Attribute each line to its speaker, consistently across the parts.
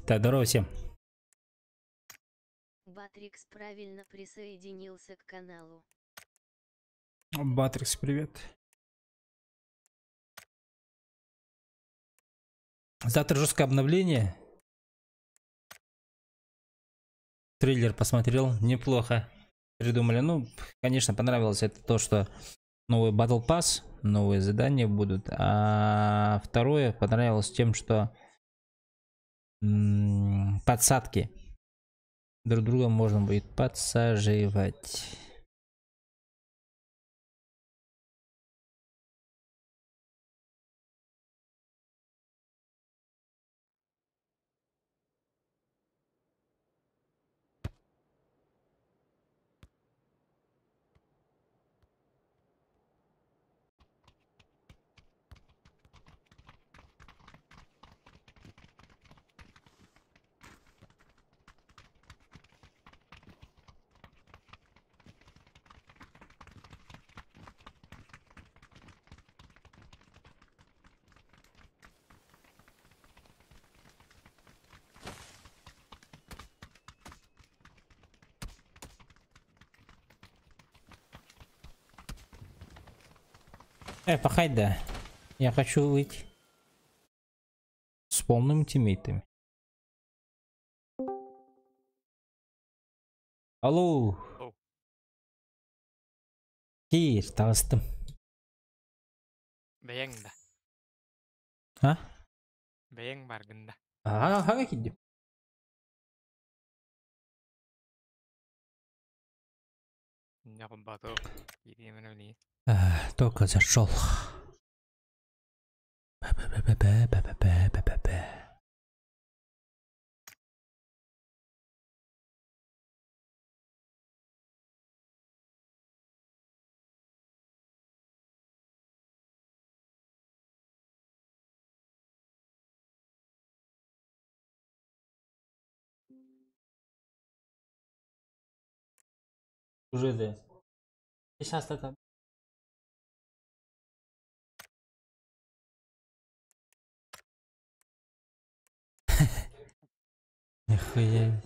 Speaker 1: Так, здорово всем.
Speaker 2: Батрикс правильно присоединился к каналу.
Speaker 1: Батрикс, привет. Завтра жесткое обновление. Трейлер посмотрел, неплохо придумали. Ну, конечно, понравилось это то, что новый Battle Pass, новые задания будут. А второе понравилось тем, что подсадки. Друг друга можно будет подсаживать. Пахай, да. Я хочу выйти с полным тиммейтами. Алло. Кир, таҕыстым.
Speaker 3: Бэйэҥ да.
Speaker 1: А?
Speaker 3: Бэйэҥ баргын да.
Speaker 1: Ага, киирдим. Только зашел. Б-б-б-б-б-б-б-б-б. Уже да. Сейчас это. Нихуя.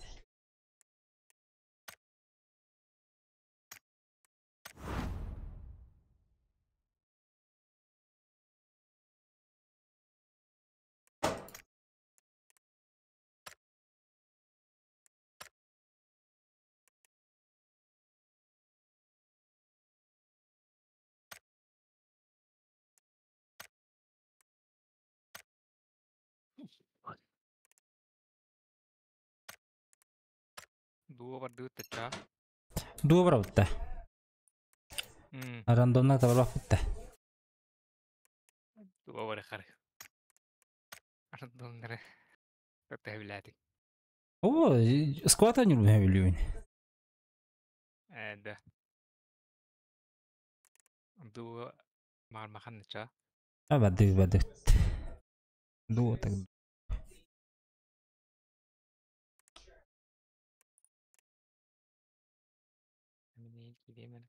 Speaker 3: Дуобардыы тача.
Speaker 1: Дуобарабытта. Рандомна табарбаппытта.
Speaker 3: Дуобары хары. Рандомнары. Төһүлээти.
Speaker 1: О, сквата нюрбэ билүүн.
Speaker 3: Э, да. Дуо маармахан ча.
Speaker 1: А бады бады. Дуо так.
Speaker 3: Мини кириэмэн.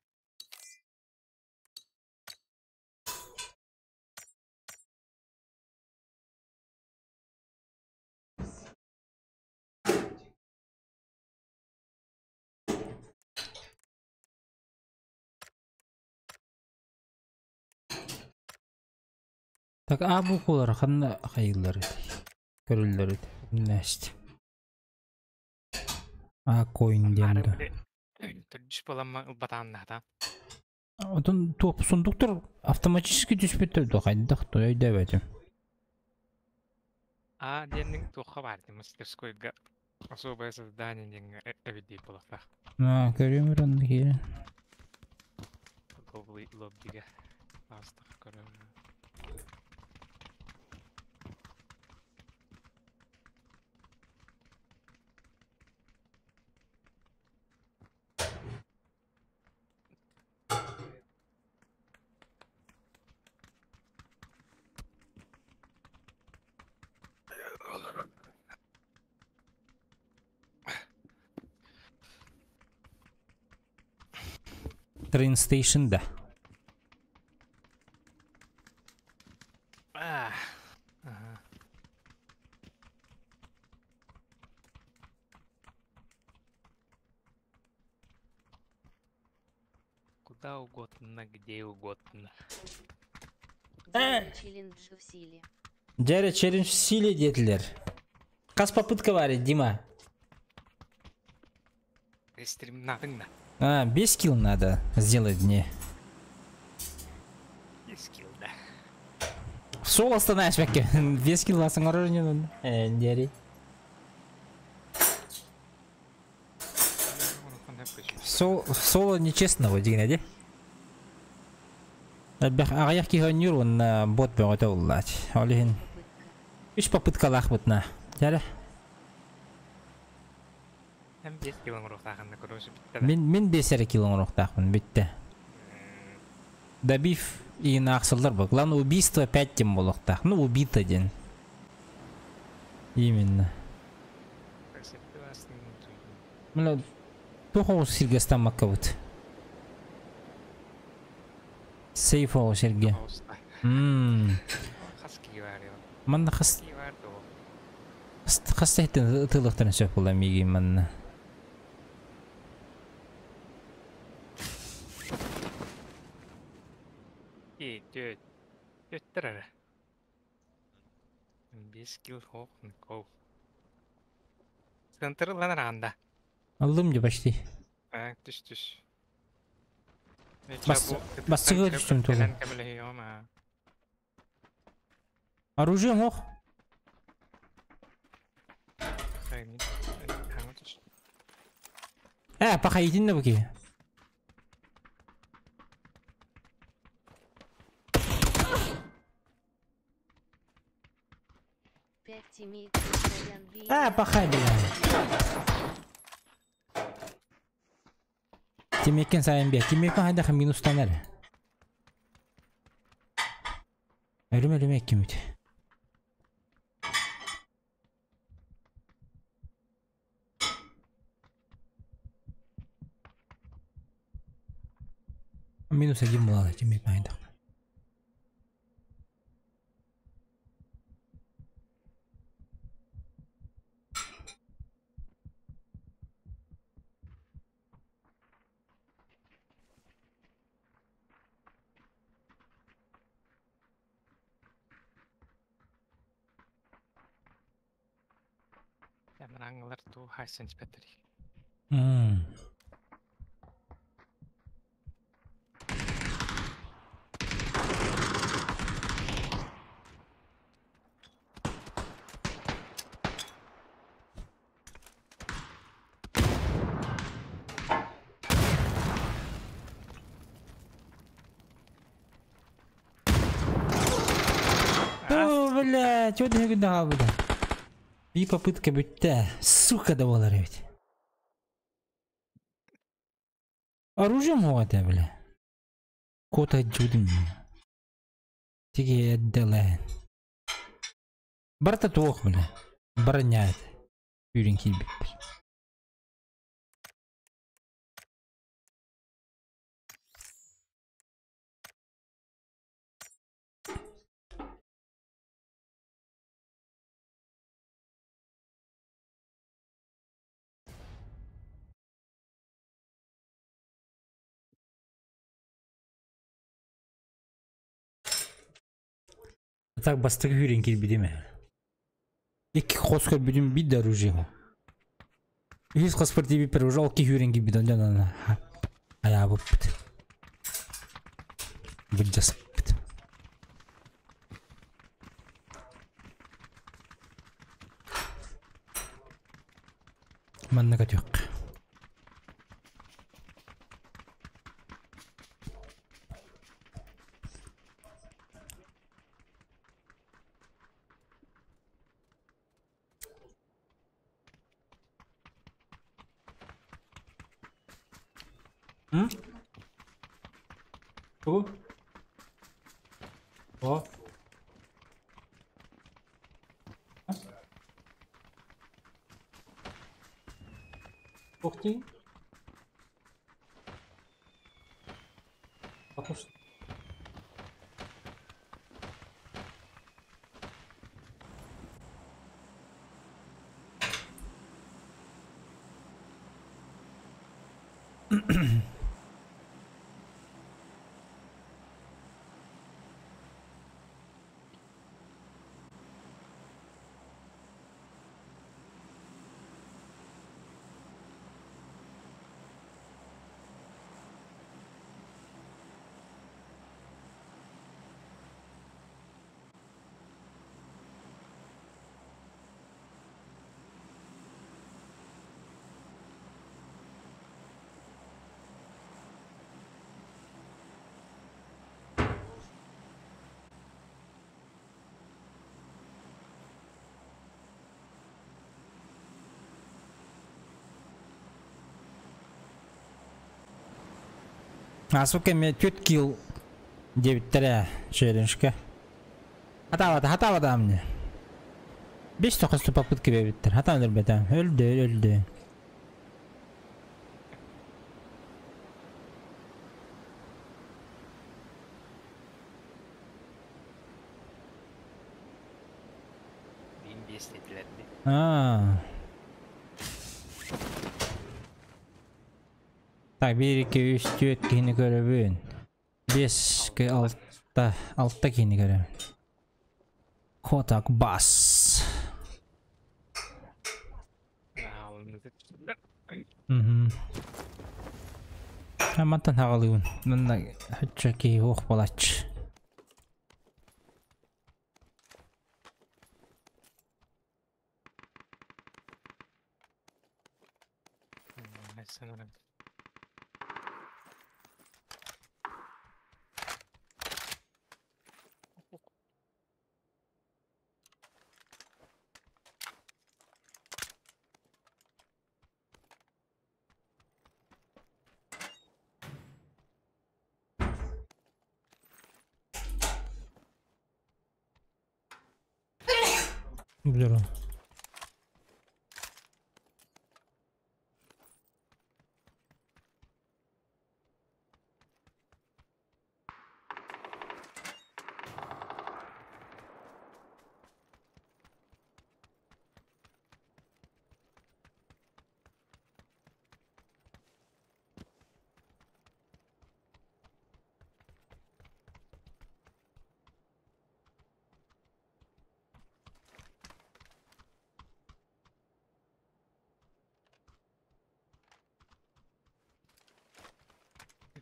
Speaker 1: Так а буквалар ханна хайыллар көрүллөр нэст. А коин диэн да.
Speaker 3: Төрдүс буоламман ылбатааннаата.
Speaker 1: Отон туох сундуктар автоматически түспүттэр дуо хайдах то өйдөөбөтүм.
Speaker 3: А диэнниҥ туохха баар дии мастерскойга особое создание диэҥҥэ эбит дии буолуохтаах.
Speaker 1: Аа көрүөм онно киирэн.
Speaker 3: Лоббига аастах көрө.
Speaker 1: Train station да.
Speaker 3: Ага. угодно, где угодно.
Speaker 2: Дьэ челлендж в силе.
Speaker 1: Дьэ челлендж в силе диэтилэр. Хас попытка баар Дима?
Speaker 3: Стримнатыҥ да.
Speaker 1: А, 5 килл надо сделать мне.
Speaker 3: 5 килл да.
Speaker 1: Соло станаешь бэкке. 5 килл ласың не надо. Дери. Соло нечестно вот дигнеди. Аҕыйах киһи оонньуур уонна бот бөҕөтө уллаат. Ол иһин үс попыткалаахпытына. Дьэ
Speaker 3: Эн 5 килл оҥоруохтааххын короче бүттэ да.
Speaker 1: Мин 5 эрэ килл оҥоруохтаахпын бүттэ. Добив и аахсыллар бу. Главное убийство 5 тем буолуохтаах. Ну убито диэн. Именно. Мына туох оҕус сиргэ ыстаммаккабыт. Сейф оҕус сиргэ.
Speaker 3: Хас киһи баар
Speaker 1: Манна хас хас тэһиттэн ытыылыахтарын сөп буолла миигин манна.
Speaker 3: И түөт. Түөттэр эрэ. 5 килл хоох кол. Центр ылан араанда.
Speaker 1: Аллым же почти.
Speaker 3: Түс түс.
Speaker 1: Бастыгы түстүм тугу. Оружие мох. Пахайтин да буки. Пахай, бля. Тимеккен сайын бе. Тимеккен хайдаха минустанар. Өлүм өлүм эккимит. Минус один была, Тимеккен хайдаха.
Speaker 3: Ранглар ту хайсенс бэтери.
Speaker 1: О, бля, чё ты гында? Bir попытка бүттэ. Сука да болар ведь. Оружие могут, бля. Кота жудым. Тиге эдделе. Барта туох, бля. Броня. Юрин килбит. Так бастыгы хүрен килбидиме. Икки хос көрбүтүм бир да оружие. Үс хос партиби пер уже алки хүрен килбиден жана. Ая буппут. Былдьаспыт. Манна көтүөх. Тугу? О. Ух ты. Похож. Ааспыт кэмҥэ түөрт килл диэбиттэрэ челленджка. Хатаабата, хатаабата мне. Бес тохосту попытка биэрбиттэр. Хатаан өлбөтө. Өлдө, өлдө.
Speaker 3: Биин биэс диэтилэр дии.
Speaker 1: Аа. Так, биир, икки, үс, түөрт киһини көрөбүн. Биэс, алта, алта киһини көрөбүн. Котак бас. Мгм. Мантан хаҕалыыбын. Манна оччо киһи суох буолааччы. Билэр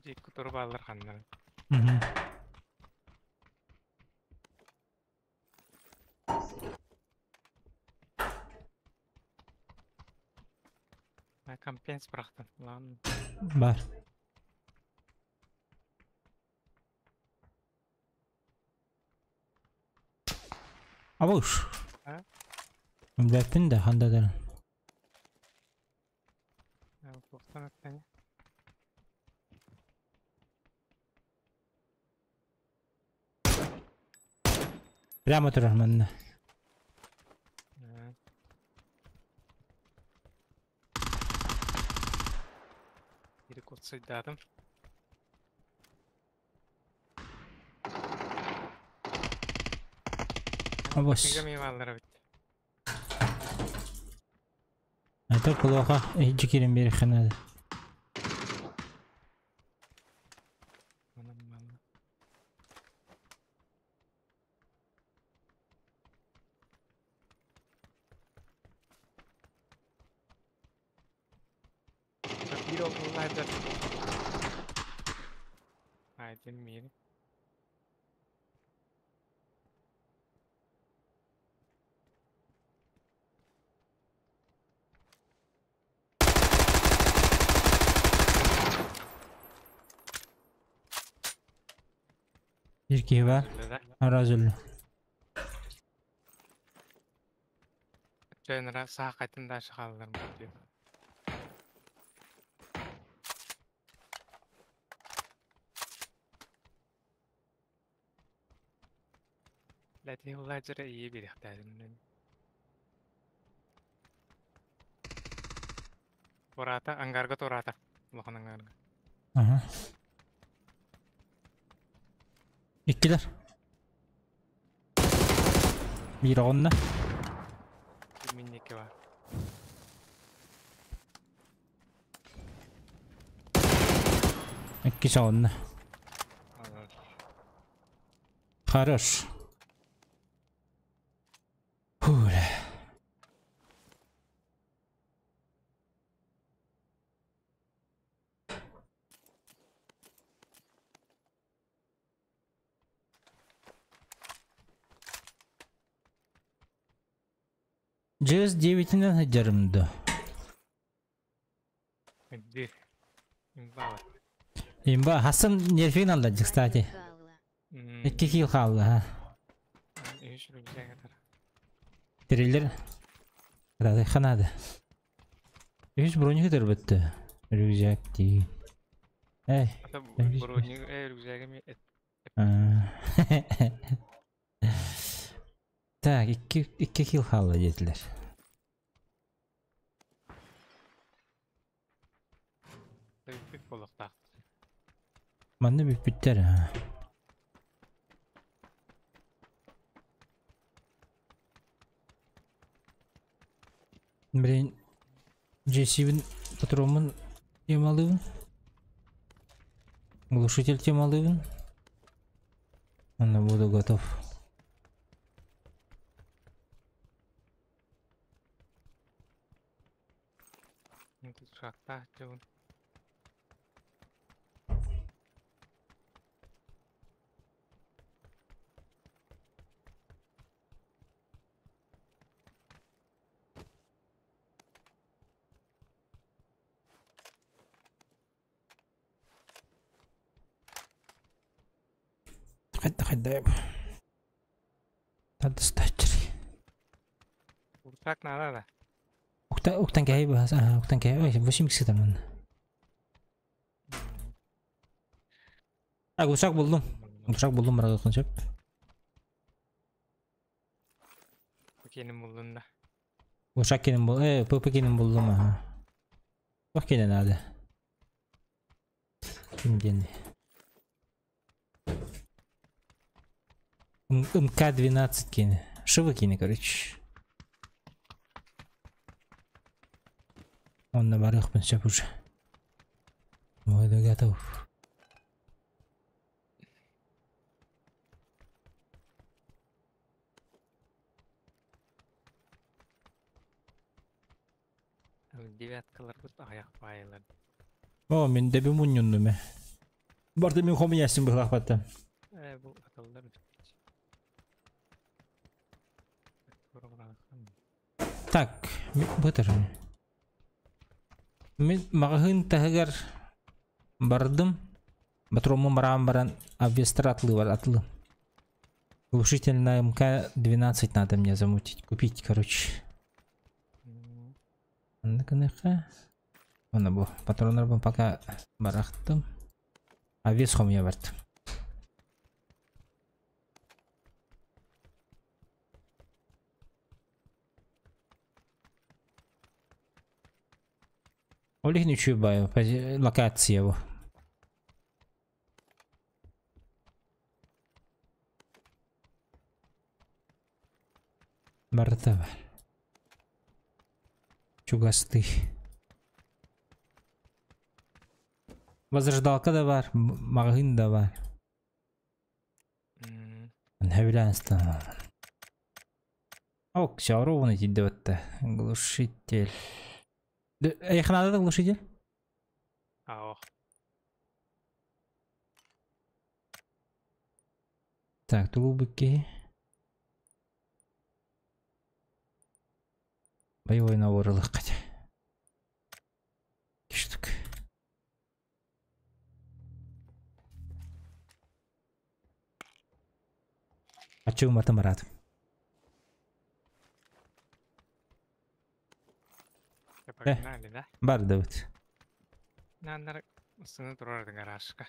Speaker 3: Икки турбалар ханнары. Компенс бырахтым. Ладно.
Speaker 1: Бар. Абыш. Билбэппин да хандадарын. Прямо турар манна.
Speaker 3: Кутсайдаатым.
Speaker 1: Абас. Это плохо. Иһирдьэ киирэн биэриэххэ наада. Биир киһи баар. Араас өллө.
Speaker 3: Туораата, ангарга туораата. Улахан ангарга.
Speaker 1: Аха. Иккилэр. Биир оҕонно.
Speaker 3: Минники бар.
Speaker 1: Иккис оҕонно. Хорош. Фу, бля. Дьиэс диэбитинэн сылдьарым дуо? Имба хасан нерфин алла, кстати. Икки килл хаалла, ха. Триллер. Ханады. Үс броню көтөрбөттө. Рюкзак дии. Эй. Так, икки килл хаалла диэтилэр. Манна бүппүттэр аа. Блин, Джессибин патроммун темалыыбын. Глушитель темалыыбын. Онно буду готов. Хайда Тардыстааччы.
Speaker 3: Урсак надо да.
Speaker 1: Уктан кэһэй баас, ага, уктан кэһэй. Ой, 8 сытар манна. А, глушак булдум. Глушак булдум барагыкын сөп.
Speaker 3: Кеним булдун да.
Speaker 1: Глушак кеним бул, ПП кеним булдум, ага. Туох кенен надо? Ким диэн? МК-12 кини. Шивы кини, короче. Онно барыахпын сөп уже. Буду готов.
Speaker 3: Девяткаларбыт аҕыйах баайылар.
Speaker 1: О, мин дэби мунньуннум ээ. Барда мин хомуйассым быһылаахпаттан.
Speaker 3: Ээ, бу атыллар
Speaker 1: Так, бытыр. Мин маҕаһыын таһыгар бардым. Патроммун бараан баран обвестар атлы бар атлы. Глушитель на МК-12 надо мне замутить, купить, короче. Онно Онно бу патроннарбын пока барахтым. Обвес хомуйа бардым. Ол иһин үчүгэй локация бу. Барыта бар. Чугастыы. Возрождалка да бар, маҕаһыын да бар. Сөбүлээн Ок, все ровно идет. Глушитель. Эйиэхэ надо да глушитель?
Speaker 3: Аох.
Speaker 1: Так, тугу быкки. Боевой набор ылыахха Штук. Аччыгым бартым бараатым.
Speaker 3: Погнали, да?
Speaker 1: Бардыбыт.
Speaker 3: Нааннар сыны турар гаражка.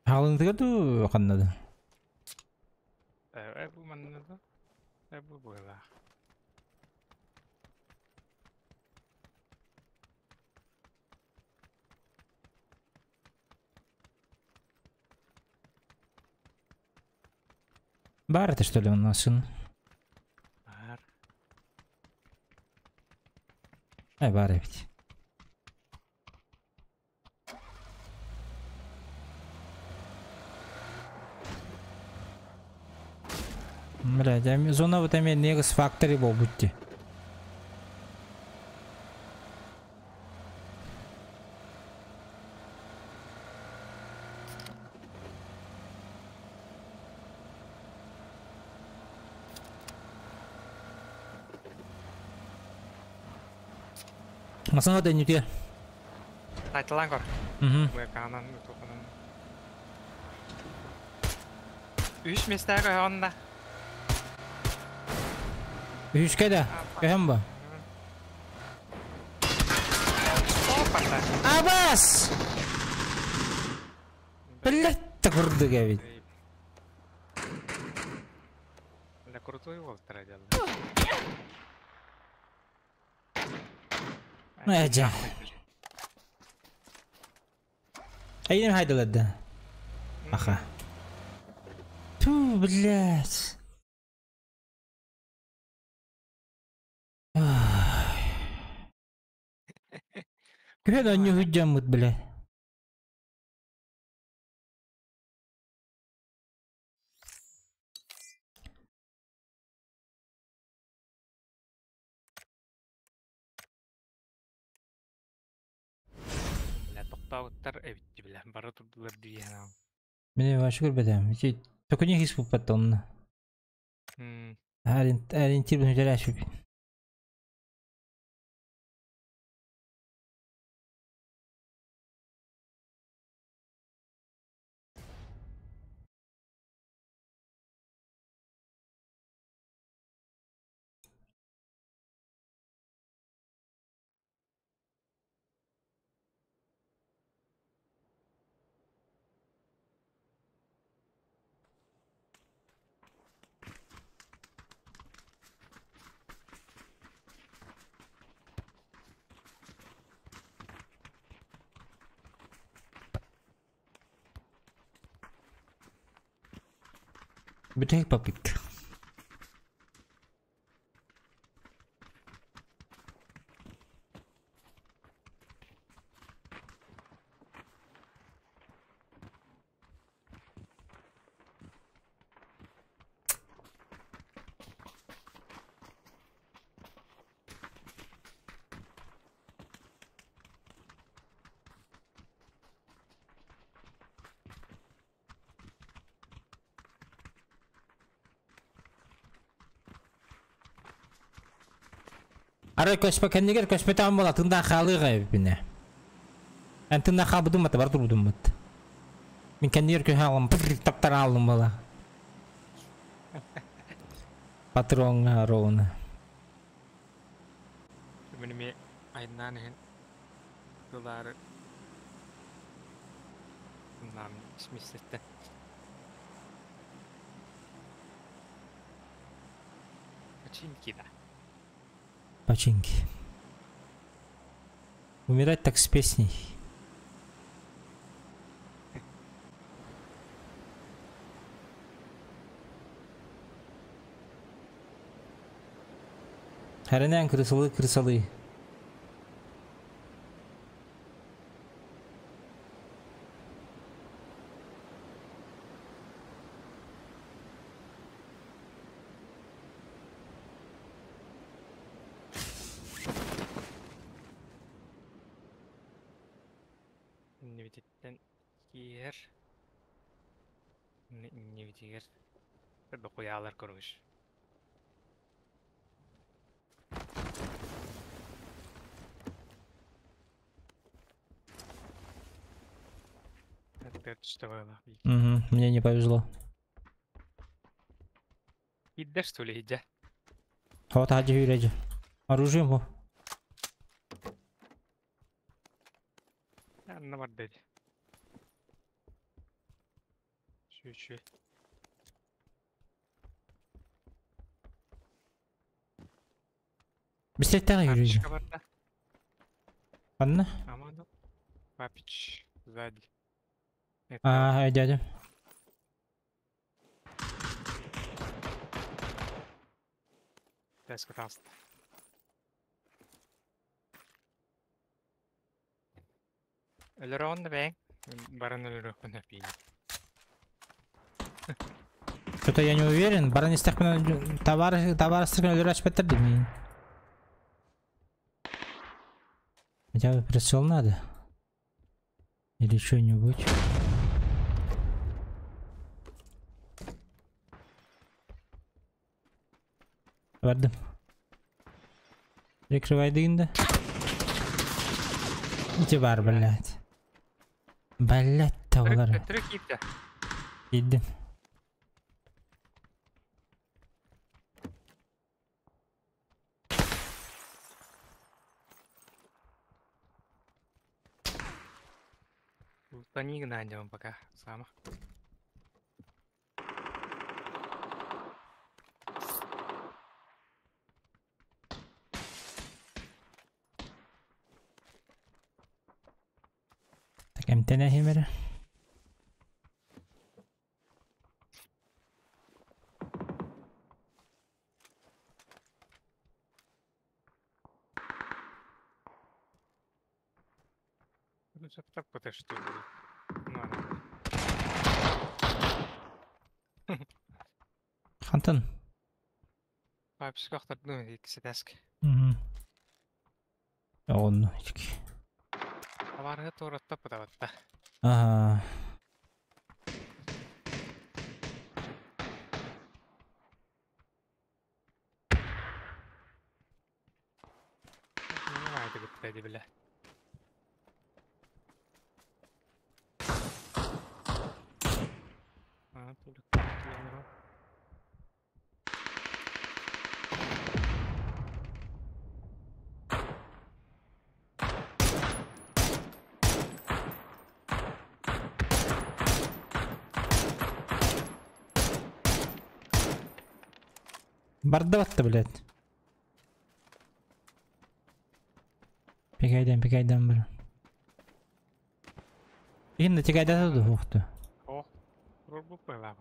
Speaker 1: Хаалыҥтыгар дуу ханнады?
Speaker 3: Э, бу манна да? Э, бу буолаах.
Speaker 1: Бар это что ли у нас сын?
Speaker 3: Бар.
Speaker 1: Ай, бар ведь. Блядь, зона вот эми Негас Factory буолбут. Масана да нүтэ.
Speaker 3: Тайтылан көр.
Speaker 1: Угу.
Speaker 3: Быакаанан тупанан. Үс местәгә онда.
Speaker 1: Үскә да. Көһөм ба. Абас! Блять, так курдук эбит.
Speaker 3: Бля, крутой уолтара дело.
Speaker 1: Эдьэ. Эйин хайдалады. Аха. Ту, блядь. Күһэн онньу хүддьаммыт, бля.
Speaker 3: Бля, тохтообуттар эбит бля, бары турдулар дии.
Speaker 1: Мин вообще көрбөтөм. Ити төкүнү хис буппат онно. Ориентир бүтэрээшү. Бүтэһик попытка. Арай көспө кэннигэр көспөтөөн буола тындаах хаалыаҕа эбиппинэ. Эн тындаах хаалбытым мата бар турбутум мат. Мин кэннигэр көһө алым таптар аалым буола. Патроҥҥа ровно.
Speaker 3: Мин эмиэ айаннаан иһин ылаары нам сместеттен. Починки, да.
Speaker 1: Починки. Умирать так с песней. Харинэн крысалы крысалы.
Speaker 3: Иннибититтэн киэр иннибитигэр докуйаалар көрүҥүш.
Speaker 1: Угу, мне не повезло.
Speaker 3: Идде что ли, идя?
Speaker 1: Вот ади юреди. Оружие ему.
Speaker 3: Анна бардеди. Чуть-чуть.
Speaker 1: Бистеттен юреди. Анна?
Speaker 3: Аману. Папич сзади.
Speaker 1: А, дядя.
Speaker 3: Пожалуйста. Өлөрөҕүн да бэйэҥ баран өлөрүөхпүн эпиин.
Speaker 1: Что-то я не уверен. Баран истэхпинэ товар товарыстаргын өлөрө дии. Хотя бы прицел надо. Или что-нибудь. Бардым. Прикрывай дыгында. Ити бар, блядь. Блядь, тавлар.
Speaker 3: Трюк киирдэ.
Speaker 1: Киирдим.
Speaker 3: Лутани гына пока сама.
Speaker 1: Так эмтэнэ химere.
Speaker 3: Ну, так подожди. Ну,
Speaker 1: Хантан.
Speaker 3: Папсик ну, икситаск.
Speaker 1: Угу. Он.
Speaker 3: Аварга туратта пытаватта.
Speaker 1: Ага.
Speaker 3: Не знаю, ты бля. А,
Speaker 1: Бардаватта, блядь. Пикайдан, пикайдан бір. Енді тикайда да уқты.
Speaker 3: О, рубу пыла.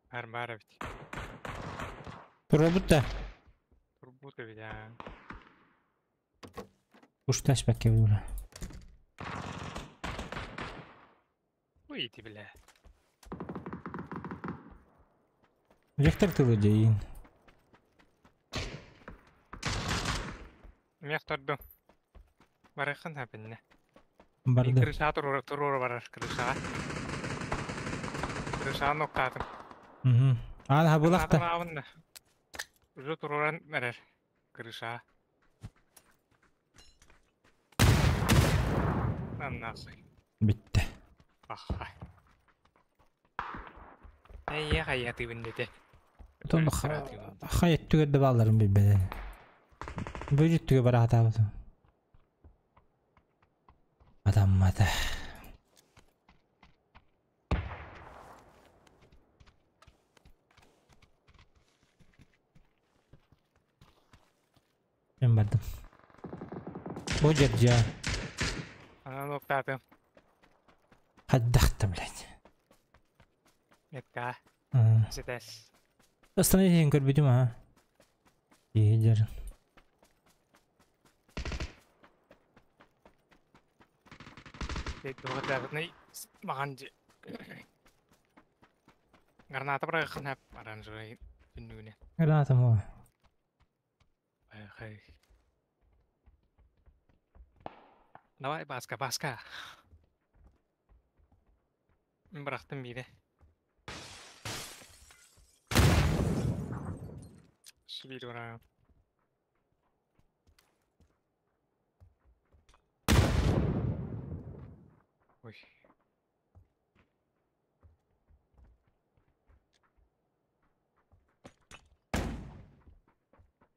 Speaker 3: Арбара ведь.
Speaker 1: Турбут да.
Speaker 3: Турбута ведь, а.
Speaker 1: Ушташ бәкке була.
Speaker 3: Уйди, бля.
Speaker 1: Вектор тылы дейін.
Speaker 3: Мех торду. Барыхын хапинне.
Speaker 1: Барды.
Speaker 3: Крыша турура турура барар крыша. Крыша ноктатым.
Speaker 1: Угу. Ана булакта.
Speaker 3: Авында. Уже туруран мерер. Крыша. Нахуй.
Speaker 1: Битте.
Speaker 3: Аха. Эй, хая ты виндете.
Speaker 1: Тон хайет түгерде балларын билбеде. Бөжүт түгө бара хатабы. Адам мата. Мен бардым. Бу жерже.
Speaker 3: Ана ноктатым.
Speaker 1: Хаддахта, блядь.
Speaker 3: Метка. Сетес.
Speaker 1: Остановите көрбүтүм, а. Егер.
Speaker 3: Граната барахын оранжевый түннүгүнэ.
Speaker 1: Граната мо.
Speaker 3: Хай. Давай, баска, баска. Бырахтым бире. Шибир ора. Ой.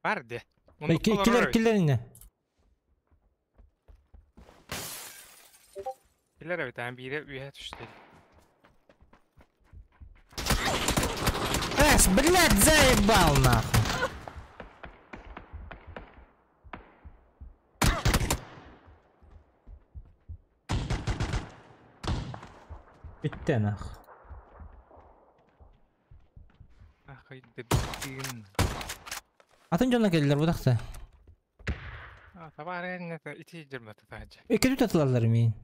Speaker 3: Бар де.
Speaker 1: Киллер, киллер инне.
Speaker 3: Киллер эбит, ан бире үйе түштү.
Speaker 1: Эс, блядь, заебал нахуй. Битте нахуй.
Speaker 3: Ахай, дебил.
Speaker 1: Атын жона келдилер бу дакта.
Speaker 3: А, табар это ити жырматы тажы.
Speaker 1: Эки түт атылалар мейин.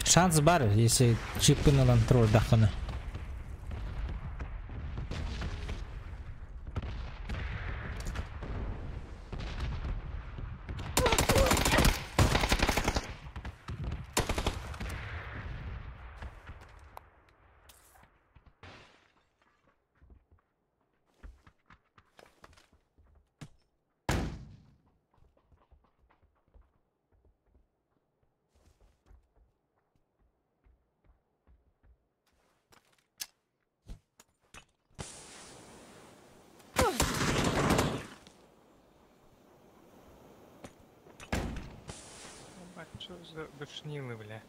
Speaker 1: Шанс бар, если чиппын ылан туруордаххына.
Speaker 3: Ебать, что за душнилы, бля.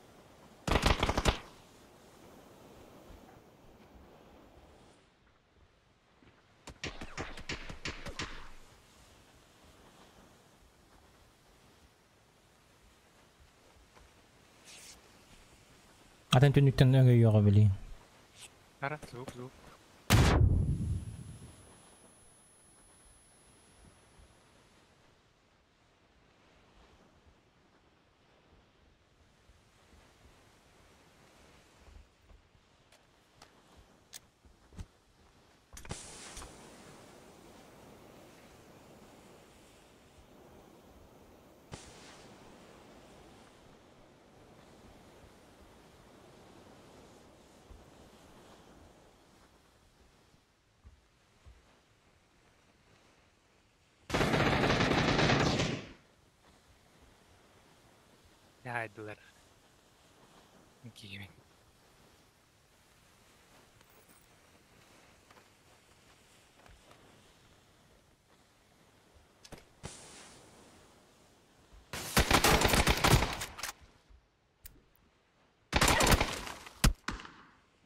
Speaker 1: Атын түннүктэн өҥөйүөҕэ билигин.
Speaker 3: Ара, звук, звук. Дайдылар. Киимин.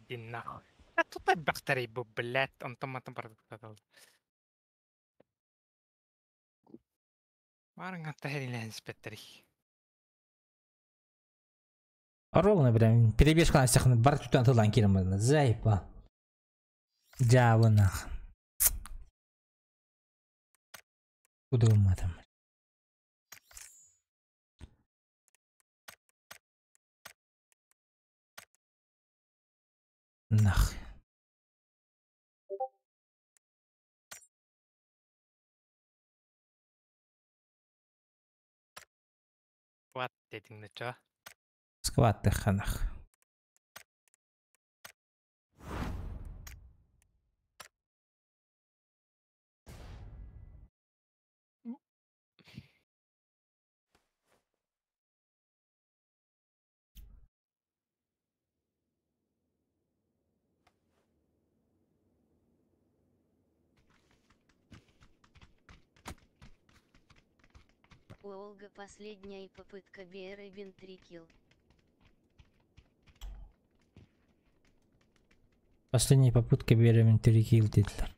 Speaker 3: Иди нахуй. А тут бахтарей бу, блядь, онтон мантан барытын. Маарыҥҥатта хэрилээн испэттэрий.
Speaker 1: Ровно прям перебежка на всех бар тут тылан киирэн Зайпа. Дьаабы нах. Кудуматым. Нах.
Speaker 3: Сквад дедиң да чо?
Speaker 1: Сквад ханах.
Speaker 2: У Олга последняя попытка Беребин 3 килл.
Speaker 1: Последняя попытка беременна 3 килл диэтилэр.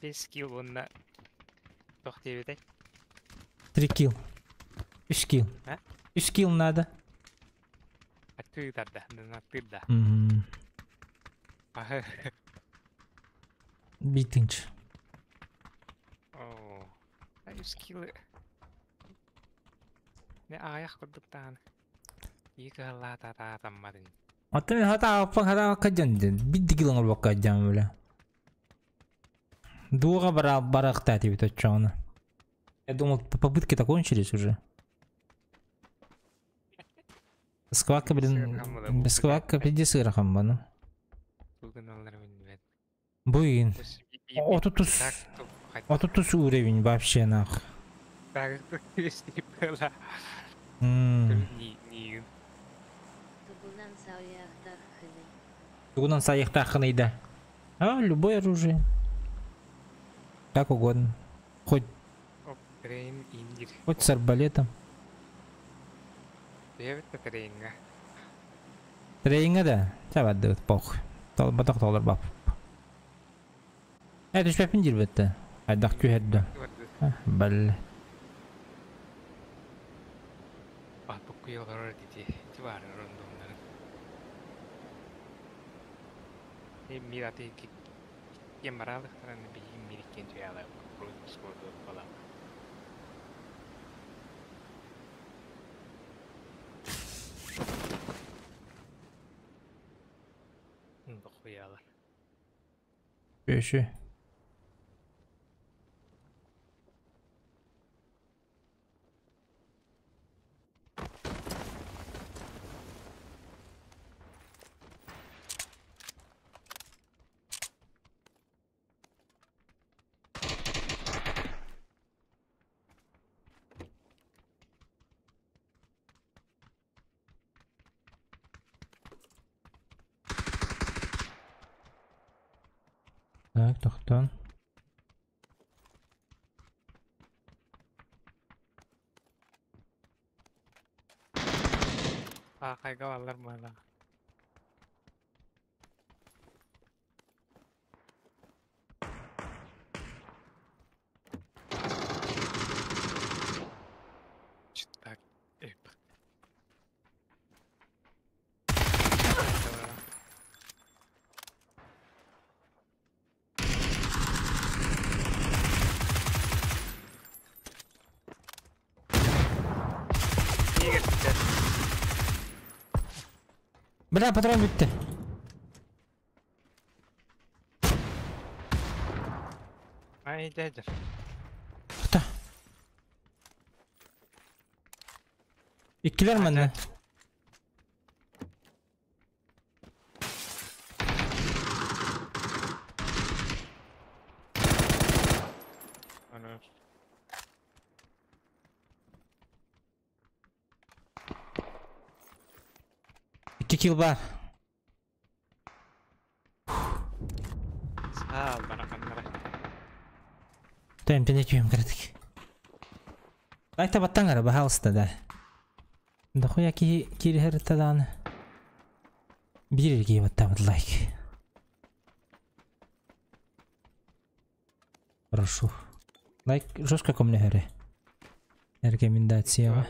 Speaker 3: 5 килл уонна туох диэбитэй?
Speaker 1: 3 килл. 3 килл.
Speaker 3: А?
Speaker 1: 3 килл надо.
Speaker 3: Атыытарда, атыырда.
Speaker 1: Мгм.
Speaker 3: Аһы.
Speaker 1: Битинч.
Speaker 3: Оо. 3 киллы. Не аҕыйах курдук даҕаны. Киһи кыһаллаата-таатамматын.
Speaker 1: Оттон хата аппан хата кадьан ден. Бидди килл оҥорбокко дьам бля. Дуоҕа бара барахта тебе оччоҕуна. Я думал, попытки-то кончились уже. Сквака, блин, сквака пиздец сырахан баны.
Speaker 3: Тугун аллар билбэт.
Speaker 1: Буин. Отутус. Отутус уровень вообще нах.
Speaker 3: Так, было.
Speaker 1: М.
Speaker 3: Не
Speaker 2: Тугунан саайыахтааххыный.
Speaker 1: Тугунан саайыахтааххыный да. А, любое оружие. Как угодно. Хоть
Speaker 3: Трейн индир.
Speaker 1: хоть с арбалетом.
Speaker 3: Трейнга.
Speaker 1: Трейнга да. Чабады пох. Батақ толар бап. Э, түспэппин диирбэттэ. Хайдах түһэрдэ. Бал.
Speaker 3: Баппуккуйалар дити. Тибар рондоннарын. Мирати кем баралыктаран биһин мириккен жаяла скорду бала. Дохуялар.
Speaker 1: Еще. Так, тохтон.
Speaker 3: Аахайга бааллар быһыылаах. Так,
Speaker 1: Бля, патрон бүттү.
Speaker 3: Ай, дядя.
Speaker 1: Кто? Иккилэр манна.
Speaker 3: Аны.
Speaker 1: Икки килл бар.
Speaker 3: Саал бараханнара.
Speaker 1: Тем тенекем кыратык. Лайкта баттаҥ эрэ, пожалуйста, да. Дохуя киһи кириһэр тадааны. Биир киһи баттаабыт лайк. Прошу. Лайк жестко көмөлөһөр. Рекомендацияҕа.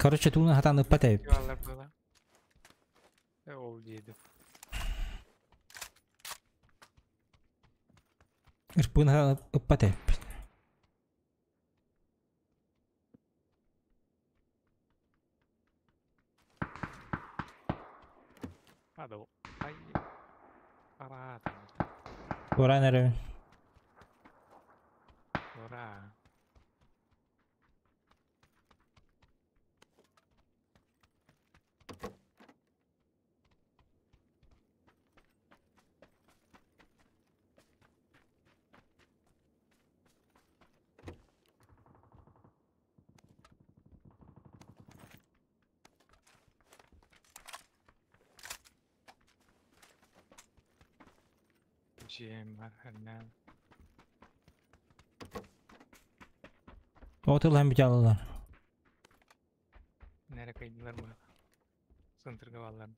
Speaker 1: Короче, тууну хатан ыппат эбит.
Speaker 3: Ол диэди.
Speaker 1: Ырпыын хатан ыппат эбиппит.
Speaker 3: Ай. Парад.
Speaker 1: Уран эрэбин.
Speaker 3: Ура. Джем, хана.
Speaker 1: Отыл һәм бит алалар.
Speaker 3: Нэрэ кайдылар бу. Центрга баллар.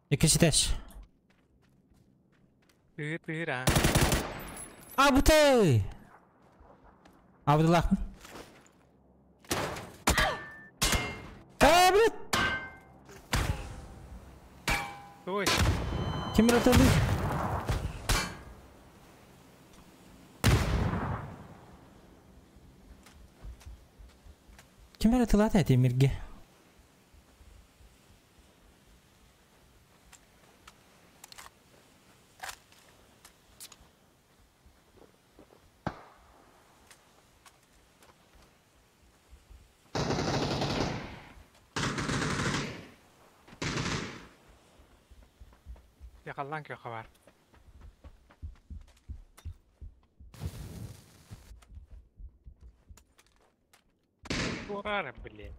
Speaker 1: Икки этаж.
Speaker 3: Тыыр тыыр а.
Speaker 1: Абытай! Абдуллахмын. А, блядь!
Speaker 3: Ой.
Speaker 1: Ким ратады? Ким ратылат Темирге?
Speaker 3: Яқаллан көхө бар. Ура, блин.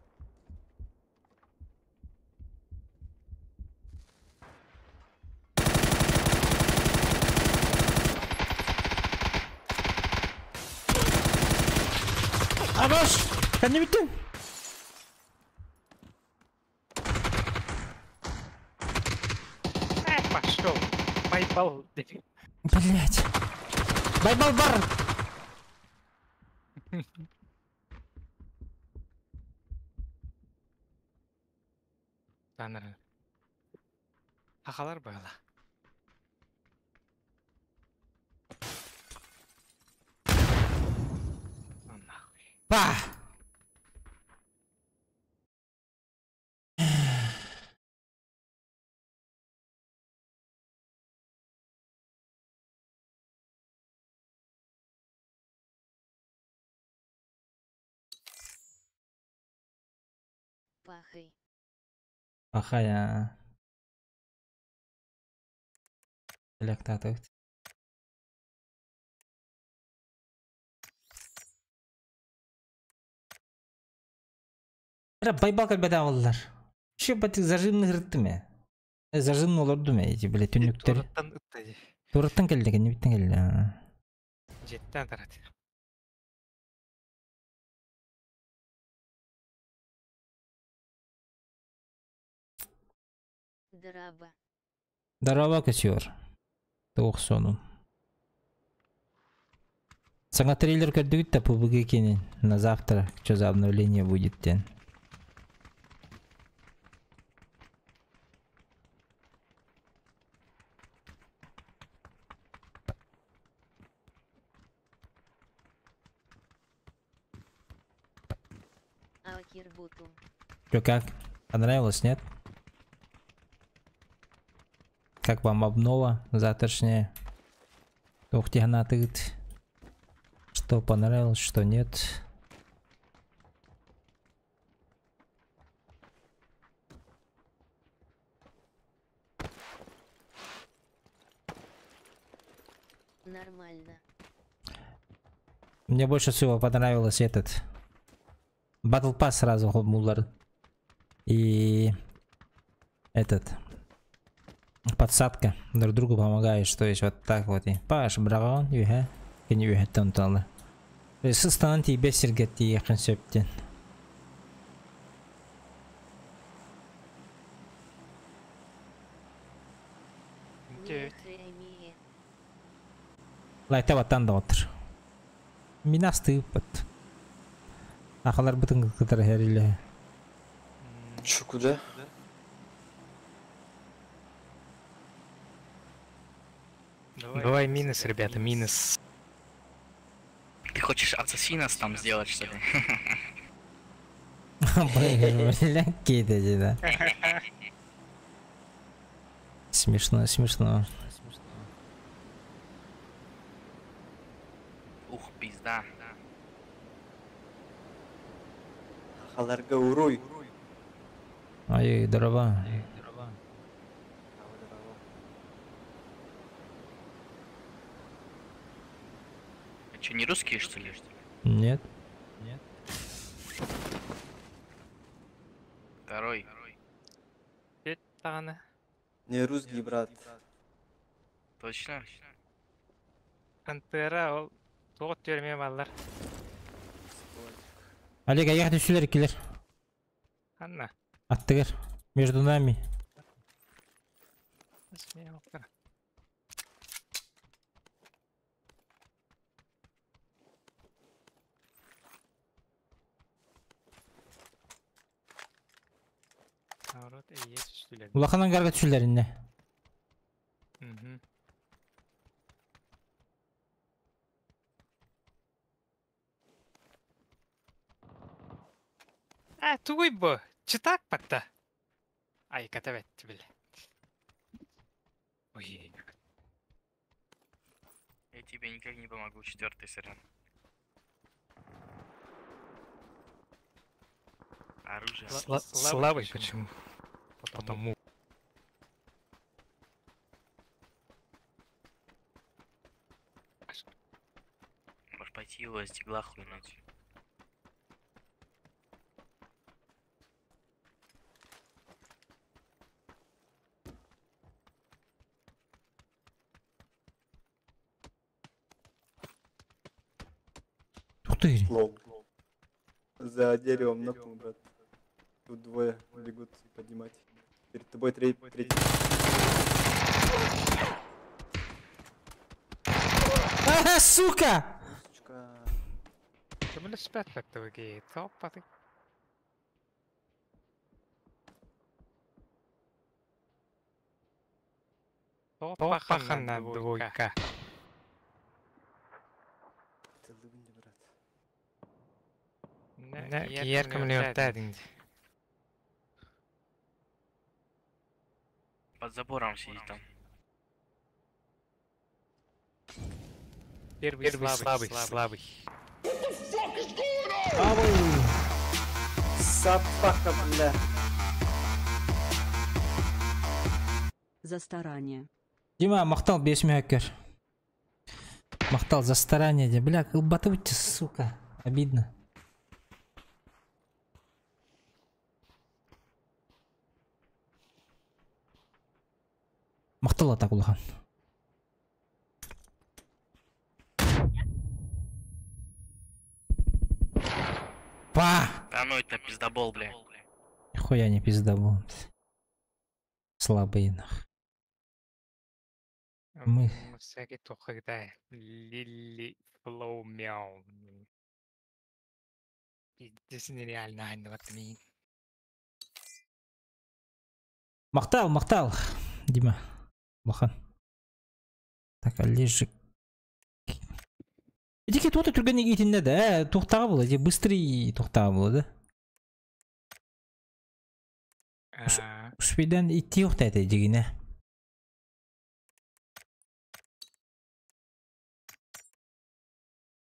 Speaker 1: Абаш! Кәне биттің?
Speaker 3: Э, пошел. Байбал.
Speaker 1: Блять. Байбал бар!
Speaker 3: Таныры. Хахалар быһыла. Нахуй.
Speaker 1: Па!
Speaker 2: Пахай.
Speaker 1: Пахая. Электатык. Байбал кэлбэтэ оллар. Еще бати зажимны ырыттым. Зажимны олордум эти, блядь, түннүктер.
Speaker 3: Тураттан ытта ди.
Speaker 1: Тураттан келди, кенни келди.
Speaker 3: Жеттен тарат.
Speaker 2: Драба.
Speaker 1: Дарава көтүөр. Туох сонун. Саҥа трейлер көрдүгүт да PUBG кенин на завтра, что за обновление будет ден.
Speaker 2: Алкирбутум.
Speaker 1: Чё, как? Понравилось, нет? Как вам обнова завтрашняя? Ух, тыгыт. Что понравилось, что нет?
Speaker 2: Нормально.
Speaker 1: Мне больше всего понравилось этот Battle Pass сразу Муллар. И этот подсадка. Друг другу помогаешь, то есть вот так вот. И Паш, браво, юхэ. Кени юхэ тонталы. Сыстанан тебе сергетти якын сөптен. Лайта баттан да отыр. Минас тыыппыт. Ахалар бытын кытар хериле.
Speaker 4: Чё, куда?
Speaker 3: Давай минус, ребята, минус.
Speaker 5: Ты хочешь ассасинас там сделать, что ли?
Speaker 1: Бля, какие-то да. Смешно, смешно.
Speaker 5: Ух, пизда.
Speaker 4: Халарга уруй.
Speaker 1: Ай, здорово.
Speaker 5: А что, не русские, что ли?
Speaker 1: Нет.
Speaker 5: Второй.
Speaker 3: Таны.
Speaker 4: Не русский, брат.
Speaker 5: Точно?
Speaker 3: Антера ол тоғыт терме баллар.
Speaker 1: Олег, а я хочу сюда, киллер.
Speaker 3: Анна.
Speaker 1: Аттыгер. Между нами. Улаханан гарга түшүләринне.
Speaker 3: Угу. А, тугуй бу. Читак патта. Ай, катабет бил. Ой.
Speaker 5: Я тебе никак не помогу, четвертый сорян. Оружие.
Speaker 3: Славой почему? Потому.
Speaker 5: Может пойти его с дигла хуйнуть.
Speaker 1: Ух ты!
Speaker 4: Лол. За деревом нокнул, брат. Тут двое бегут поднимать. Перед тобой третий.
Speaker 1: Ага, сука!
Speaker 4: Сучка.
Speaker 3: Көмөлөспөт туги топпаты. Топпаханна двойка.
Speaker 4: Тыллыбын да, брат.
Speaker 3: Киэр көмөлөөхтөөдүң.
Speaker 5: Под забором сидит там.
Speaker 3: Первый слабый, слабый.
Speaker 4: Собака, бля.
Speaker 6: За старание.
Speaker 1: Дима, махтал бес мякер. Махтал за старание, де. Бля, колбатывайте, сука. Обидно. Махтал атак улахан. Па!
Speaker 5: Да ну это пиздобол, бля.
Speaker 1: Нихуя не пиздобол. Слабый нах. Мы-
Speaker 3: Всякий тухагда. Лили флоу мяу. Пиздец нереально, вот ми.
Speaker 1: Махтал, махтал. Дима. Улахан. Так, Олежек. Эдики тута түргәнне итинне да, тухтага була, же быстрый тухтага була да. Успейдан идти ухта это дигине.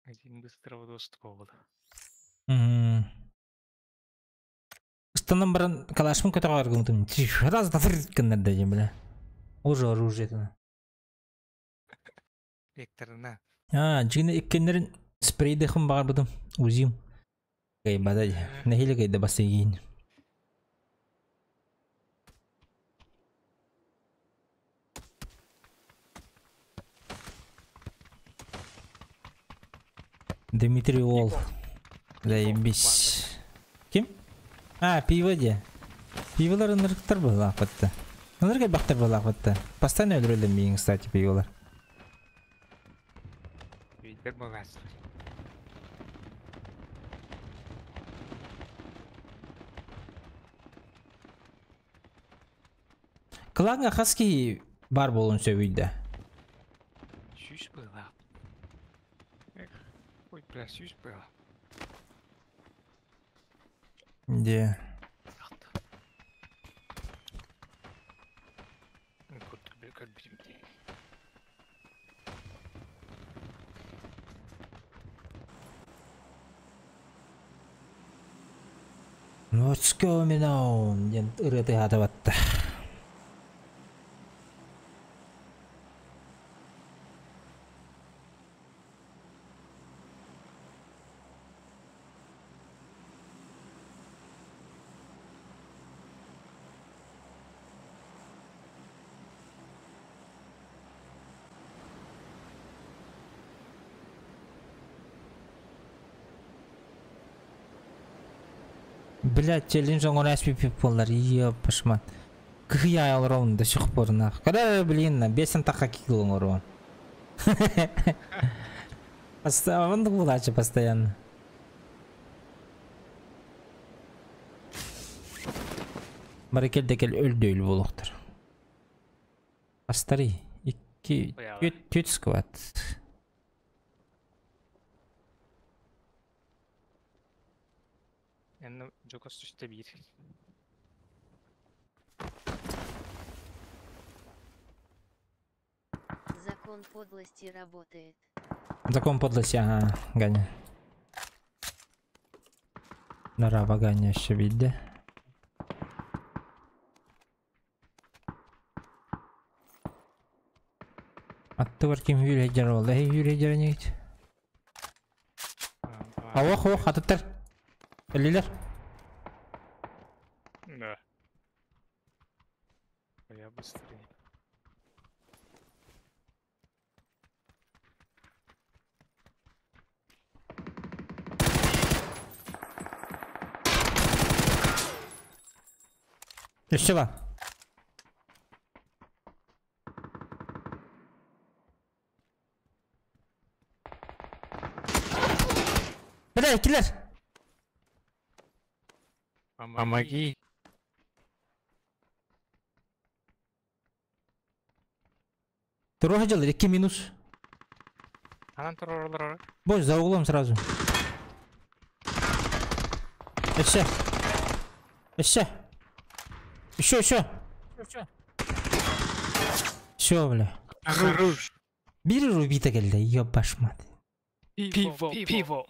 Speaker 3: Один быстрого доступа был.
Speaker 1: Ыстанан баран калашмын көтөҕөр аргымытым. Раз да фыр кыннар да бля. Уже оружие это.
Speaker 3: Векторна.
Speaker 1: А, жигине иккеннерин спрейдехым бар бутым. Узим. Гайбада. Нехиле гайда басыгин. Дмитрий Ол. Заебись. Ким? А, пиво де. Пиволар ынырыктар была апатта. Ынырык бактар была апатта. Постоянно өлөрөлөр миң, кстати, пиволар.
Speaker 3: Витер богатство.
Speaker 1: Кланга хаски бар болун сөбүйдө.
Speaker 3: Сүүс была. Эх, ой, бля, сүүс была.
Speaker 1: Де. What's going on? Диэн ырыаты хатабатта. Блять, челлендж он SPP болар, ёпашмат. Кыхия алрон до сих пор нах. Когда, блин, бесен таха килл урон. Он булача постоянно. Баракел декел өлдө өл болуктур. Астари, икки, түт скват.
Speaker 3: Энна жокос түстэ биир.
Speaker 2: Закон подлости работает.
Speaker 1: Закон подлости, ага, Ганя. Нара Ганя еще видно. Аттыбар ким юрейдер ол, эй юрейдер не гит. Ох, ох, атыттар. Элилер.
Speaker 3: Да. Я быстрее.
Speaker 1: Еще ба. Бля, киллер!
Speaker 3: Помоги.
Speaker 1: Туруха дьаллар, 2 минус.
Speaker 3: Анан турар.
Speaker 1: Бой, за углом сразу. Еще. Еще. Еще, еще. Все, бля.
Speaker 3: Хорош.
Speaker 1: Бери убита келді, ебаш мать.
Speaker 3: Пиво, пиво.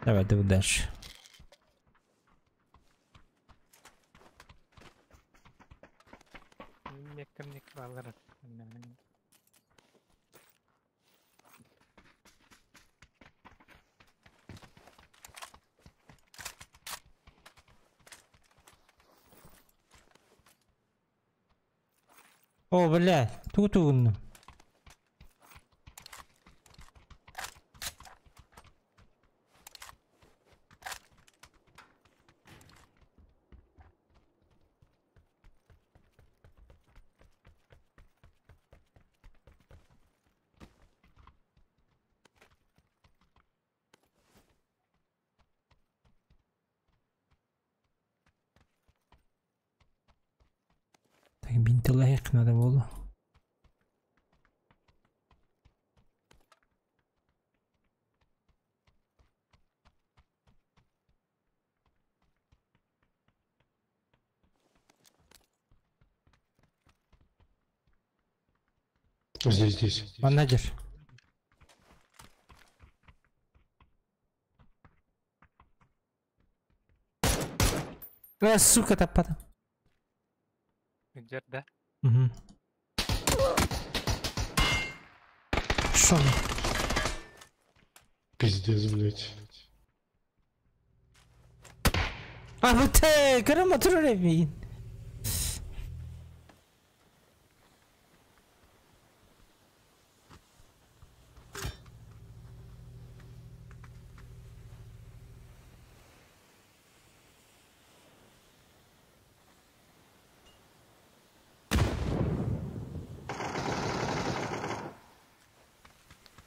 Speaker 1: Давай, давай дальше. О, бля, тут он. Так, бинты надо было.
Speaker 7: Здесь, здесь.
Speaker 1: Манадер. Сука, таппата.
Speaker 3: Где, да?
Speaker 1: Угу. Шо?
Speaker 7: Пиздец, блядь.
Speaker 1: А вот ты, карама туруреми.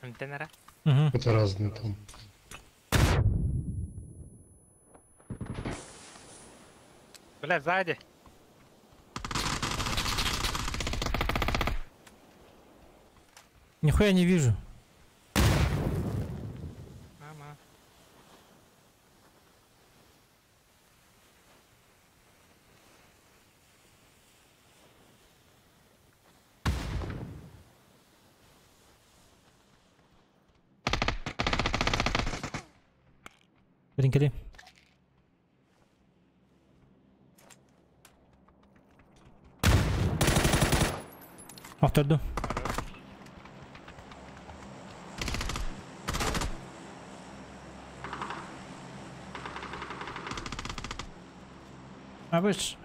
Speaker 3: Антеннера?
Speaker 1: Угу.
Speaker 7: Это разные там.
Speaker 3: Бля, сзади.
Speaker 1: Нихуя не вижу.
Speaker 3: Мама.
Speaker 1: Бринкали. Охторду. А вы ж...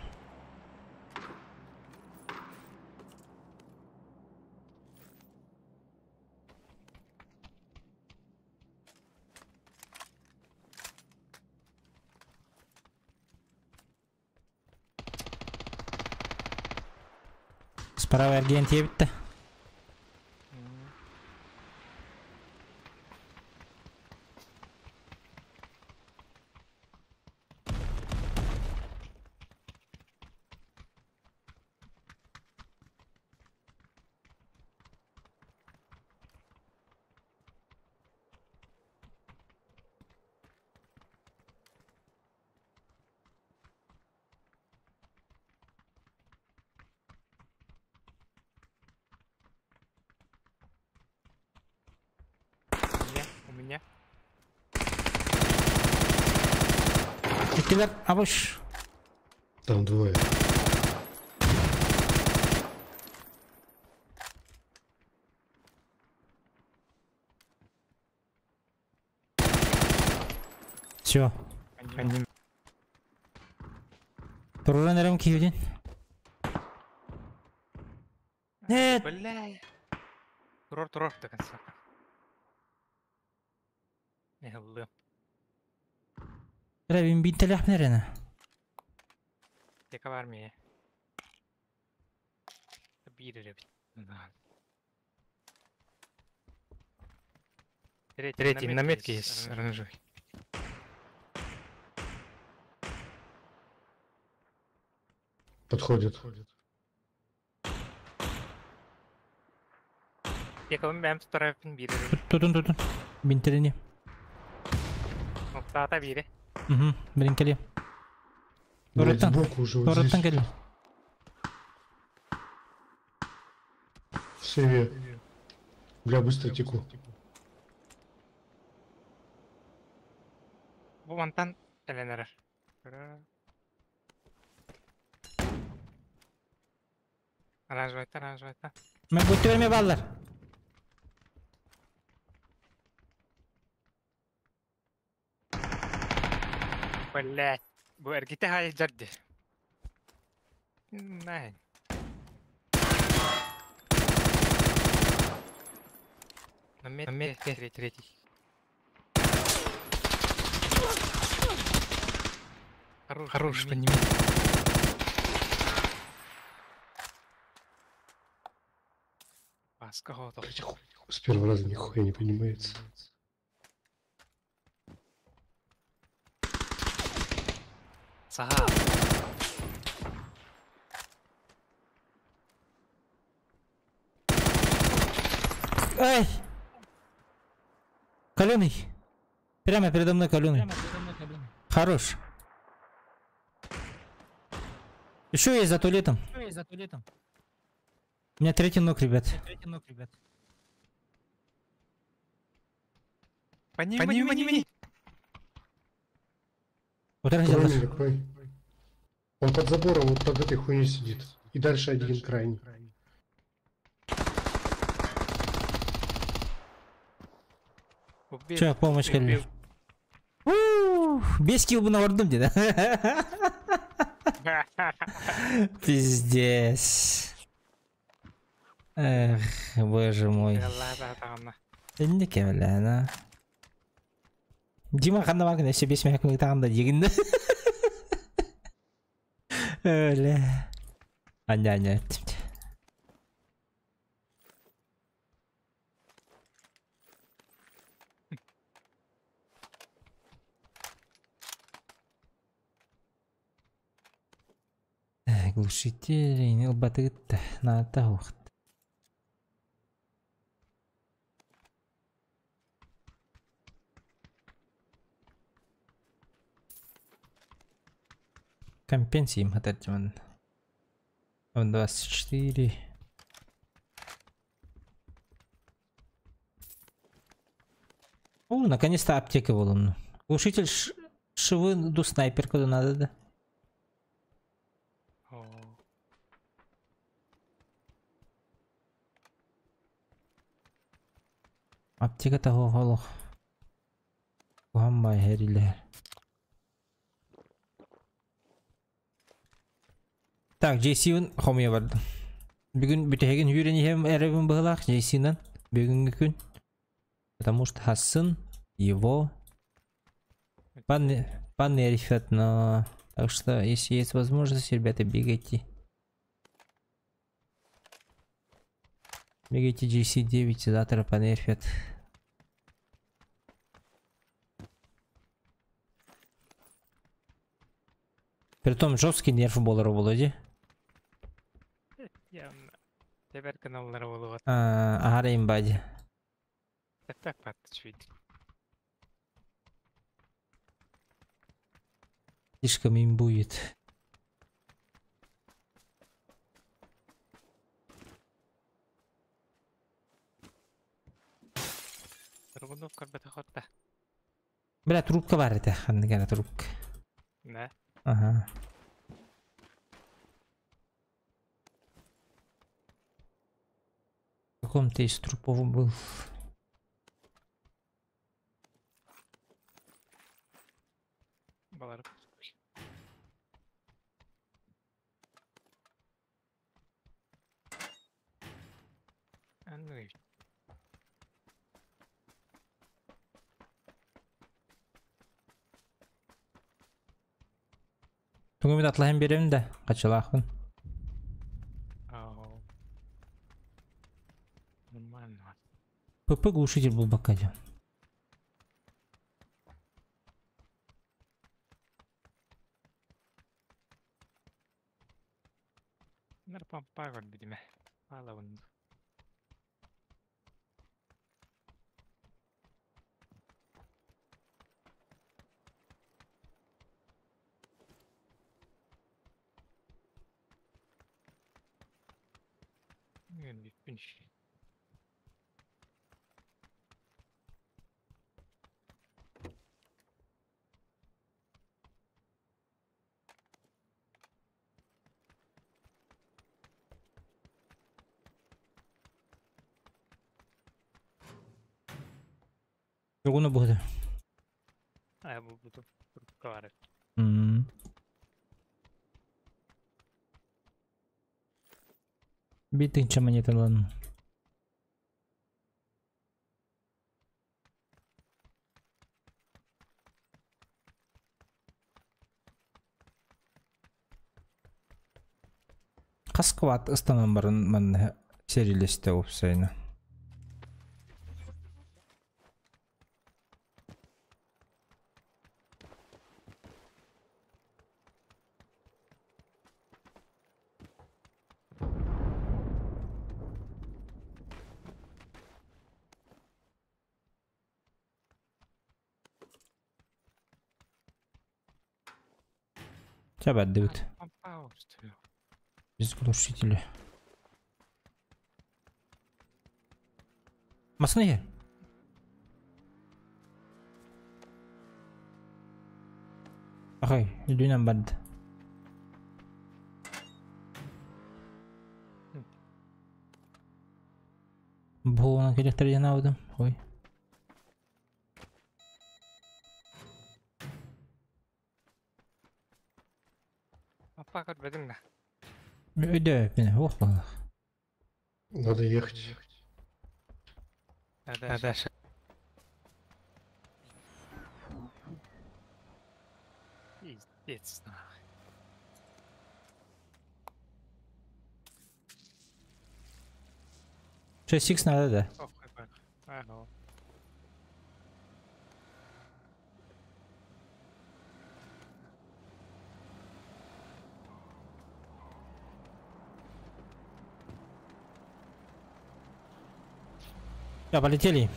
Speaker 1: Справа Аргентия bitti.
Speaker 3: У меня.
Speaker 1: Иккилер абыш.
Speaker 7: Там двое.
Speaker 1: Все.
Speaker 3: Они...
Speaker 1: Туруран рамки один. Нет.
Speaker 3: Бля. Турор, турор до конца. Бля,
Speaker 1: бин бинтелях нерена.
Speaker 3: Аптека бар миэ. Биир эрэ эбит. Третий на метке есть оранжевый.
Speaker 7: Подходит.
Speaker 3: Аптекабын бэйэм туттарабын биир эрэ.
Speaker 1: Тутун тутун. Бинтерини.
Speaker 3: Ноктаата биири.
Speaker 1: Угу, блин, кели.
Speaker 7: Блядь,
Speaker 1: Туораттан.
Speaker 7: сбоку уже вот
Speaker 1: Туораттан
Speaker 7: здесь.
Speaker 1: кели.
Speaker 7: В севе. Бля, быстро теку.
Speaker 3: Бу мантан кэлэн эрэр. Оранжевайта, оранжевайта.
Speaker 1: Мен бу төрме баллар.
Speaker 3: Блять. Бу эргите хай жарды. Найн. На метке третий. Третий. Хорош, хорош, подними. Паска готов.
Speaker 7: Блядь, хуй. С первого раза нихуя не понимается.
Speaker 3: Сага.
Speaker 1: Ай! Каленый. Прямо передо мной каленый. Хорош. Еще есть за туалетом. У меня третий ног, ребят.
Speaker 3: Подними, подними, подними.
Speaker 1: Вот это
Speaker 7: Крой
Speaker 1: делаешь.
Speaker 7: меня, крой. Он под забором вот под этой хуйней сидит. И дальше один крайний.
Speaker 3: Убил.
Speaker 1: Че, помощь
Speaker 3: Убил.
Speaker 1: кэллэ. Ух, Без килл бы на где Пиздец. Эх, боже мой.
Speaker 3: Ладно,
Speaker 1: Инники, бля, на. Дима ханна багын өссө бес мүнүүт тағында дегенде. Бля. Аня, аня. Глушитель, не батыгыт, на ухт. Компенсием хотят он. 24. О, наконец-то аптека была. Глушитель шивы ду снайпер куда надо, да?
Speaker 3: О,
Speaker 1: Аптека того голох. Кухамбай херилер. Так, JC-ын хомуя барды. Бүгүн бүтәһеген хүрен эребин быһылаах JC-нан бүгүнкү күн. Потому что Хассын его понерфят, но... Так что, если есть возможность, ребята, бегайте. Бегайте JC9, завтра понерфят. Притом жесткий нерф болар Володи.
Speaker 3: Явно. Теперь каналлар болуга.
Speaker 1: Ага, имбади.
Speaker 3: Так пат чуть.
Speaker 1: Слишком им будет. Бля, трубка бар это, ханныгана трубка.
Speaker 3: Да.
Speaker 1: Ага. В каком-то из трупов был.
Speaker 3: Балар. Анны.
Speaker 1: Тугу мин атлаһан биэрэбин да, хачылаахпын.
Speaker 3: Ау. Нормально.
Speaker 1: ПП глушитель булбакка дьон.
Speaker 3: Нар помпа көрбүтүмэ. Хаалабын. Бүппүн.
Speaker 1: Тургуну буһда.
Speaker 3: А, бу турка.
Speaker 1: Битынча монеталан. Хаскват ыстанан барын манна серилесте опсайна. Чабаддыбыт. Без глушителя. Масны. Ахай, үдүнэн барды. Буолан келектер жанабыдым. Ой.
Speaker 3: Апа көрбөдүң да.
Speaker 1: Өйдө бine, ох балах.
Speaker 7: Надо ехать.
Speaker 3: Да, да. Пиздец, нахуй.
Speaker 1: 6х надо, да?
Speaker 3: Ага.
Speaker 1: Да, полетели.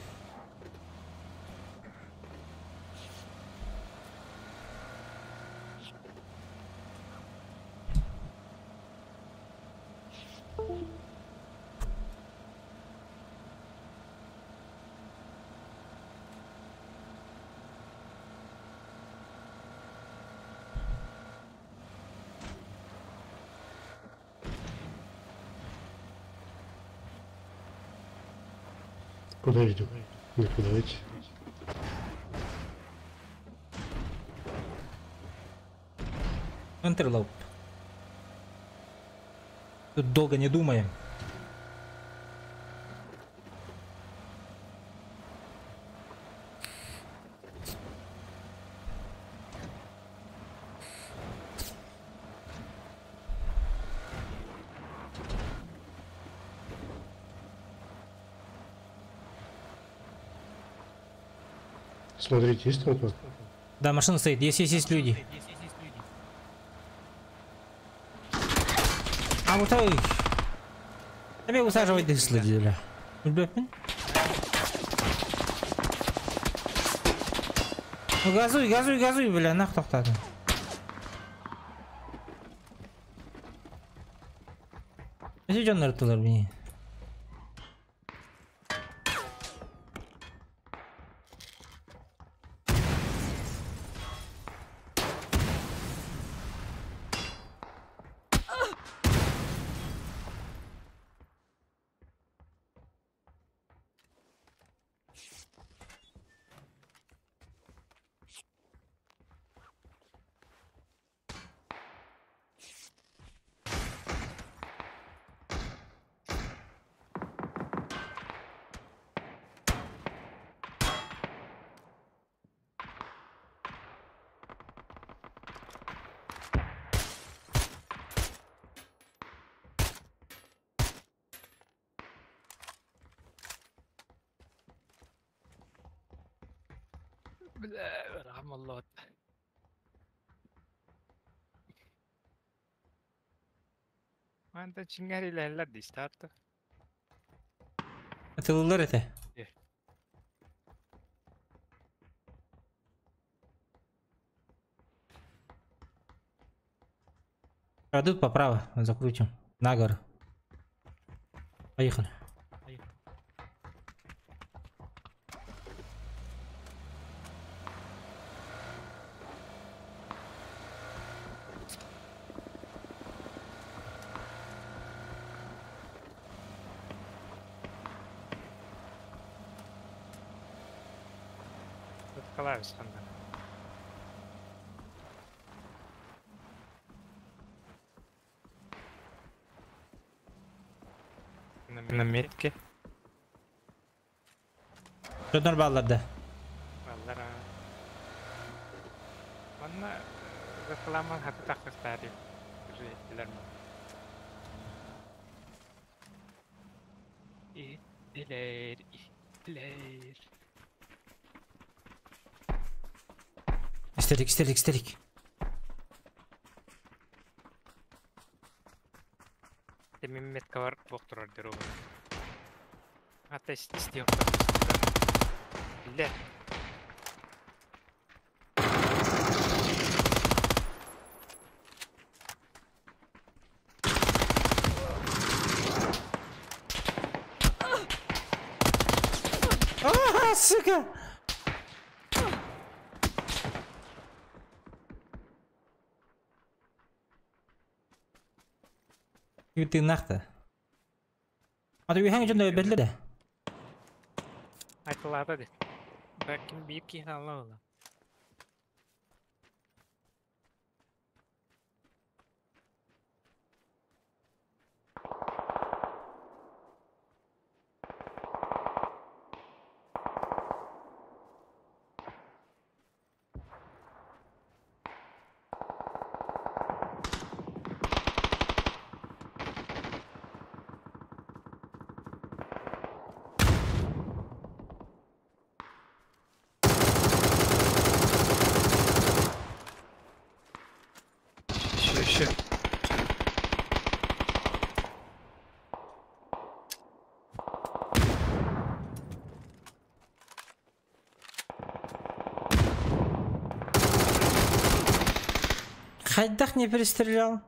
Speaker 7: Куда идем? Никуда идти.
Speaker 1: Интерлоп. Тут долго не думаем.
Speaker 7: Смотрите, есть там кто?
Speaker 1: Да, машина стоит. Есть, есть, есть люди. А вот ой. Тебе усаживать дыслы. Ну газуй, газуй, газуй, бля, нах тоқтады. Неше жондар тулар бini?
Speaker 3: Рамаллот. Мантан чингэр илэллэр дистарта.
Speaker 1: Атылылар это. А тут поправо закрутим. На гору. Поехали.
Speaker 3: Тут клавиш ханна. На метке.
Speaker 1: Дьоннор бааллар да.
Speaker 3: Баллара. Манна рекламан хаты тахсыстари. Уже Иттилер, иттилер.
Speaker 1: Истерик, истерик, истерик.
Speaker 3: Темин метка бар боқтырар дөрөг. Ата истиyor. Билер.
Speaker 1: А, сука! Ты нахта. А ты үһәң дьон берле де.
Speaker 3: Айтылады де. Бәкин бир ки алла. Еще, еще.
Speaker 1: Хайдах не перестрелял?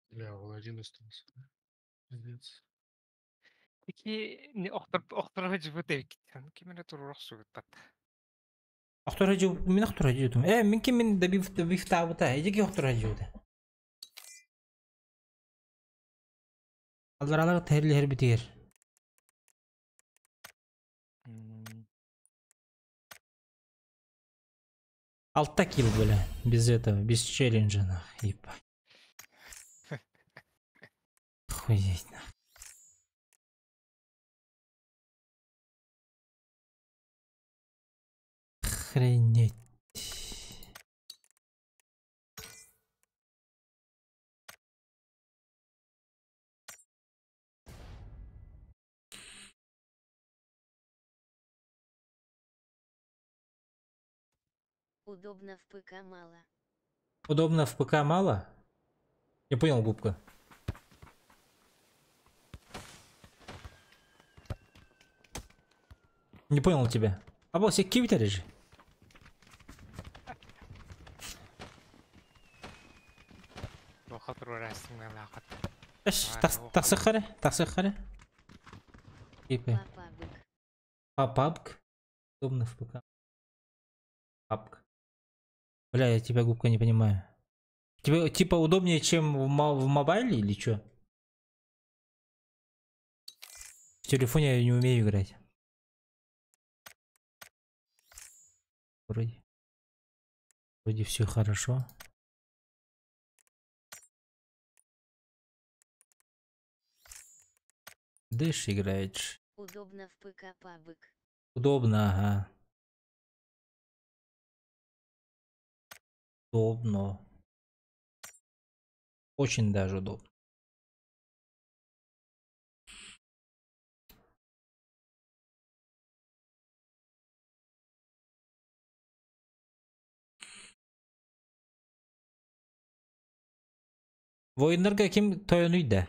Speaker 7: Бля, он один остался. Пиздец.
Speaker 3: Ики не охтор охтор жибут Кимере турурах сугуттат.
Speaker 1: Охтор хажу, мин охтор хажу. Мин ким мин добив добив табыта. Эжеки охтор хажу. Аллар терли her битер. Алта килл, бля, без этого, без челленджа, нах, ебать. Охуеть, нах. Охренеть.
Speaker 2: Удобно в ПК мало.
Speaker 1: Удобно в ПК мало? Не понял, губка. Не понял тебя. А босс, кивитер же. Тахсахаре, тахсахаре. Папабк. Удобно в ПК. Папк. Бля, я тебя, губка, не понимаю. Тебе типа удобнее, чем в мобайле или чё? В телефоне я не умею играть. Вроде. Вроде все хорошо. Дэш играешь.
Speaker 2: Удобно в ПК пабык.
Speaker 1: Удобно, ага. Удобно. Очень даже удобно. Воиннарга ким тойонуй да?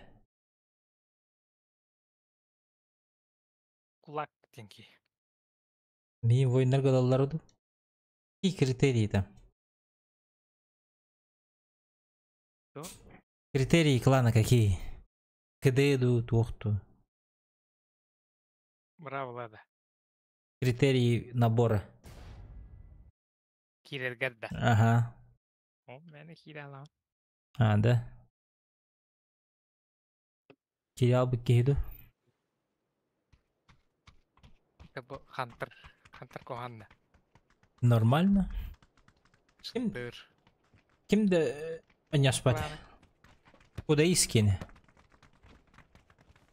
Speaker 3: Кулак тинки.
Speaker 1: Мин воиннарга ылаллар ду? Какие критерии там?
Speaker 3: Что?
Speaker 1: Критерии клана какие? КД ду, туохту.
Speaker 3: Браво, Лада.
Speaker 1: Критерии набора.
Speaker 3: Киирэргэр да.
Speaker 1: Ага.
Speaker 3: О, мээнэ киирэ
Speaker 1: А, да? Киирэ албыт киһи ду?
Speaker 3: Бу Хантер. Хантер куһаҕан да.
Speaker 1: Нормально. Ким,
Speaker 3: Сыттыр.
Speaker 1: ким да анньаспат.
Speaker 3: Кланы.
Speaker 1: Куда искини?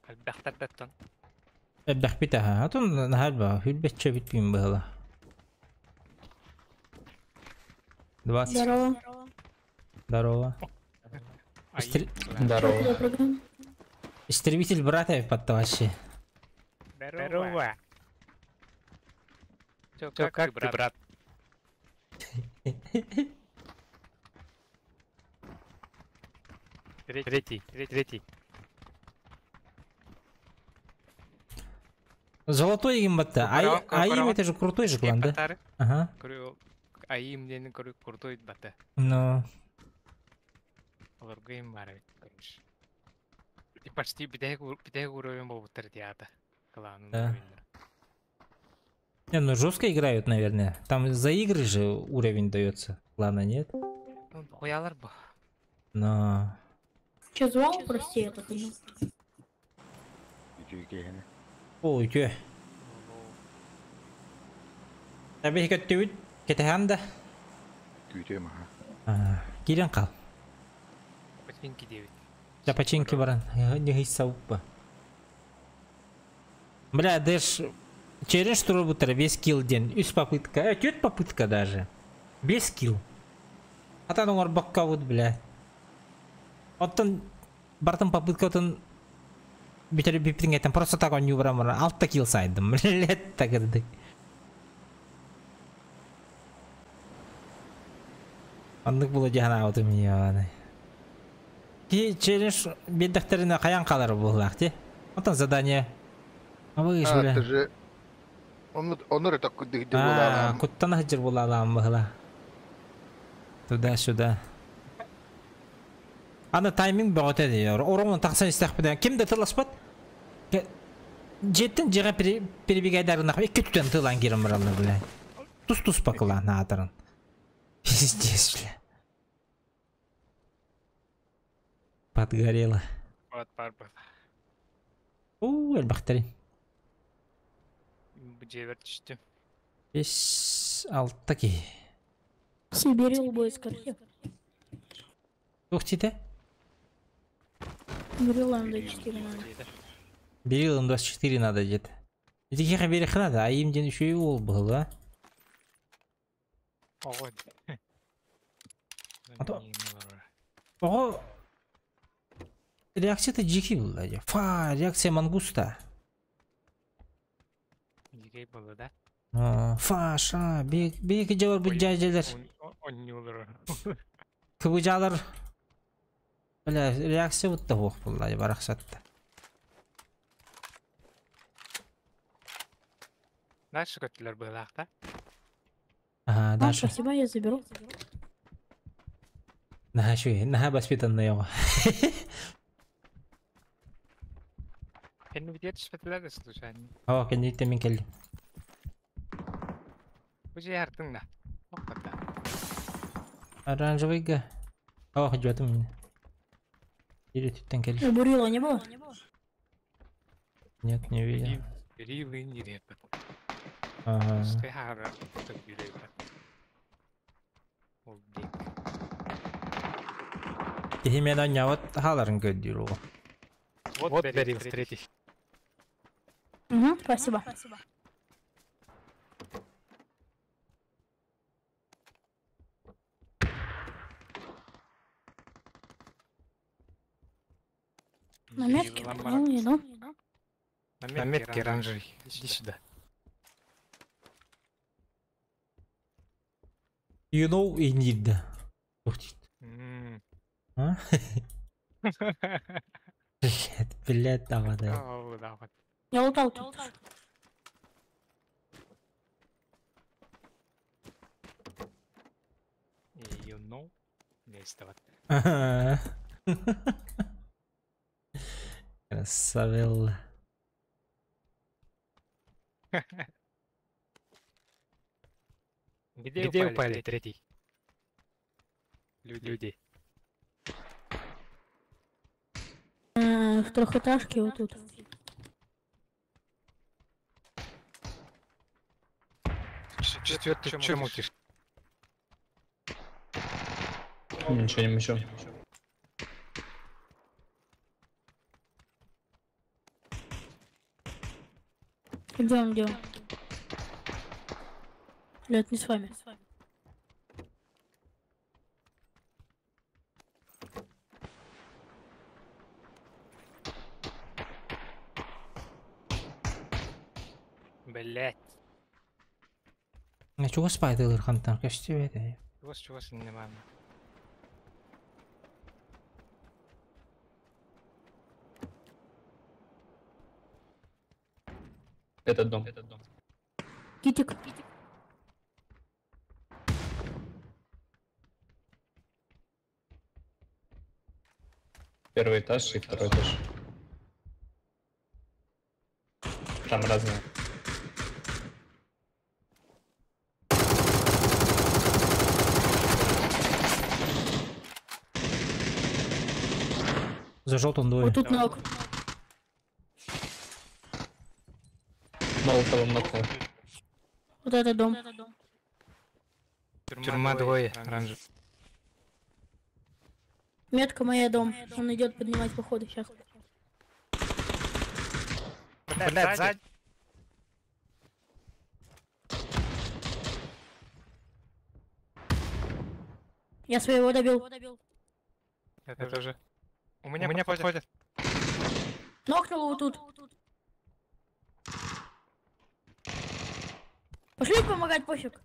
Speaker 3: Элбэхтэр
Speaker 1: Элбэхпит аха. Атын наһаа хүрбэччэ бит быһыла. 20.
Speaker 8: Здорово.
Speaker 1: Здорово.
Speaker 3: Ай,
Speaker 4: Здорово.
Speaker 8: Куда прыгаем?
Speaker 1: Истребитель брата под вообще.
Speaker 3: Здорово. Чё, как ты, брат? Третий, третий.
Speaker 1: Золотой гимбатта. Ай, Аим это же крутой же клан, да?
Speaker 3: Батары.
Speaker 1: Ага.
Speaker 3: Аим дени крутой бата.
Speaker 1: Ну,
Speaker 3: Олоргуйм бар бит, короче. И почти бүтэһик уровень буолбуттар театр. Кланын
Speaker 1: Да.
Speaker 3: уровеньнер.
Speaker 1: Не, ну жестко играют, наверное. Там за игры же уровень дается. Ладно, нет?
Speaker 3: Ну, хуялар бу.
Speaker 1: Но...
Speaker 8: Че, звал? Прости, я так иду.
Speaker 1: Ой, тё. Таби көттүбүт кэтэһэн да.
Speaker 9: Күүтүөм аха.
Speaker 1: Киирэн хаал.
Speaker 3: Починки 9.
Speaker 1: Да починки баран. Не сауппа. Бля, дэш челлендж туруорбуттара 5 килл диэн. Үс попытка. Түөрт попытка даже. 5 килл. Атан оҥорбоккобут, бля. Оттон бартын попыткатын бүтэр бүппүтүн просто так оонньуу баран баран 6 килл сайдым. Блядь, так кырдык. Оннук буолуо дии санаабытым ебаный. Ки челлендж биэрдэхтэринэ хайаан хаалар буоллаҕа дии. Оттон задание. А вы
Speaker 9: А,
Speaker 1: бля.
Speaker 9: ты же... Он, он это куда
Speaker 1: А, куттана сылдьар буолалаан быһыылаах. Туда-сюда. Ана тайминг бөҕөтө дии. Ороҥҥо тахсан истэхпинэ. Ким да тылласпат. Дьиэттэн дьиэҕэ перебегайдарына икки түтэн тылан киирэн бараллар, бля. Тус-туспа кылаан аатыран. Пиздец, бля. Подгорело.
Speaker 3: Вот бар бар.
Speaker 1: У, элбэхтэрин.
Speaker 3: Бу дьиэбэр түстүм.
Speaker 1: Бэс алта киһи.
Speaker 8: Сибирил будет, скорее.
Speaker 1: Туох диэтэ?
Speaker 8: Берил М24 надо.
Speaker 1: Берил М24 надо где-то. Итихи берех надо, а им день еще и ол был, да?
Speaker 3: Ого.
Speaker 1: А то- Ого. Реакция-то дикий был, да? Фа, реакция мангуста.
Speaker 3: Дикий был, да?
Speaker 1: А, Фа, ша, бек, бек жабар бу жажелер.
Speaker 3: Онньуулар.
Speaker 1: Кыбыжалар. Бля, реакция вот того была, барахсатта.
Speaker 3: Дальше көттүлэр быһыылаах, да?
Speaker 1: Ага,
Speaker 8: А,
Speaker 1: дальше.
Speaker 8: спасибо, я заберу.
Speaker 1: Наһаа үчүгэй, наһаа воспитанный оҕо.
Speaker 3: Кэнни бүтэр түспэтилэр да случайно.
Speaker 1: О, кэнниттэн мин кэллим.
Speaker 3: Бу дьиэ хартыҥ да. Охпата.
Speaker 1: Оранжевыйга. О, жуатым мин. Или түттен кэллим.
Speaker 8: У Бурила не было?
Speaker 1: Нет, не видел.
Speaker 3: Берилы не репет.
Speaker 1: Ага.
Speaker 3: Скайхара так Ол дик.
Speaker 1: Киһи мен анньаабат хааларын көрдүүр оҕо.
Speaker 3: Вот Берил третий.
Speaker 8: Угу, спасибо. На метке, понял, иду.
Speaker 3: На метке оранжевый. Иди сюда.
Speaker 1: You know и need. Ух ты.
Speaker 3: М,
Speaker 1: А? Блять, блять, даҕаны.
Speaker 3: Оо, даҕаны.
Speaker 8: Я лутал тут.
Speaker 3: You know? Действовать.
Speaker 1: Ага. Красавелла.
Speaker 3: Где, Где упали третий? Люди. Люди.
Speaker 8: В трехэтажке вот тут.
Speaker 3: Четвертый, чем мутишь?
Speaker 10: Ничего не мучу.
Speaker 8: Идем, идем. Или это не с вами?
Speaker 3: Блять.
Speaker 1: А чего спать, Илырхан там? Конечно, тебе это.
Speaker 3: Чего, чего не мама.
Speaker 10: Этот дом.
Speaker 8: Китик.
Speaker 10: Первый этаж и второй этаж. Там разные.
Speaker 1: За желтым двое.
Speaker 8: Вот тут ног.
Speaker 10: Молотовым нокнул.
Speaker 8: Вот этот дом.
Speaker 3: Тюрьма двое, оранжевый.
Speaker 8: Метка моя дом. Он идет поднимать походу сейчас.
Speaker 3: Блять, сзади.
Speaker 8: Я своего добил.
Speaker 3: Это уже. У меня подходит.
Speaker 8: Нокнул вот тут. Пошли помогать, пофиг.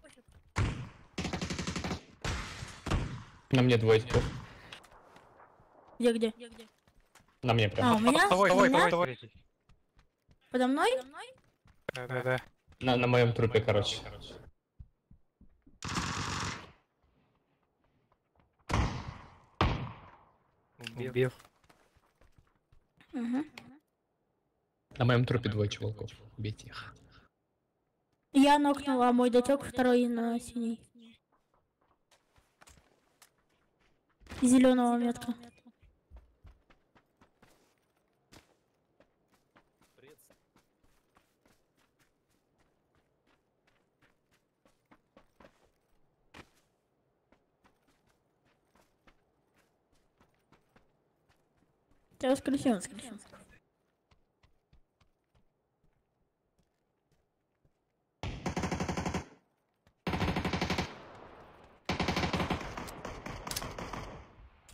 Speaker 10: На мне двое типов.
Speaker 8: Где, где?
Speaker 10: На мне прям.
Speaker 8: А, у меня?
Speaker 3: Твой,
Speaker 8: У
Speaker 3: твой,
Speaker 8: меня?
Speaker 3: твой.
Speaker 8: Подо мной?
Speaker 3: Да, да, да.
Speaker 10: На моем трупе, короче.
Speaker 3: Убил.
Speaker 8: Угу.
Speaker 10: На моем трупе двое чуваков. Убейте их.
Speaker 8: Я нокнула, а мой дотек второй на синий. Зеленого метка. Я воскресил, воскресил.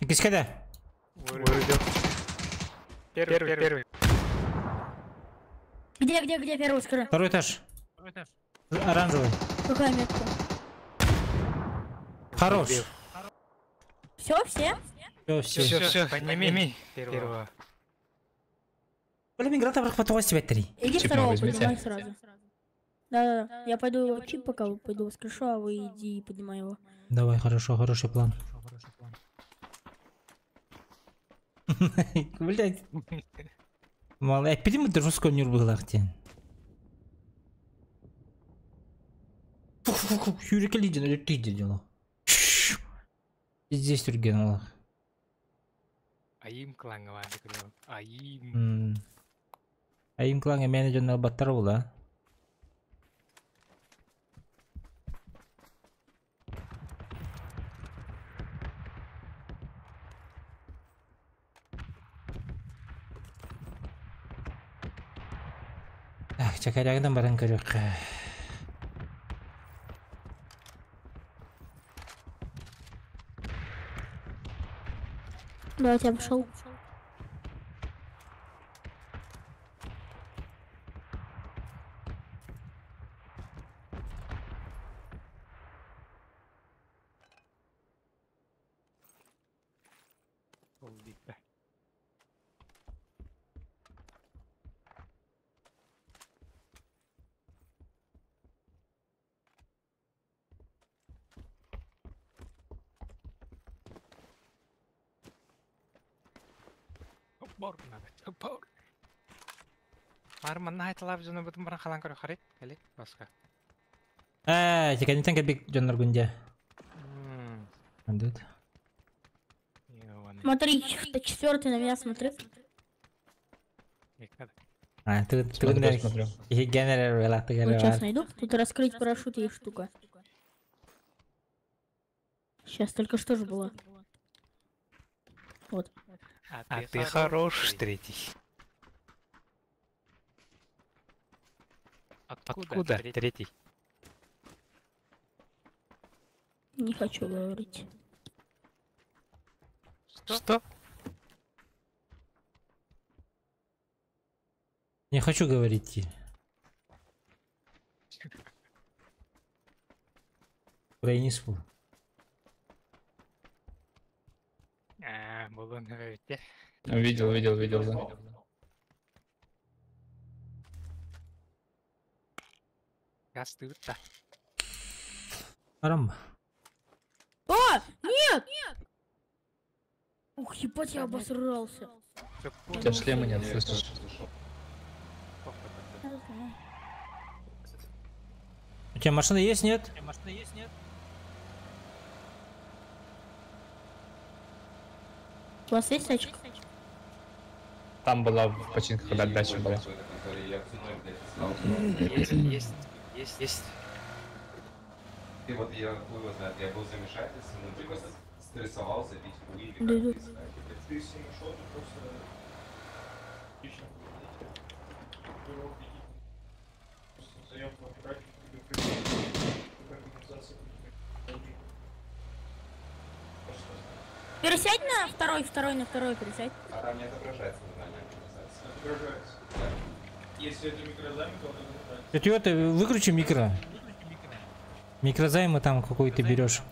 Speaker 1: Кискеде.
Speaker 3: Вырубил. Первый, первый.
Speaker 8: Где, где, где первый, скажи?
Speaker 1: Второй этаж. Оранжевый.
Speaker 8: Какая метка?
Speaker 1: Хорош.
Speaker 8: Все, все?
Speaker 1: Все, все.
Speaker 3: Все, все, подними первого.
Speaker 1: Бля, мигранта прохватывать тебя три.
Speaker 8: Иди
Speaker 10: Чип
Speaker 8: второго
Speaker 10: возьмите.
Speaker 8: поднимай сразу. Да-да-да, я пойду чип пока пойду воскрешу, а вы иди и поднимай его.
Speaker 1: Давай, хорошо, хороший план. Блять. Мало, я перемы русского не было. Здесь турген.
Speaker 3: Аим клан Аим.
Speaker 1: Аим клан менеджер на батарула. Так, чакарягдан баран көрөк.
Speaker 8: Давайте я пошел.
Speaker 3: Бор надо. Бор. Ар манна хайталаап дьону бутун баран халан көрө харый. Кали, баска.
Speaker 1: Ээ, кэнниттэн кэлбит дьонноргун дьэ. Андыт.
Speaker 8: Смотри, четвертый на меня смотри.
Speaker 1: А, ты
Speaker 10: Смотрю, смотрю.
Speaker 8: Вот сейчас найду. Тут раскрыть парашют есть штука. Сейчас только что же было. Вот.
Speaker 3: А ты хорош, третий. Откуда третий?
Speaker 8: Не хочу говорить.
Speaker 3: Что?
Speaker 1: Не хочу говорить. Украинский.
Speaker 3: А, было говорите.
Speaker 10: Видел, видел, видел, да.
Speaker 3: Газ ты-то.
Speaker 1: Арам.
Speaker 8: А! Нет! Ух, ебать, я обосрался.
Speaker 10: У тебя шлема нет, слышишь?
Speaker 1: У тебя машина есть, нет?
Speaker 8: У вас есть тачка?
Speaker 10: Там была в починках, когда дача была.
Speaker 3: Есть, есть, есть, есть.
Speaker 11: И вот я хуй его знает, я был в замешательстве, ну типа стрессовал, забить хуй или
Speaker 8: Да,
Speaker 11: как
Speaker 8: да.
Speaker 11: ты знаешь, блядь.
Speaker 12: Ты с ним ушел, ты просто лично заемку отправить,
Speaker 8: Пересядь на второй, второй, на второй пересядь.
Speaker 11: А там не отображается нормальная организация.
Speaker 12: Отображается. Если это микрозайм, то отображается.
Speaker 1: Четвертый, выключи микро. Микрозаймы там какой ты берешь.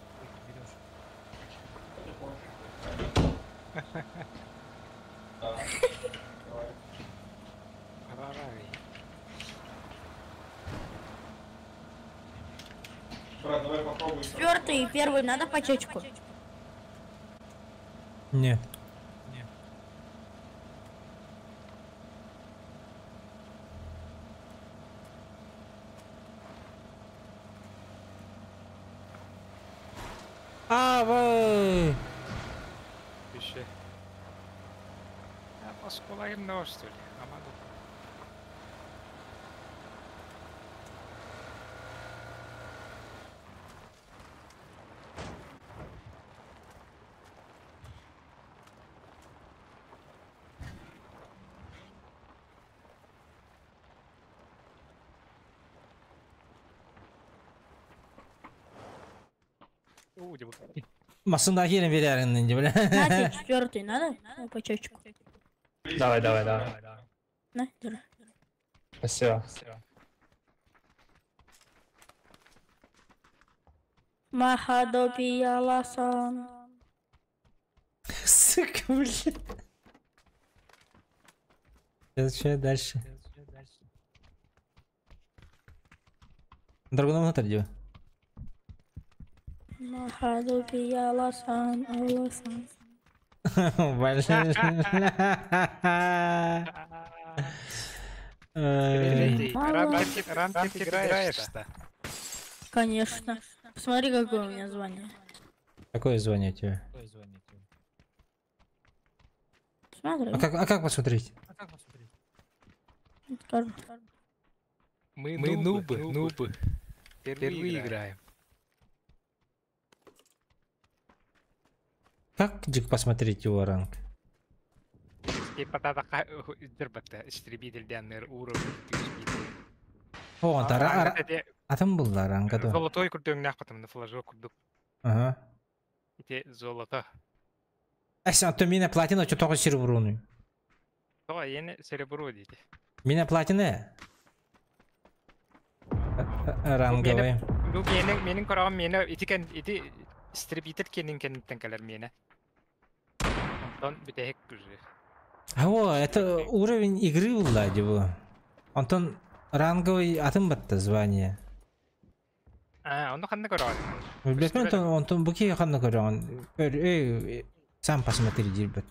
Speaker 12: Брат, давай попробуй.
Speaker 8: Четвертый и первый надо по чечку.
Speaker 1: Нет. А, вы.
Speaker 3: Еще. А осколайым на что ли? Амаду.
Speaker 1: Машина херем верярин, бля.
Speaker 8: На тебе четвертый надо? На по чечку.
Speaker 10: Давай, давай, давай.
Speaker 8: На, держи.
Speaker 10: Спасибо.
Speaker 8: Махадопияласан.
Speaker 1: Сука, блин. Сейчас что дальше? Драгунов на где?
Speaker 8: Махадопияласан, аласан.
Speaker 1: Блин.
Speaker 3: Третий. Ранки играешь-то?
Speaker 8: Конечно. Посмотри, какое у меня звание.
Speaker 1: Какое звание у тебя?
Speaker 8: Смотри.
Speaker 1: А как посмотреть?
Speaker 8: Скажу.
Speaker 3: Мы нубы, нубы. Впервые играем.
Speaker 1: Как Дик посмотреть его ранг?
Speaker 3: Типа та истребитель уровень.
Speaker 1: О, а там был ранг, а то.
Speaker 3: Золотой курдук нахуй на флажок курдук.
Speaker 1: Ага.
Speaker 3: Эти золото.
Speaker 1: А то мина платина, что только серебряную.
Speaker 3: То, я не серебро дети.
Speaker 1: Мина платина? Ранговый.
Speaker 3: Ну, менин корам мени ити кен ити истребитель кенин кенниттен кэлэр миэнэ. Онтон бүтэһик уже.
Speaker 1: А о, это уровень игры был, его. Антон ранговый атын батта звание.
Speaker 3: А, онно ханна көрөҕүн?
Speaker 1: Билбэппин, онтон онтон бу киһи ханна көрөҕүн? Көр, эй, сам посмотри диирбэт.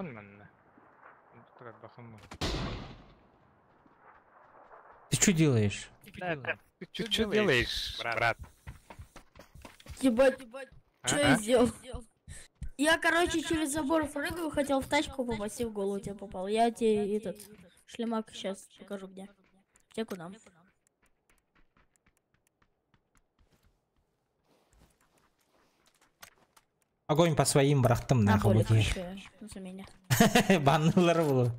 Speaker 3: Суохпун манна. Турарбахым.
Speaker 1: Ты что делаешь?
Speaker 3: Ты что делаешь, брат?
Speaker 8: Ебать, что я
Speaker 3: А?
Speaker 8: сделал? Я, короче, через забор прыгаю, хотел в тачку попасть и в голову тебе попал. Я тебе этот шлемак сейчас покажу где. Тебе куда?
Speaker 1: Огонь по своим брахтам
Speaker 8: На
Speaker 1: нахуй.
Speaker 8: поле
Speaker 1: бутер.
Speaker 8: еще за меня.
Speaker 1: Баннылар булу.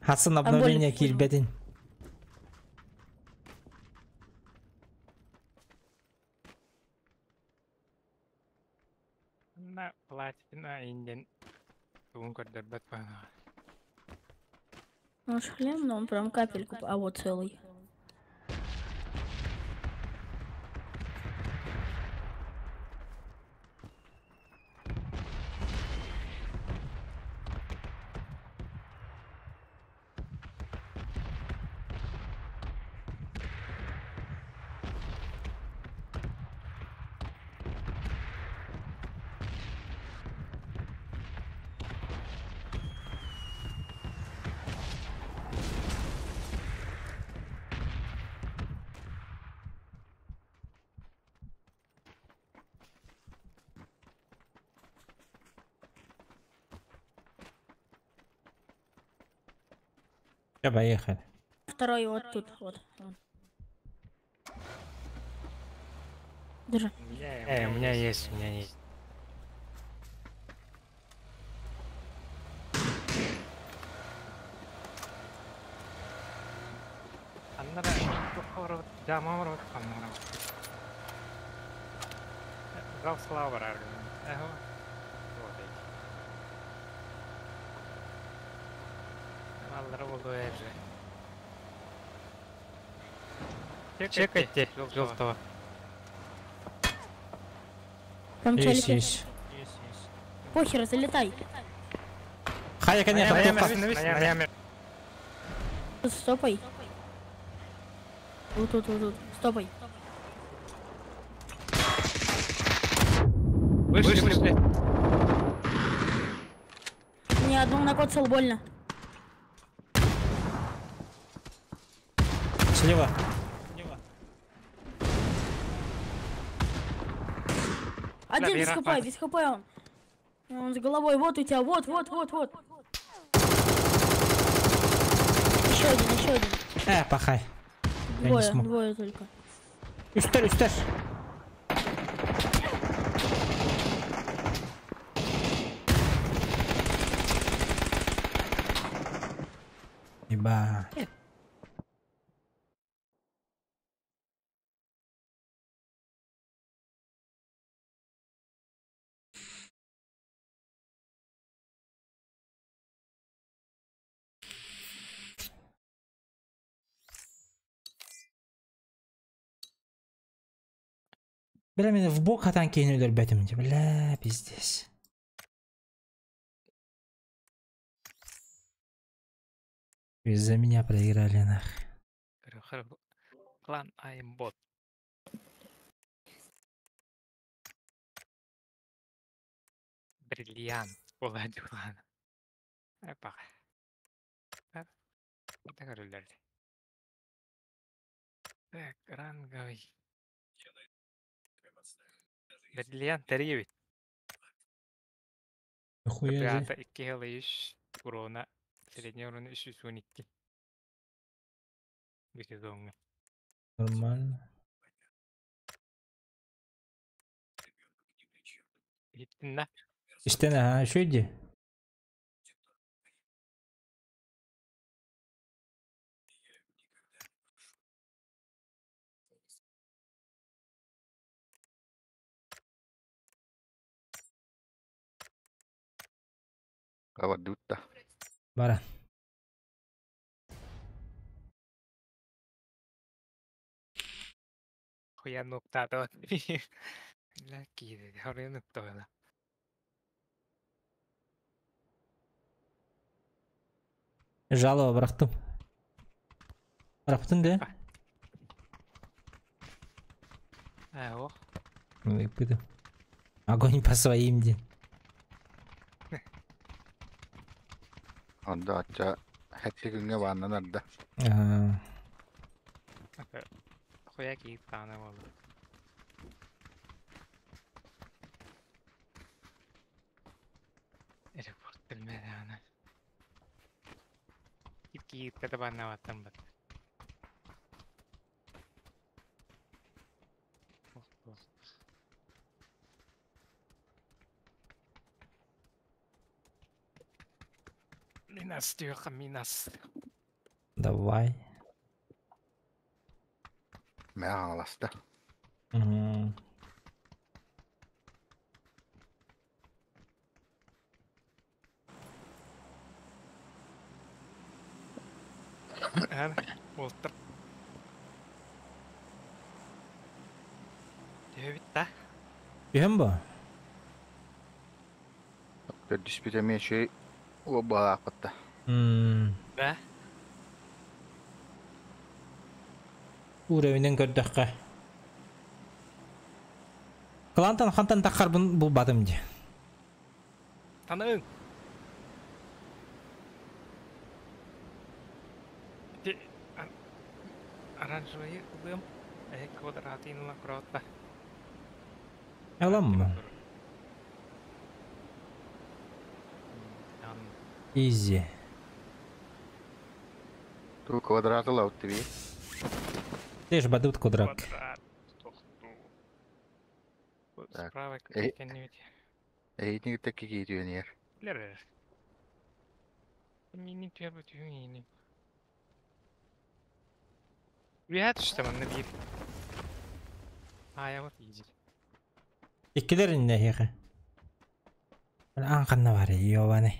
Speaker 1: Хасан обновление килбетин.
Speaker 3: На платина инден. Тугун көрдөрбөт бана.
Speaker 8: Ну шлем, но он прям капельку, а вот целый.
Speaker 1: Все, поехали.
Speaker 8: Второй вот тут, вот. он. Держи.
Speaker 3: У меня есть, у меня есть. Аннара жамамар хаммара. Зав слава рар. Эхо. Вот эти. Аллара болду эже. Чекайте желтого.
Speaker 8: Там
Speaker 1: Есть,
Speaker 8: челики.
Speaker 1: есть.
Speaker 8: Похер, залетай.
Speaker 1: Хая, конечно,
Speaker 8: Тут Стопай. Вот тут, вот тут. Стопай.
Speaker 3: Вышли, вышли.
Speaker 8: Мне одного накоцал больно.
Speaker 1: Слева.
Speaker 8: Один без
Speaker 3: Бля,
Speaker 8: хп,
Speaker 3: Мира,
Speaker 8: без хп он. Он с головой, вот у тебя, вот, вот, вот, вот. Еще один, еще один.
Speaker 1: Пахай. Я не
Speaker 8: Двое,
Speaker 1: смог.
Speaker 8: двое только.
Speaker 1: Үстер, үстер. Еба. Бля, меня в бок хатан кинули, ребята, мне. Бля, пиздец. Из-за меня проиграли, нах.
Speaker 3: Клан Аймбот. Бриллиант. Була дьулан. Эпа. Так, ранговый. Бриллиант тэрийэбит.
Speaker 1: Нихуя
Speaker 3: Пята 2,3 урона. Средний урон 312. Бу сезоҥҥа.
Speaker 1: Нормально.
Speaker 3: Иһиттин да?
Speaker 1: Истэн, ага, еще иди.
Speaker 9: Авадутта.
Speaker 1: Бара.
Speaker 3: Хуя нуктаатабат. Бля, киирэ, хоруйа нуктаала.
Speaker 1: Жалоба бырахтым. Бырахтын да?
Speaker 3: А, ох.
Speaker 1: Ыппытым. Огонь по своим, дин.
Speaker 9: Онда ачча хэттэ күҥҥэ бааннанар да.
Speaker 3: Хуя киит таана буолла. Аэропорт билмэдэҕинэ. Киитка да бааннаабаттан бат. Минас диэххэ минас.
Speaker 1: Давай.
Speaker 9: Мэ аҥаласта.
Speaker 3: Эн уолтар. Төһөбүт да?
Speaker 1: Түһэн бу?
Speaker 9: Төрдүспүт эмиэ үчүгэй уобалаахпыт да.
Speaker 3: Да?
Speaker 1: Уровенин көрдөххө. Клантан хантан таххарбын булбатым дии.
Speaker 3: Таныҥ! Ити оранжевайы ылыам, эһи квадратыйын ыла кроотта.
Speaker 1: Ылам. Изи.
Speaker 9: Ту квадрат ылабыт диби.
Speaker 1: Ты ж бадут квадрат.
Speaker 3: Квадрат.
Speaker 9: Так.
Speaker 3: Справа
Speaker 9: Э,
Speaker 3: кэннибит.
Speaker 9: Эйитин кытта кикиитүөнүгэр.
Speaker 3: Билэр. Мини түһэр түһүн иини. Үөһэ түстэ манна биир. Аайабыт изи.
Speaker 1: Иккилэр инне эһиэхэ. Аан ханна бар ёбаны.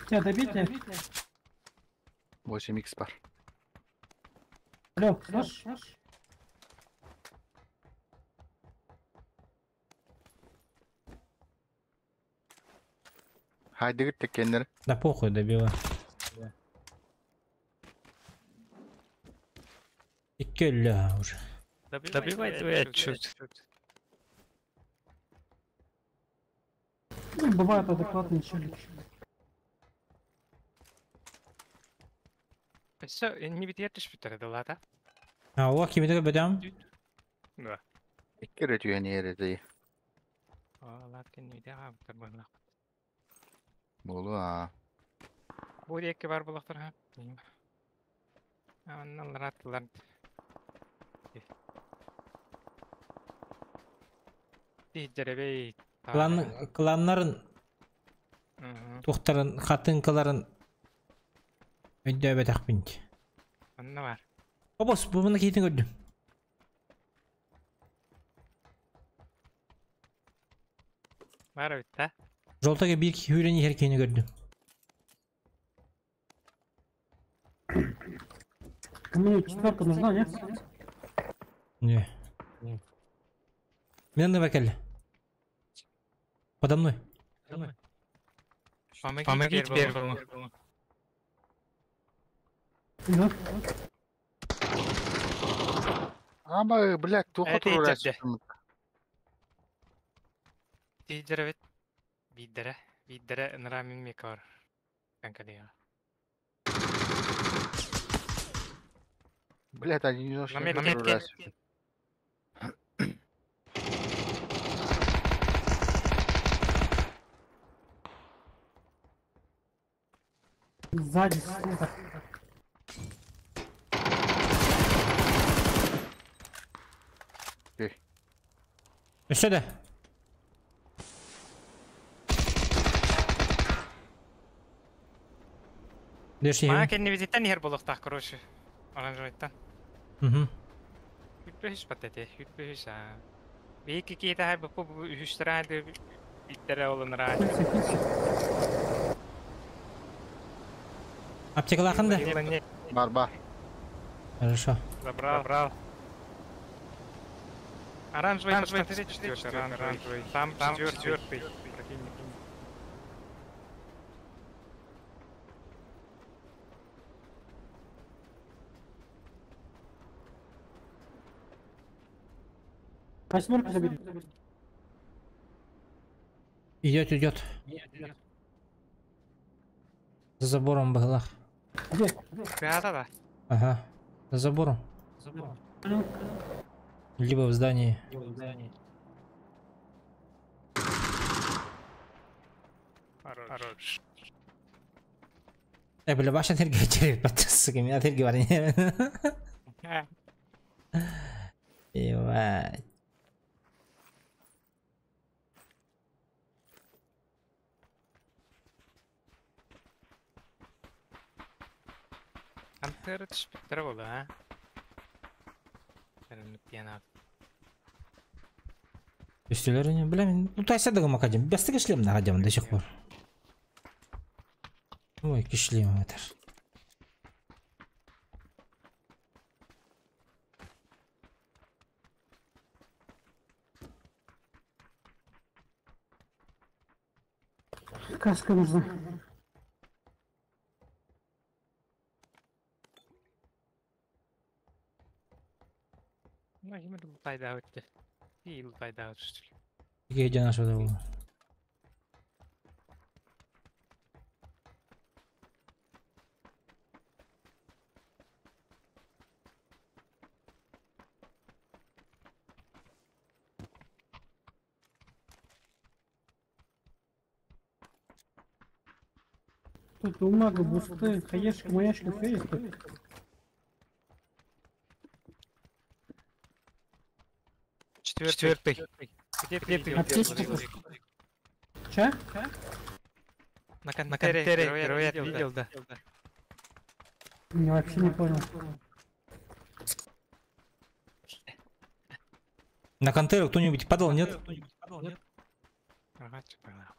Speaker 13: Тебя добить, нет?
Speaker 9: 8 x бар.
Speaker 13: Алло, слышишь?
Speaker 9: Хайдыгыт теккеннер.
Speaker 1: Да похуй добила. Икки өллө уже.
Speaker 3: Добивай твоя чуть.
Speaker 13: Ну, бывает адекватные челики.
Speaker 3: Өссө инни битиэр түспүттэрэ дылаата.
Speaker 1: А, о, кимити көрбөтөм.
Speaker 3: Да.
Speaker 9: Икки эрэ түһэн этэй.
Speaker 3: Алаат кэннибити аҕабыттар быһылаах.
Speaker 9: Буолу аа.
Speaker 3: Бу диэки бар булахтар ха. Анналар аттылар. Тиһдэребей.
Speaker 1: Клан, кланнарын туохтарын хатыҥкаларын өйдөөбөтөхпүн.
Speaker 3: Анна бар.
Speaker 1: Обос, бу маны киһитин көрдүм.
Speaker 3: Бар эбит да.
Speaker 1: Жолтага биир киһи иһэр киһини көрдүм.
Speaker 13: Мне четверка нужна, нет?
Speaker 1: Не. Мен да кэллэ. Подо мной.
Speaker 3: Помоги первому.
Speaker 13: Да.
Speaker 9: Аба, блядь, туха
Speaker 3: Это
Speaker 9: турар.
Speaker 3: итерде. Тиһдэребит. Бииддэрэ. Бииддэрэ ыныраа мека бар. Канкадыга.
Speaker 9: Блядь, они немножко
Speaker 3: Намет
Speaker 9: турар.
Speaker 13: Сзади, сука.
Speaker 1: Өссө да. Дэш
Speaker 3: Маа
Speaker 1: иһин.
Speaker 3: кэннибититтэн иһэр буолуохтаах, короче. Оранжевыйтан.
Speaker 1: Мгм.
Speaker 3: Үппүһүс патете, үппүһүс аа. Биики киитэ бу бу үһүстэрэ биттэрэ ол ыныраа.
Speaker 1: Аптекалаахын да?
Speaker 9: Бар бар.
Speaker 1: Хорошо.
Speaker 3: Забрал. Забрал. Оранжевый, оранжевый, четвертый, оранжевый. Там, там четвертый. Противник.
Speaker 13: Восьмерку забери.
Speaker 1: Идет, идет. За забором была.
Speaker 13: Где?
Speaker 3: Да-да-да.
Speaker 1: Ага. За забором.
Speaker 13: Понял.
Speaker 1: Либо в здании.
Speaker 3: Хорош.
Speaker 1: Бля, ваша энергия череп, сука, меня энергия варни. Ебать.
Speaker 3: Антер түспүттэр буолла, а?
Speaker 1: Үстүлэр бля, ну тайса да макадем. Бясты кишлем на гадем до сих пор. Ой, кишлем это.
Speaker 13: Каска нужна.
Speaker 3: Ну, именно лутайда өттө. И лутайда өттү.
Speaker 1: Где наша было?
Speaker 13: Тут бумага, бусты, хаешка, маяшка, все есть тут.
Speaker 3: Четвертый. Где ты?
Speaker 13: Аптечка. Че?
Speaker 3: На контере, вероятно, видел, да.
Speaker 13: Я вообще не понял.
Speaker 1: На контеру кто-нибудь падал, нет?
Speaker 3: Ага, что понял.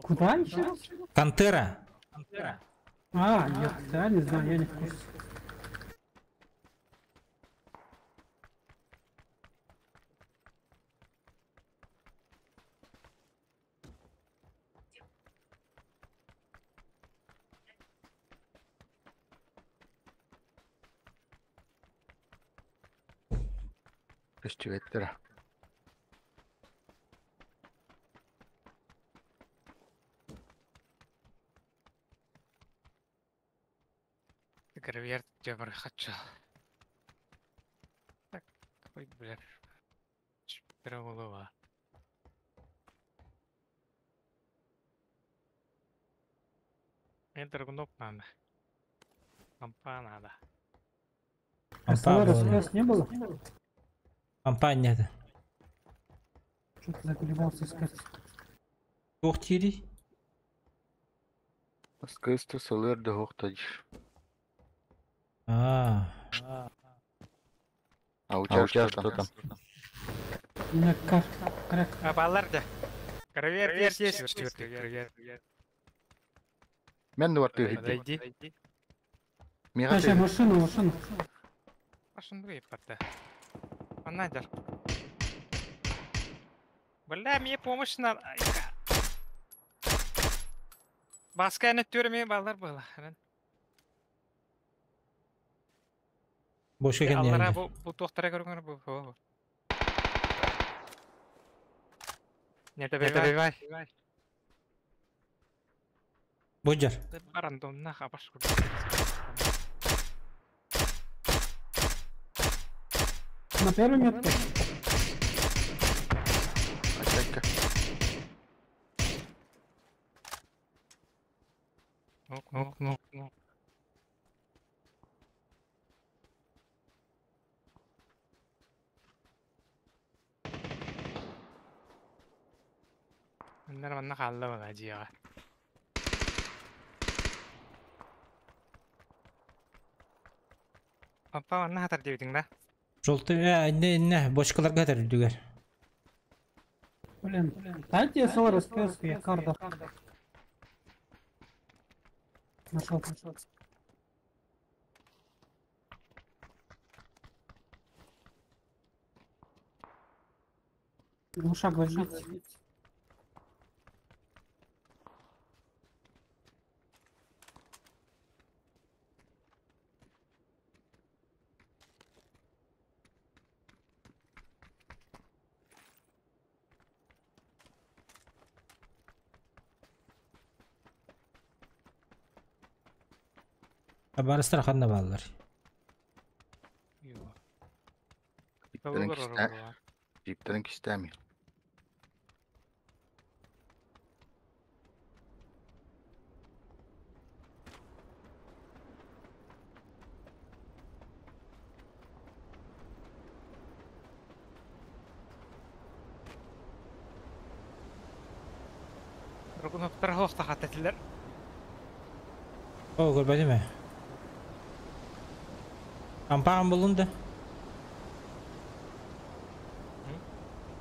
Speaker 13: Куда еще раз?
Speaker 1: Контера.
Speaker 13: А, нет, да, не знаю, я не в курсе.
Speaker 9: Көстүбэттэр.
Speaker 3: Гравьер темір хочу. Так, какой, бля. Голова. Мне драгунок надо. Компа надо.
Speaker 1: Компа
Speaker 13: было. не было?
Speaker 1: Компа нет.
Speaker 13: Что-то заколебался искать.
Speaker 1: Ух, тири.
Speaker 9: Скысты сылыр да хоқтадыр.
Speaker 1: А.
Speaker 9: А у тебя что там?
Speaker 13: У меня как? Крак.
Speaker 3: А, баллар да. Гравьер есть, четвертый, гравьер.
Speaker 9: Мен дуар ты
Speaker 3: Подойди.
Speaker 13: Сейчас, машину, машину.
Speaker 3: Машину выпад, Она дер. Бля, мне помощь надо. Баска на тюрьме баллар было.
Speaker 1: Больше
Speaker 3: Аллара бу бу тохтара көрүңөр бу. Не добивай.
Speaker 1: Боджер.
Speaker 3: Рандомно хабаш.
Speaker 13: На первой метке.
Speaker 3: Ну, ну, ну, ну. Нормально халла дьиэҕэ. Папа манна хатар диэбитиҥ да?
Speaker 1: Желтый, не, не, бочкаларга хатар үрдүгэр.
Speaker 13: Блин, дайте СЛР СПС, я карда. Нашел, нашел. Глушак возьмите.
Speaker 1: Табаарыстар ханна бааллар?
Speaker 9: Джиптерин кистэ. Джиптерин кистэми.
Speaker 3: Рогуновтар хоохтахат этилэр.
Speaker 1: О, көрбөтүм ээ. Ампааҕын буллун да?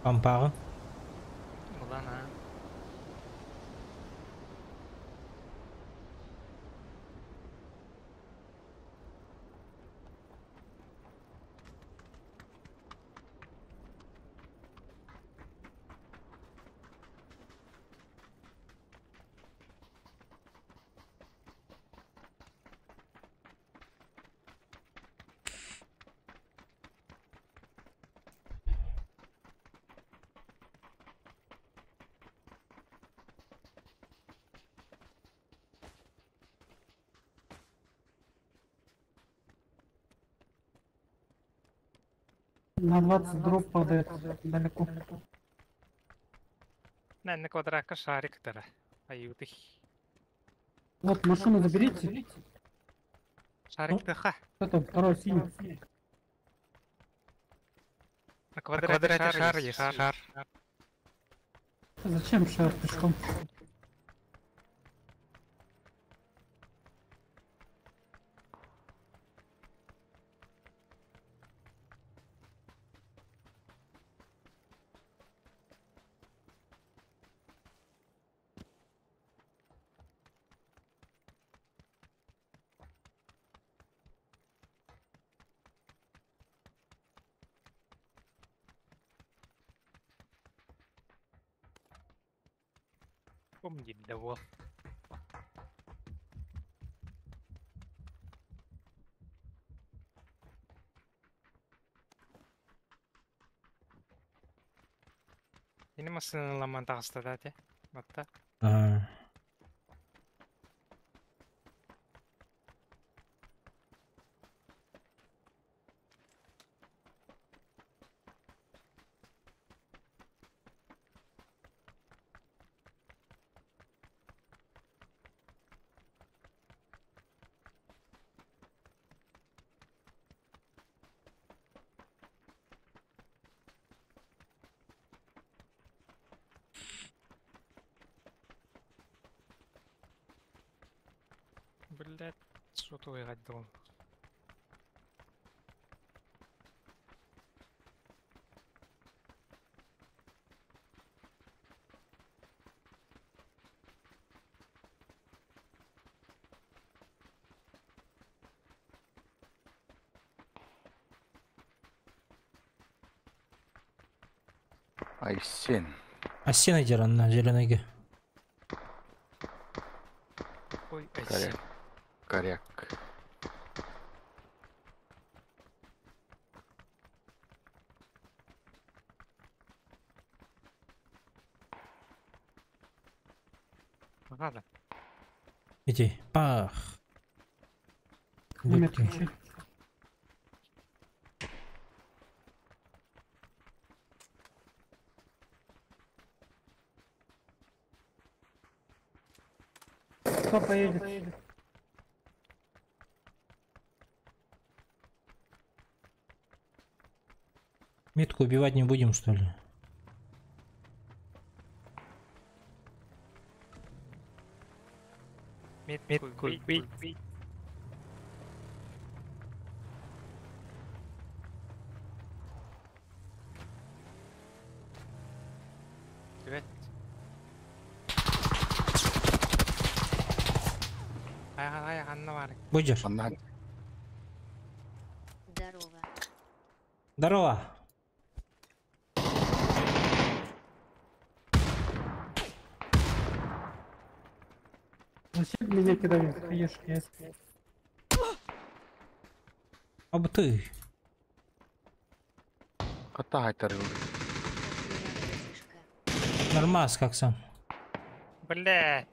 Speaker 1: Ампааҕын.
Speaker 3: Булан аа.
Speaker 13: На 20 дроп падает далеко.
Speaker 3: Наверное, квадратка шарик тара. Аюты.
Speaker 13: Вот машину заберите.
Speaker 3: Шарик тыха.
Speaker 13: Это второй синий.
Speaker 3: На квадрате шар есть, шар.
Speaker 13: Зачем шар пешком?
Speaker 3: Помни, да. Ini masih lama таҕыста да те. Батта.
Speaker 1: А.
Speaker 3: Блять, что твой дом?
Speaker 9: Айсен.
Speaker 1: Айсен идер анна зеленыйга.
Speaker 3: Ой, Айсен.
Speaker 9: Коряк. Коряк.
Speaker 3: Ладно.
Speaker 1: Иди. Пах.
Speaker 13: Номер
Speaker 1: Легкий.
Speaker 13: ключи. Кто поедет?
Speaker 1: Метку убивать не будем, что ли?
Speaker 3: Метку убить. Привет. Ай, ай, Анна Варик.
Speaker 1: Будешь?
Speaker 9: Анна.
Speaker 2: Здорово.
Speaker 1: Здорово.
Speaker 13: Зачем меня кидают? Хаешки, я...
Speaker 1: Аб ты.
Speaker 9: Хата хайтар.
Speaker 1: Нормас, как сам.
Speaker 3: Бля.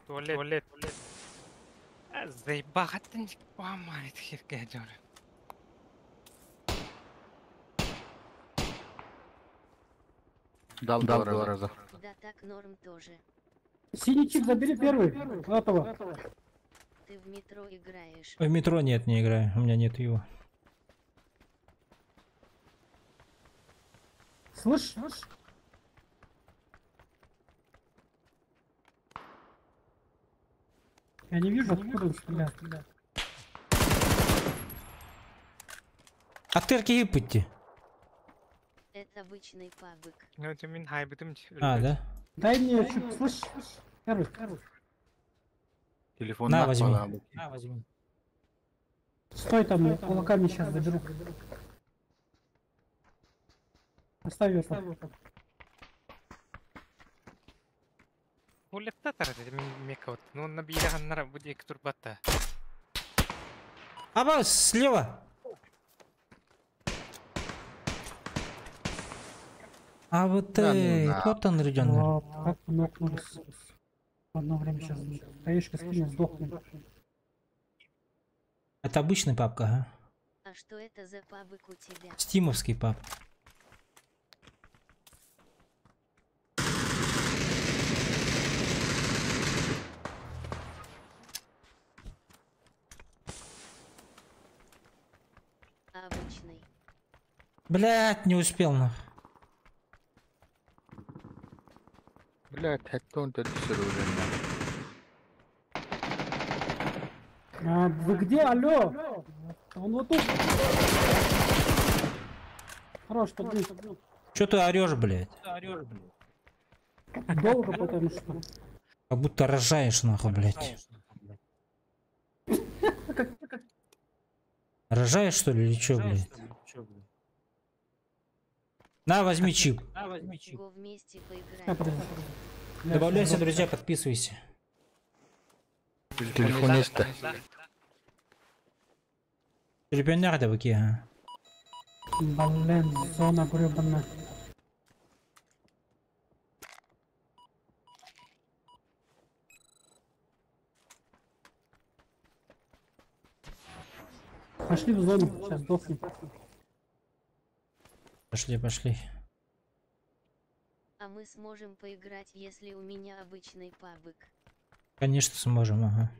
Speaker 3: Туалет, туалет, туалет. Заебахаттын памает херге жора.
Speaker 9: Дал дал два раза.
Speaker 2: Да так норм тоже.
Speaker 13: Синий чип забери первый. Этого.
Speaker 2: Ты в метро играешь.
Speaker 1: В метро нет, не играю. У меня нет его.
Speaker 13: Слышь? Я не вижу, откуда он стреляет.
Speaker 1: А ты пытти.
Speaker 2: Это обычный пабык.
Speaker 3: Ну, это мин хайбытым.
Speaker 1: А, да?
Speaker 13: Дай мне чип, слышь? Первый.
Speaker 9: Телефон
Speaker 1: На, возьми.
Speaker 9: пора.
Speaker 1: На, возьми.
Speaker 13: Стой там, я кулаками сейчас заберу. Оставь ее там.
Speaker 3: Туалетта тарады мин мекаут. Ну, на биляганнара будет турбата.
Speaker 1: Аба, слева. А вот
Speaker 9: Да, ну
Speaker 1: ты,
Speaker 9: на.
Speaker 1: вот он район.
Speaker 13: Вот, как нокнулись. В одно время сейчас. Хаешка скинул, сдохнем.
Speaker 1: Это обычный папка, ага.
Speaker 2: А что это за пабык у тебя?
Speaker 1: Стимовский пап.
Speaker 2: Обычный.
Speaker 1: Блять, не успел нах.
Speaker 9: Блять, это он
Speaker 13: А, вы где? Алло! Он вот тут. Хорош, подбил.
Speaker 1: Чё ты орешь, блять?
Speaker 13: Долго потому что.
Speaker 1: Как будто рожаешь, нахуй, блять. Рожаешь, что ли, или чё, блядь? На, возьми чип.
Speaker 2: Го вместе поиграем.
Speaker 1: Добавляйся, друзья, подписывайся.
Speaker 9: Телефон есть да?
Speaker 1: Ребенок да выки, а.
Speaker 13: Блин, зона гребаная. Пошли в зону, сейчас сдохнем.
Speaker 1: Пошли, пошли.
Speaker 2: А мы сможем поиграть, если у меня обычный пабык.
Speaker 1: Конечно сможем, ага.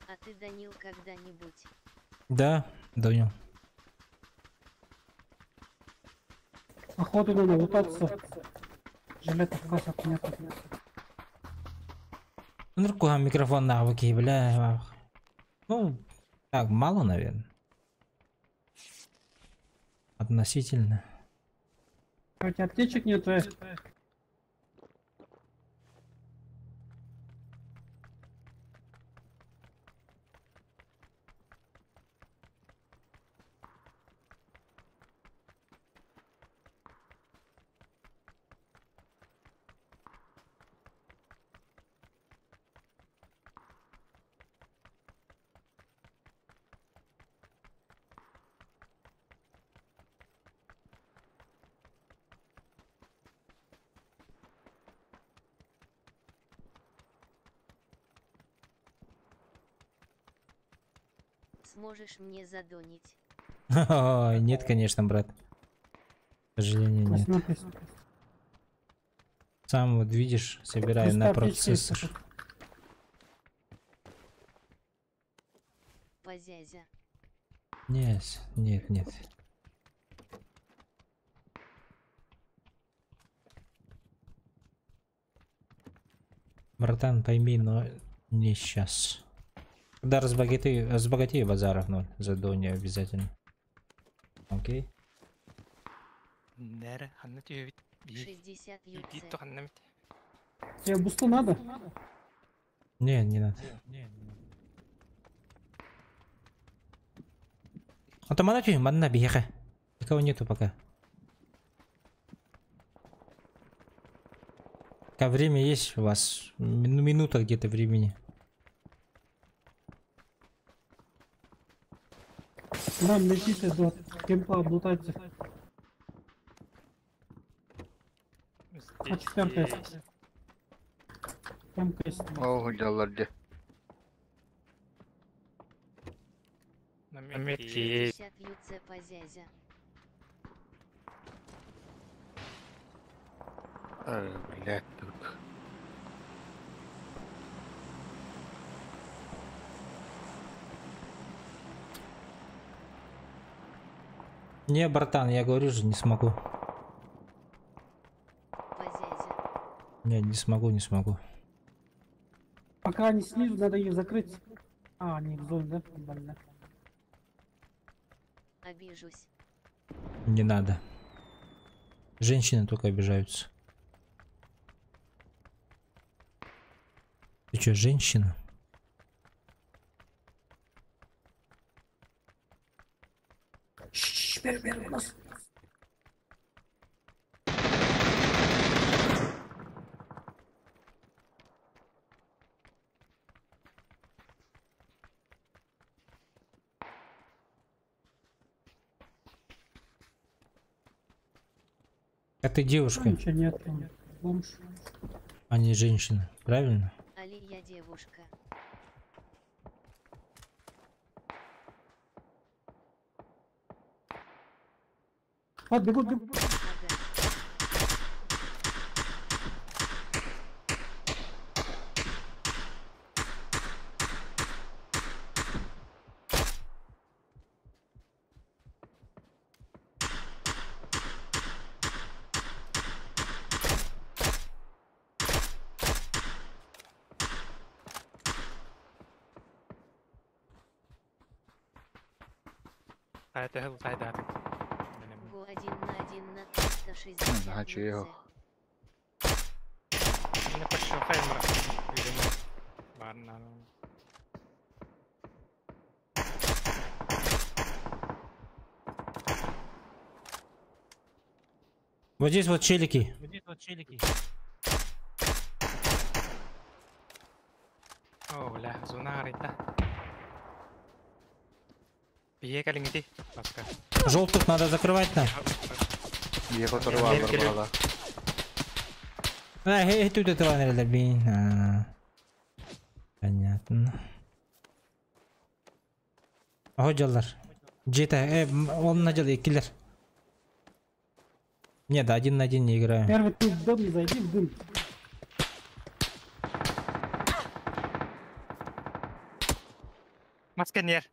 Speaker 2: А ты, Данил, когда-нибудь?
Speaker 1: Да, Данил.
Speaker 13: Походу надо лутаться. Жилетов касок нету.
Speaker 1: Ну, микрофон навыки, бля. Ну, так, мало, наверное. Относительно.
Speaker 13: У тебя аптечек нету?
Speaker 2: Сможешь мне задонить?
Speaker 1: Нет, конечно, брат. К сожалению, нет. Сам вот видишь, собираю на процессор.
Speaker 2: Позязя.
Speaker 1: Нет, нет, нет. Братан, пойми, но не сейчас. Когда разбогатею, базаров ноль, задоню обязательно. Окей.
Speaker 3: Нere, ханна түһэбит.
Speaker 2: 60
Speaker 3: Биир
Speaker 2: ЮЦ.
Speaker 3: ханна бит.
Speaker 13: Тебе бусту надо?
Speaker 1: Не, не надо. А то мана тюнь, манна бияха. Никого нету пока. Пока время есть у вас. Минута где-то времени.
Speaker 13: Нам летите до кемпа облутайте. А четвертая есть. Темка есть.
Speaker 9: О, дьаллар дьэ.
Speaker 3: На метке есть.
Speaker 2: 60 ЮЦ позязя.
Speaker 9: Блядь, тут.
Speaker 1: Не, братан, я говорю же, не смогу.
Speaker 2: Позязя.
Speaker 1: Не, не смогу, не смогу.
Speaker 13: Пока они снизу, надо их закрыть. А, они в зоне, да? Больно.
Speaker 2: Обижусь.
Speaker 1: Не надо. Женщины только обижаются. Ты чё, женщина?
Speaker 13: Шш, первый, первый у нас.
Speaker 1: А ты девушка,
Speaker 13: Ничего нет, там бомж.
Speaker 1: а не женщина, правильно?
Speaker 2: Али, я девушка.
Speaker 13: Вот, бегут, бегут.
Speaker 3: Это хайда.
Speaker 2: Го 1 на 1 на 360
Speaker 9: Наче
Speaker 2: ЮЦ.
Speaker 9: його.
Speaker 3: Не пошел хаймера. Ладно.
Speaker 1: Вот здесь вот челики.
Speaker 3: Вот здесь вот челики. О, бля, зона арыта. Бие калиңити. Баска.
Speaker 1: Желтых надо закрывать нам.
Speaker 9: Бие которого барбала.
Speaker 1: А, тут этого наверное, бин. А, понятно. Ого, дьаллар. Джета, он надел киллер. Нет, да, один на один не играю.
Speaker 13: Первый ты в дом зайди, в дым.
Speaker 3: Маска нер.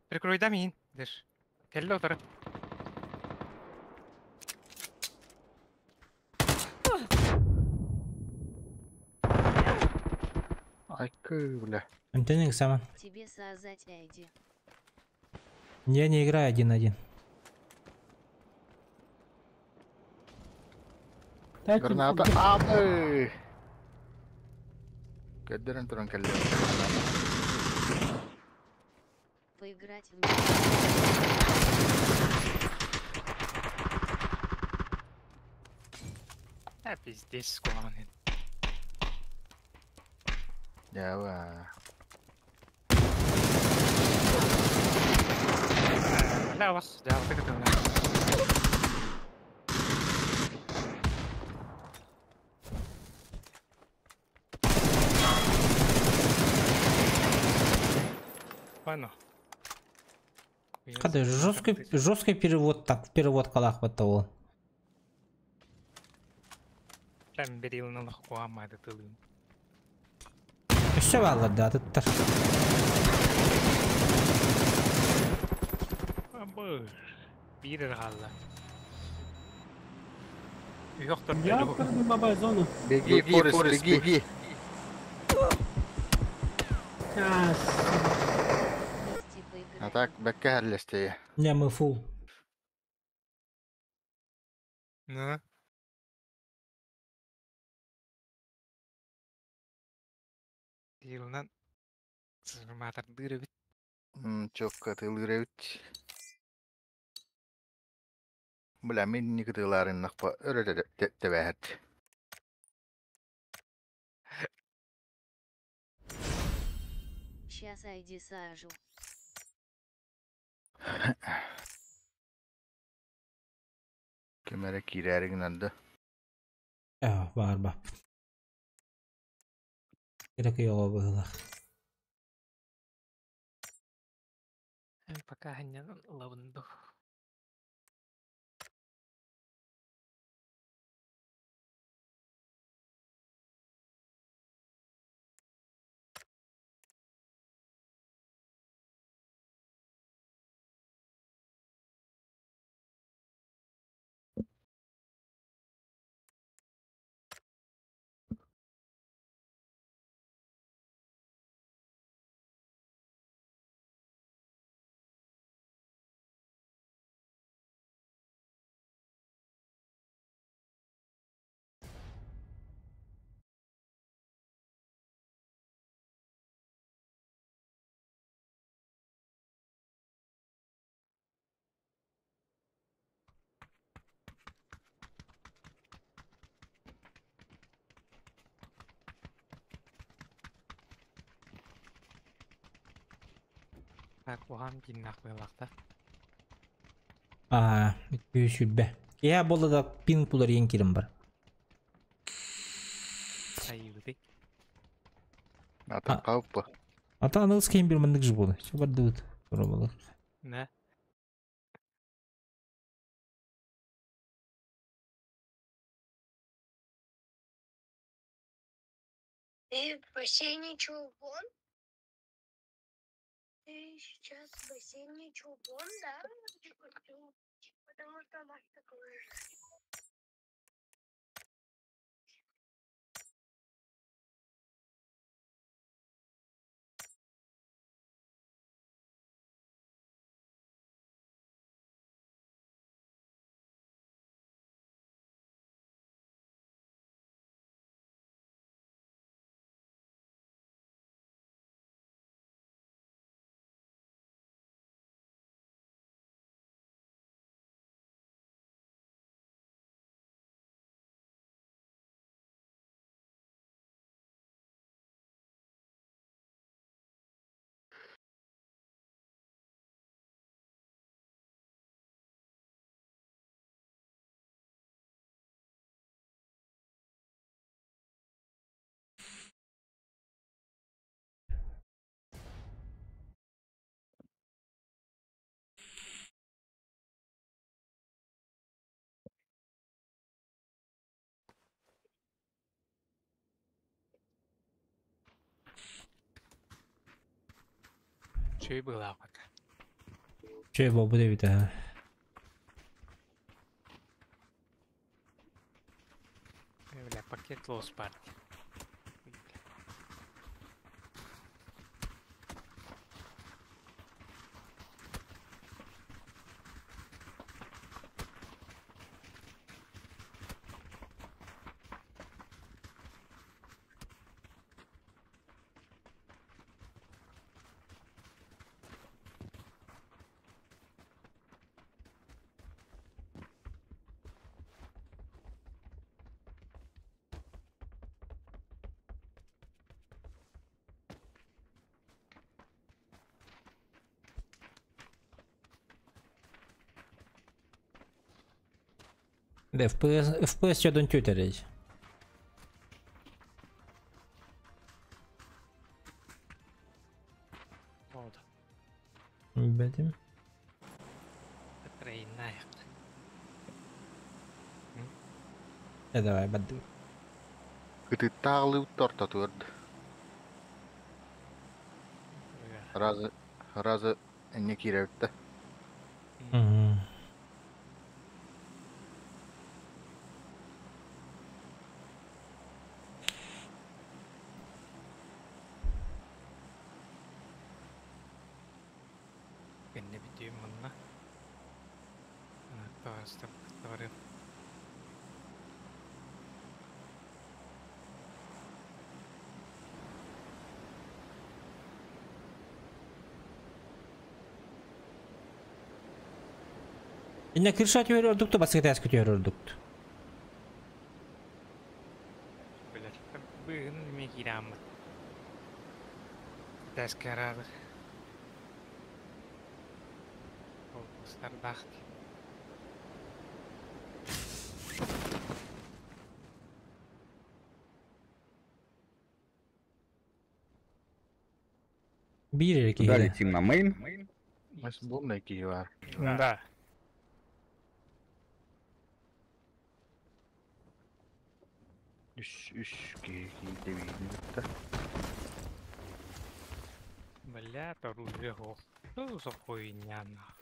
Speaker 3: Прикрой дамин. Дыш. Келле отыр.
Speaker 9: Ай, бля.
Speaker 1: Антоник сама.
Speaker 2: Тебе создать ID.
Speaker 1: Я не играю один на один.
Speaker 9: Граната. Абы! Кедерен туран келле.
Speaker 2: Поиграть в
Speaker 3: А пиздец, скованный.
Speaker 9: Ява.
Speaker 3: Бля, вас, да, вот это у нас. Ладно.
Speaker 1: Когда жесткий перевод, так, перевод калах вот того.
Speaker 3: Прям берил на лоху, а мать это лын.
Speaker 1: Все валла, да, тут так.
Speaker 3: Бир галла. Йоктор
Speaker 13: Я бабай зону.
Speaker 9: Беги, Форест, беги.
Speaker 13: А,
Speaker 9: А так, бәккә хәрләсте.
Speaker 1: Не, мы фул.
Speaker 3: Ну. Тиилынан сырмаатардыыр эбит.
Speaker 9: Чокка тылыыр эбит. Бля, мин инники тылаарыннахпа өрө тэбээһэт.
Speaker 2: Сейчас айди сажу.
Speaker 9: Ким эрэ киирээри гынан да.
Speaker 1: Ээ, баар баппыт. Кыра оҕо быһыылаах.
Speaker 3: Пока ханньанан ылабын дуу. Так, уһаан пиннах быһыылаах да.
Speaker 1: Аа, 220. Киһи буолла да пинг уларыйан киирэн бар.
Speaker 3: Айыбытый.
Speaker 9: Ата хаалпа.
Speaker 1: Ата аныгыс киһим бир маннык же буолла. Чэ бардыбыт. Тура
Speaker 3: Да.
Speaker 14: Ты в бассейне Чулпон? Ты сейчас в бассейне Чулпон, да? Потому что Маша такой.
Speaker 3: Үчүгэй быһыылаах пока.
Speaker 1: Чэ буолбут эбит аа.
Speaker 3: Бля, пакет лос парти.
Speaker 1: Да, FPS, FPS чадон тетя
Speaker 3: Oldu.
Speaker 1: Бэтим.
Speaker 3: Тройная.
Speaker 1: Э, давай, бадды.
Speaker 9: Кытыттаалыы тортотуорд. Разы разы энне киирээбит
Speaker 1: Угу.
Speaker 3: Кэннэ бүтүм манна. Тоҕо
Speaker 1: Инна крыша түһэр ордукту, баскы тааска түһэр ордукту.
Speaker 3: Билэр. Быыһын эмиэ киирээммит. Тээскэ араадыр. Олустардаах.
Speaker 1: Биир эрэ
Speaker 11: Куда
Speaker 1: киһи.
Speaker 11: летим на мейн?
Speaker 9: Басболная Киева.
Speaker 3: Да.
Speaker 9: Үс үс киһи киирдэ биирдэ.
Speaker 3: Бля, оружие суох. Что за хуйня нах?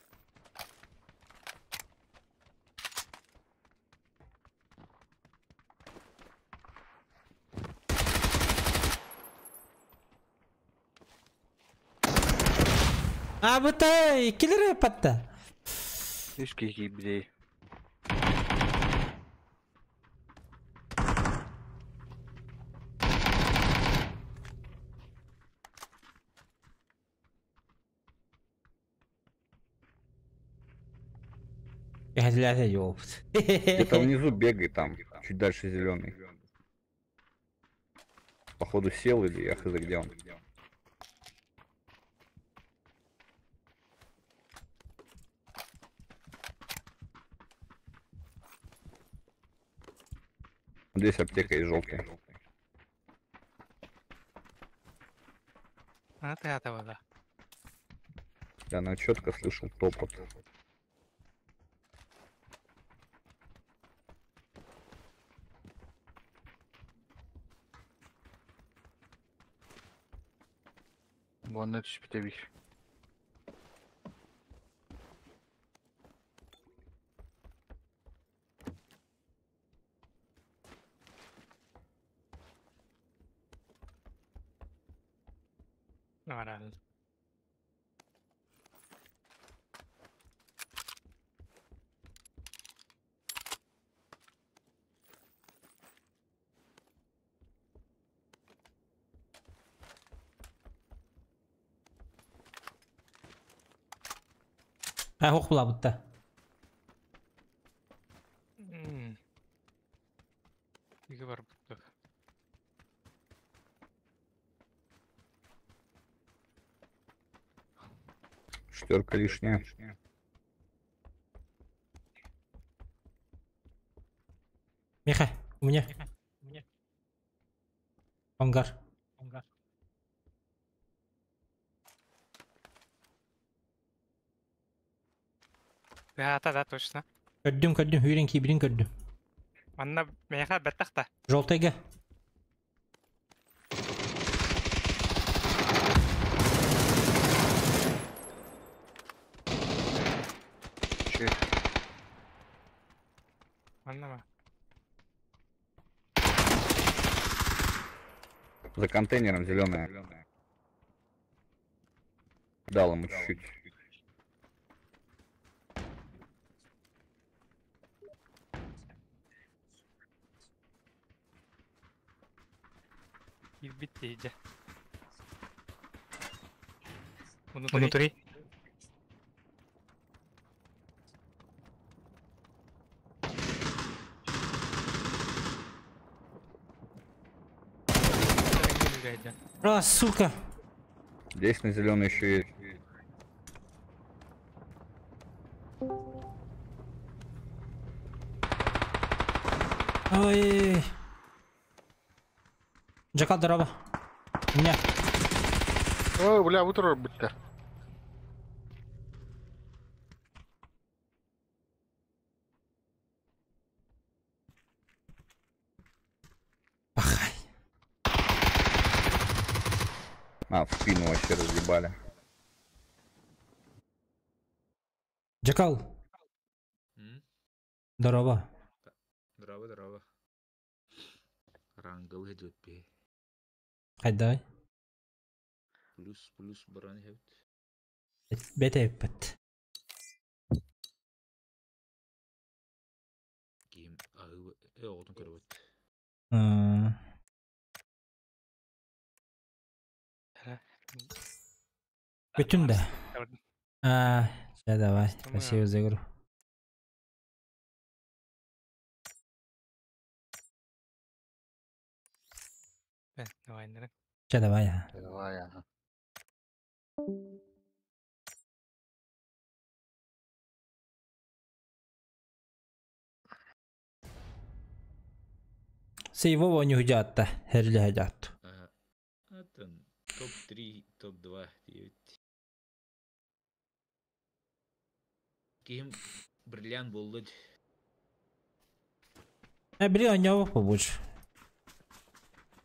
Speaker 1: А быта иккилер патта.
Speaker 9: Үс киһи киирбитэ.
Speaker 1: Ёпт.
Speaker 11: Где-то внизу бегай там, чуть дальше зеленый. Походу сел или я хз где он. Здесь аптека и желтая.
Speaker 3: А ты этого, да.
Speaker 11: Да, она четко слышал топот.
Speaker 9: Буонна түспүтэ биир.
Speaker 3: Нормально.
Speaker 1: А хох була бутта.
Speaker 3: Иги бар буттук.
Speaker 11: Шестерка лишняя.
Speaker 1: Миха, у меня. Ангар.
Speaker 3: Да, да, да, точно.
Speaker 1: Көрдүм, көрдүм, хүрен кибирин көрдүм.
Speaker 3: Манна меха беттахта.
Speaker 1: Желтыйга.
Speaker 3: Манна ма.
Speaker 11: За контейнером зеленая. Дал ему чуть-чуть.
Speaker 3: Кирбит Внутри.
Speaker 1: А, сука.
Speaker 11: Здесь на зеленый еще есть.
Speaker 1: Ой. Джакал, здорово. У меня.
Speaker 9: Ой, бля, утро бытта.
Speaker 11: А, в спину вообще разъебали.
Speaker 1: Джакал. Здорово.
Speaker 12: Здорово, здорово. Рангл идет пи.
Speaker 1: Хайдай.
Speaker 12: Плюс, плюс, баран хевт.
Speaker 1: Бете пат.
Speaker 12: Ким, а, отын көрөбөт.
Speaker 1: Бүтүн да. А, давай. Спасибо за игру.
Speaker 3: Давай, наверное.
Speaker 1: Че, давай. а.
Speaker 9: Давай, ага.
Speaker 1: Сейвова не худятта, херле худят.
Speaker 12: Ага. Атын топ-3, топ-2 диэбит. Киһим бриллиант буолла дии.
Speaker 1: Э, били онньообох побуч.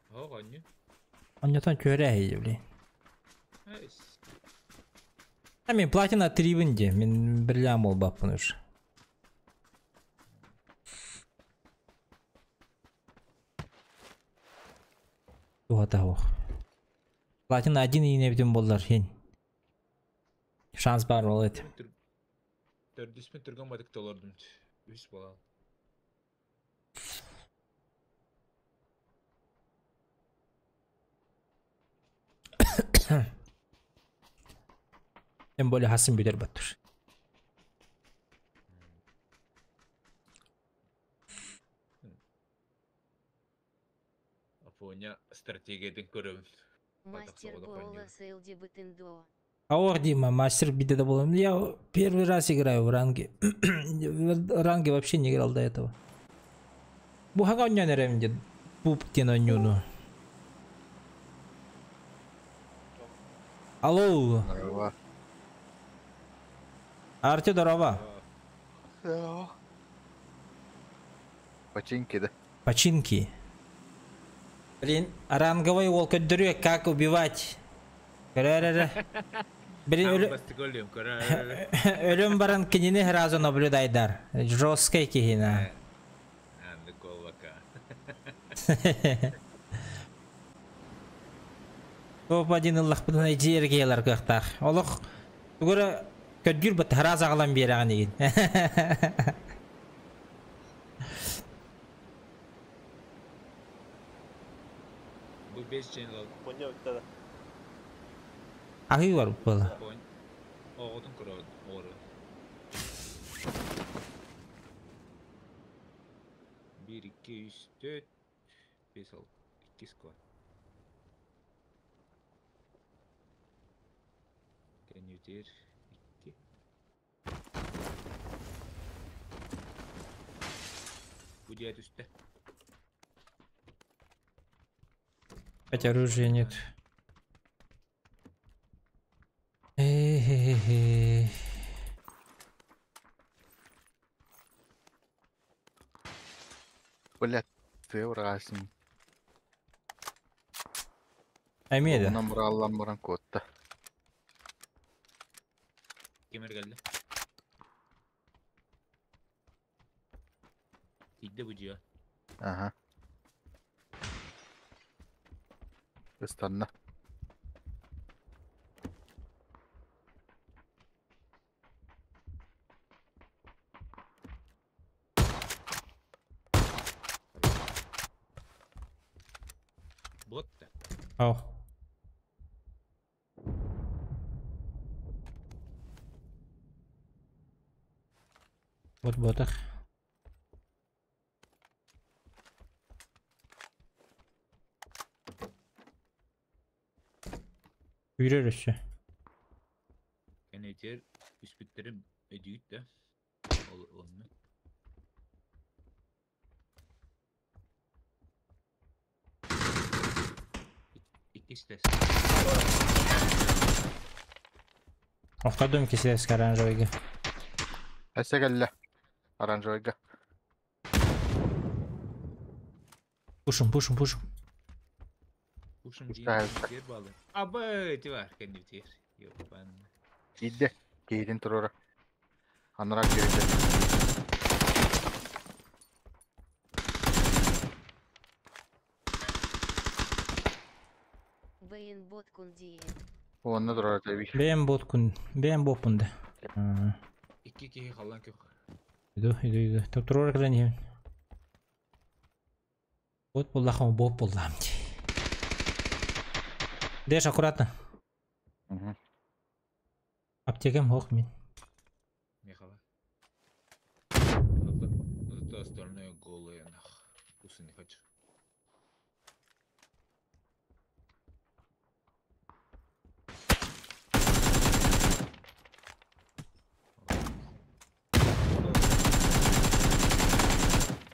Speaker 12: Оһох оонньуу.
Speaker 1: Онньотон түөрэ блин.
Speaker 12: Эс.
Speaker 1: А мен платина 3 де, мен бриллиант буолбаппын уж. Туһата суох. Платина 1 иинэбитин буоллар хин. Шанс баар буолуо этэ.
Speaker 12: Төрдүспүн түргэн батык толордум. Үс буолан.
Speaker 1: Тем более хасын бүтэр баттыр.
Speaker 12: Афоня стратегиятын көрөбүн.
Speaker 2: Мастер Буола Селди Бытындо.
Speaker 1: Аур, Дима, мастер биде да был. Я первый раз играю в ранге. В ранге вообще не играл до этого. Бу хаҥа оонньоон эрэбин Пуп диэн оонньууну. Алло.
Speaker 9: Здорово.
Speaker 1: Арти, здорово.
Speaker 9: Здорово. Починки, да?
Speaker 1: Починки. Блин, ранговый уол көрдөрүө, как убивать. Көрө Блин, өлөн баран кинини сразу наблюдайдар. Жесткий киһи.
Speaker 12: Анды коллака.
Speaker 1: Топ-1 ыллахпытына дьиэргэ ылар кыахтаах. Олох тугура көрдүүр бат хараас аҕалан биэрэҕин игин.
Speaker 12: Бу 5 чен лол.
Speaker 4: Понял, да.
Speaker 1: Аһыы бар буола.
Speaker 12: Оҕотун көрө ору. 1, 2, 3, 4, 5, 6, 2 squad. Кэннибитигэр 2. Бу дьиэ түстэ.
Speaker 1: Хотя оружия нет. Эй-хе-хе-хе.
Speaker 9: Блядь, ты урасың.
Speaker 1: Эмиэ да.
Speaker 9: Онон быраллан баран куотта.
Speaker 12: Ким эргэллэ? Тиийдэ бу дьиэ.
Speaker 9: Ага. Ыстанна.
Speaker 12: Бот да.
Speaker 1: Ау. Вот ботах. Yürür өссө.
Speaker 12: Кэннибитигэр түспүттэрин өйдүүгүт да. Ол онно. Иккис тест.
Speaker 1: Охтодум кисес оранжевыйга.
Speaker 9: Өссө кэллэ. Оранжевыйга.
Speaker 1: Пушим, пушим, пушим.
Speaker 12: Пушим
Speaker 9: Пускай.
Speaker 12: диэн балы. Абы, ти бар кэннибитигэр. Ёпан.
Speaker 9: Киирдэ. Киирин туруора. Анараа киирдэ.
Speaker 2: Бэйэн бот кундиэ.
Speaker 9: Онно туруора тэби.
Speaker 1: Бэйэм бот кун, бэйэм боппун да.
Speaker 12: Икки киһи халлан көх.
Speaker 1: Иду, иду, иду. Туруора кэлэн иһэбин. Бот буоллахым, бот буоллаам дии. Дэш, аккуратно.
Speaker 9: Мгм.
Speaker 1: Аптекам суох мин.
Speaker 12: Михала. Зато остальное голое нах. Усы не хочу.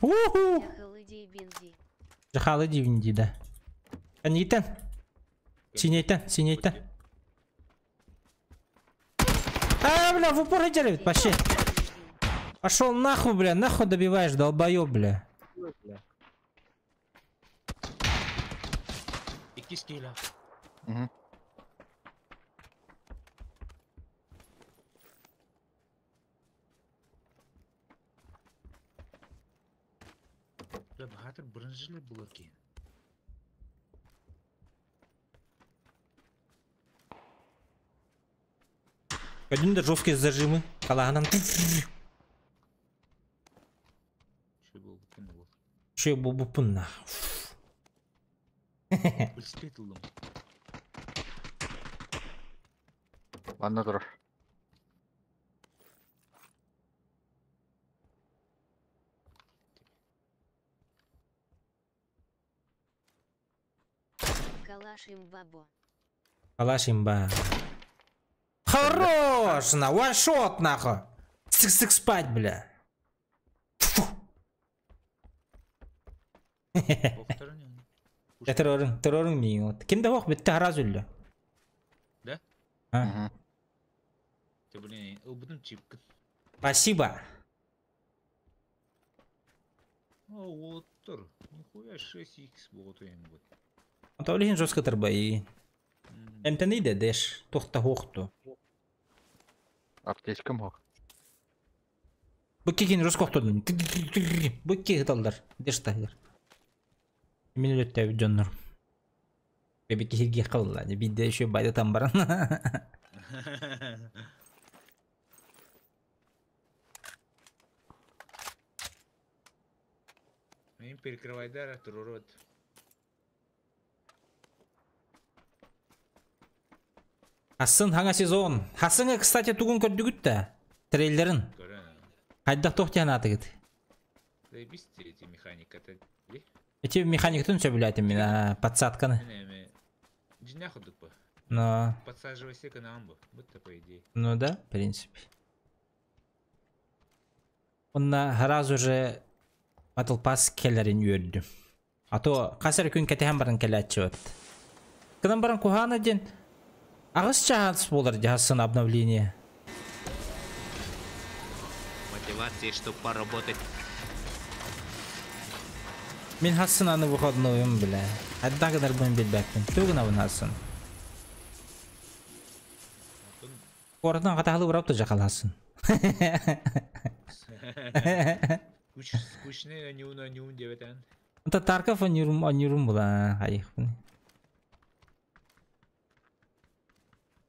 Speaker 1: Уху!
Speaker 2: Дьахалы диибин дии.
Speaker 1: Дьахалы диибин дии да. Кэннигиттэн. Синейтэн, синейтэн. А, бля, в упор сылдьар эбит, вообще. Пошел нахуй, бля, нахуй добиваешь, долбоеб, бля.
Speaker 12: Иккис киһилээх. Бля, баһаатар бронежилет булар киһи.
Speaker 1: Көрдүм да жесткие зажимы. Халаһынан.
Speaker 12: Үчүгэй буолбуккун да буол.
Speaker 1: Үчүгэй буолбуппун на.
Speaker 12: Билспэт ыллым.
Speaker 9: Манна турар.
Speaker 2: Калаш имба бо.
Speaker 1: Калаш имба. Хорош, на, ваншот, нахуй. Сык-сык спать, бля. Фу. Дьэ туруоруҥ, туруоруҥ миигин вот. Ким да суох бүттэ сразу өллө.
Speaker 12: Да?
Speaker 1: А.
Speaker 12: Ты, блин, ылбытым чипкын.
Speaker 1: Спасибо.
Speaker 12: О, уолаттар, нихуя 6х буолуо бу.
Speaker 1: Онто ол иһин жестко тырбайыы. Эмтэний да дэш, туох да суох дуо.
Speaker 9: Аптечкам суох.
Speaker 1: Бу кикин жестко охтордум. Бу икки ыталлар, дэш таһыгар. Мин өлөттөөбүт дьоннор. Бэби киһиргиэххэ буолла, биирдэ еще байдатан баран.
Speaker 12: Мин перекрывайдар туруорут.
Speaker 1: Хасын хаҥа сезон. Хасыҥа, кстати, тугун көрдүгүт да? Трейлерин.
Speaker 12: Көрөн.
Speaker 1: Хайдах туох диэн аатыгыт?
Speaker 12: Заебись эти механиката.
Speaker 1: Эти механикатын сөбүлээтим мин, а, подсадканы.
Speaker 12: Эми дьиҥнээх курдук бу.
Speaker 1: Но,
Speaker 12: Подсаживайся к нам бу. Будто по идее.
Speaker 1: ну да, в принципе. Онно сразу же Battle Pass кэлэрин үөрдүм. А то хас эрэ күн кэтэһэн баран кэлээччи вот. Гынан баран куһаана диэн аҕыс чаас буолар дьаһассын обновление.
Speaker 12: Мотивации, чтобы поработать.
Speaker 1: Мин хассын аны выходнойум бля. Хайдах гынарбын билбэппин. Тугу гынабын хассын? Куоратынан хатаһылыы барап да дьахаласын.
Speaker 12: Скучный анюн анюн диэбэтэн.
Speaker 1: Онто Тарков анюрум анюрум була хайыхпын.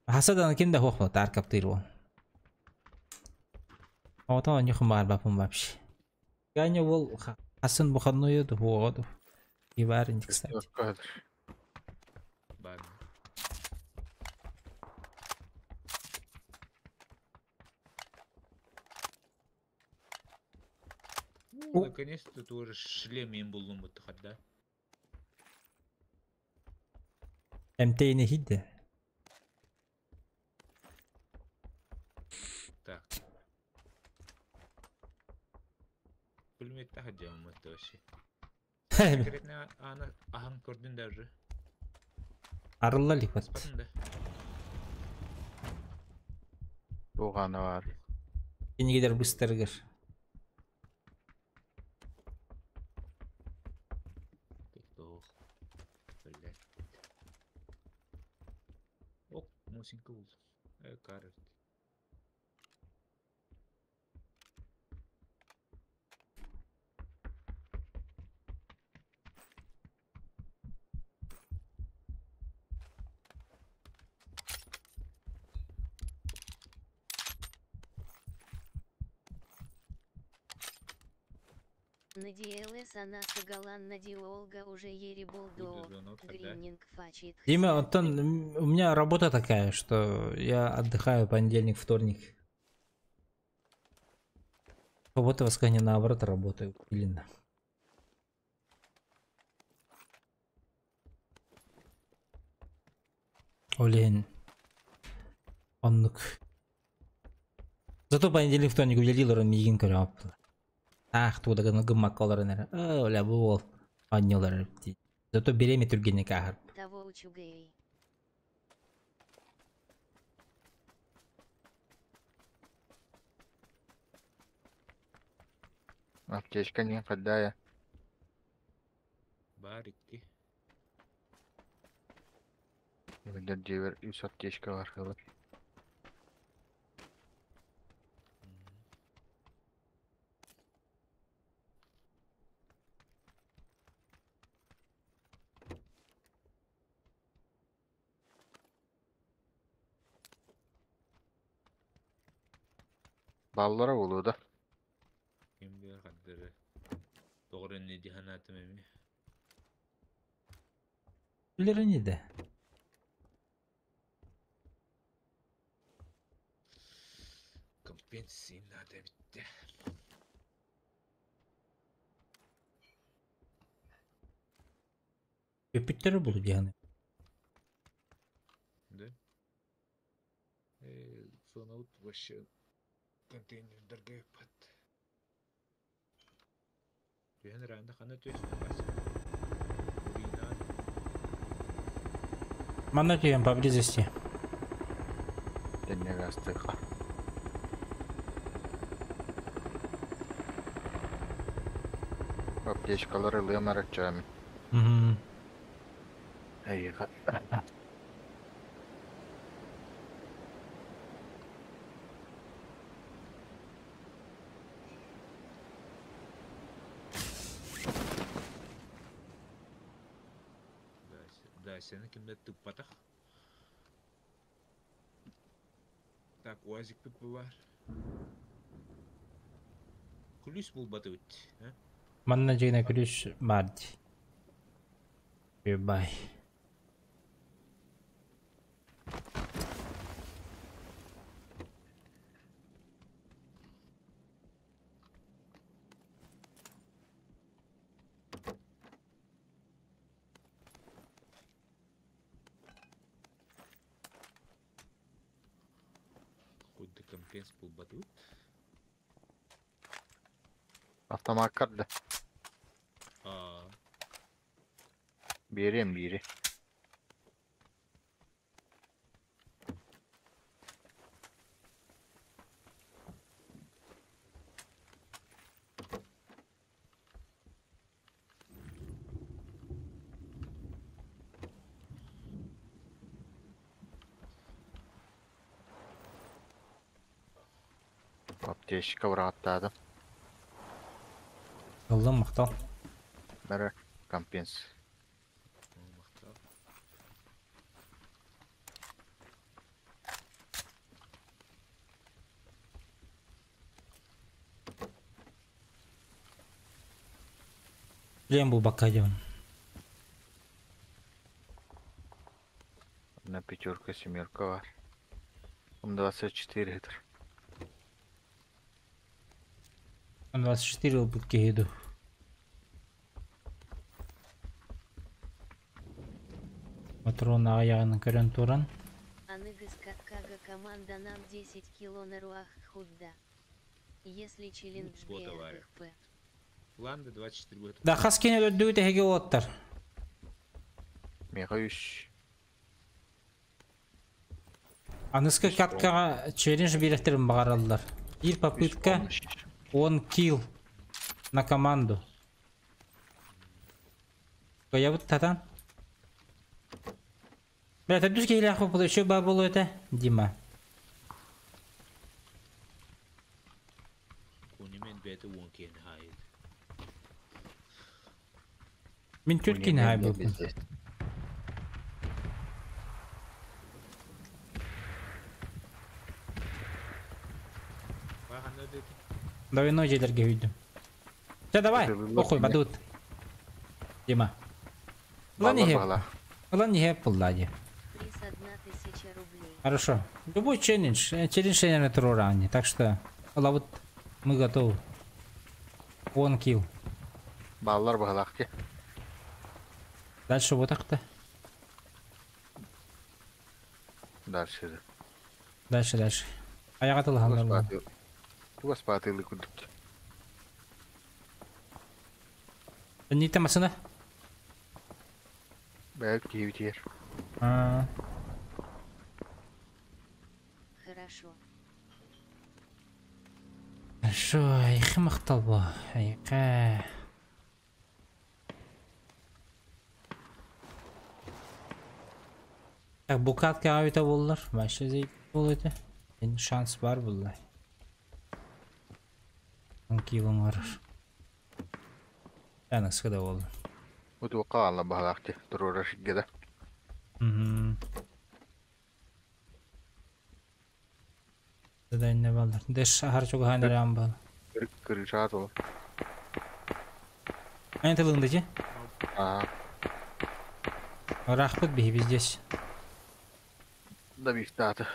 Speaker 1: Хасадан ким да хуох Тарков тыыр буол. Оҕотон аньюхун баарбаппын вообще. Ганя уол хасын выходной хуоҕа ду. Ивар, кстати.
Speaker 12: Бар. Наконец-то тоже шлем им буллум будто да?
Speaker 1: МТ-ни хидде.
Speaker 12: Так. Пулемет таһа это вообще. Конкретно аны аһан көрдүн даже.
Speaker 1: Арылла лихват.
Speaker 12: Аспатын да.
Speaker 9: Туганы бар.
Speaker 1: Кинигелер быстарыгар.
Speaker 12: Туох. Блядь. Ок, мусинка булдум. Э, карт.
Speaker 2: На DLS она сагалан на Диолга уже ереболдо. Грининг фачит.
Speaker 1: Дима, Антон, у меня работа такая, что я отдыхаю понедельник, вторник. Суббота, воскресенье наоборот работаю. Блин. Олень. Оннук. Зато понедельник, вторник үлэлиир олорон миигин көрө. Таах тууда гына гыммакка олорон эрэ. Оо, бля, бу уол оонньуулар дии. Зато бириэмэ түргэнник ааһар.
Speaker 2: Того учугэй.
Speaker 9: Аптечка не хадая.
Speaker 12: Бар икки.
Speaker 9: Билер дьиэбэр үс аптечка бар кылар. Баллара буолуо да.
Speaker 12: Ким билэр хардары. Тоҕо эрэ дии санаатым эмиэ.
Speaker 1: Билэр ини да.
Speaker 12: Компенсация наада эбит дии.
Speaker 1: Бүппүттэрэ буолуо дии саныыбын.
Speaker 12: Да? Зонабыт вообще контейнердарга ыппат. Түһэн ыраанда ханна түһэстин Вася? Уринаан.
Speaker 1: Манна түһэн поблизости.
Speaker 9: Тэннэгэ астыха. Аптечкалары ылыам араччаами.
Speaker 1: Мгм.
Speaker 9: Эйиэхэ.
Speaker 12: Дасяны кимдэ тыппатах. Так, уазикпыт бу бар. Күлүүс булбатыбыт. А?
Speaker 1: Манна дьиҥэ күлүүс баар дии. Бай.
Speaker 12: Какой-то компенс булбатыбыт.
Speaker 9: Автомаккар да.
Speaker 12: Аа.
Speaker 9: Биэриэм биири. Аптечка бырааттаатым.
Speaker 1: Ыллым махтал.
Speaker 9: Бары компенс.
Speaker 12: Махтал.
Speaker 1: Билиэн булбакка диэн.
Speaker 9: Одна пятерка, семерка бар. М24 это.
Speaker 1: 24 ылбыт киһи дуу. Патрон аҕыйаҕын көрөн туран.
Speaker 2: Аныгыс каткага команда нам 10 кило на руах худда. Если челлендж
Speaker 12: Бота варя.
Speaker 2: ГРП.
Speaker 12: Ланда 24 будет.
Speaker 1: Да хас кини өлөрдүгүт эһиги уолаттар.
Speaker 9: Миэхэ үс.
Speaker 1: Аныска каткаҕа челлендж биэрэхтэрин баҕараллар. Биир попытка, он килл на команду. Кыайабыт татан. Бля, төрдүс киһилээх буолуо, еще баа буолуо этэ, Дима.
Speaker 12: Кунимен бэйэтэ уон киһини хаайыт.
Speaker 1: Мин төрт киһини хаайбыппын.
Speaker 12: Ханна дөтү?
Speaker 1: Двойной дьиэлэргэ үүйдүм. Чэ, давай, похуй, бадут. Дима. Ылан иһэ. Ылан иһэ пулла дии.
Speaker 2: 31 000 рублей.
Speaker 1: Хорошо. Любой челлендж, челлендж я на ране, так что, вот мы готовы. Он килл.
Speaker 9: Баллар баҕалаах
Speaker 1: Дальше вот так-то.
Speaker 9: Дальше.
Speaker 1: Дальше, дальше. Аяға тылыһаллар.
Speaker 9: Тугас паатылы курдук.
Speaker 1: Ниtte машина.
Speaker 9: Бэйэк киһибитигэр.
Speaker 1: А.
Speaker 2: Хорошо.
Speaker 1: Хорошо, айхы махтал бу. Айка. Так, букатка авита боллар. Вообще зей бол это. Эн шанс бар булла. Килон бар. Яна сыда болду.
Speaker 9: Утуqa alla баһалаахти туруора шиггеда.
Speaker 1: Мгм. Да инне балдар. Дэш ахар чугахан эрам бал.
Speaker 9: Кырышаат ол.
Speaker 1: Эн тылыңды же?
Speaker 9: Аа.
Speaker 1: Рахпыт биһи здесь.
Speaker 9: Да бихтааты.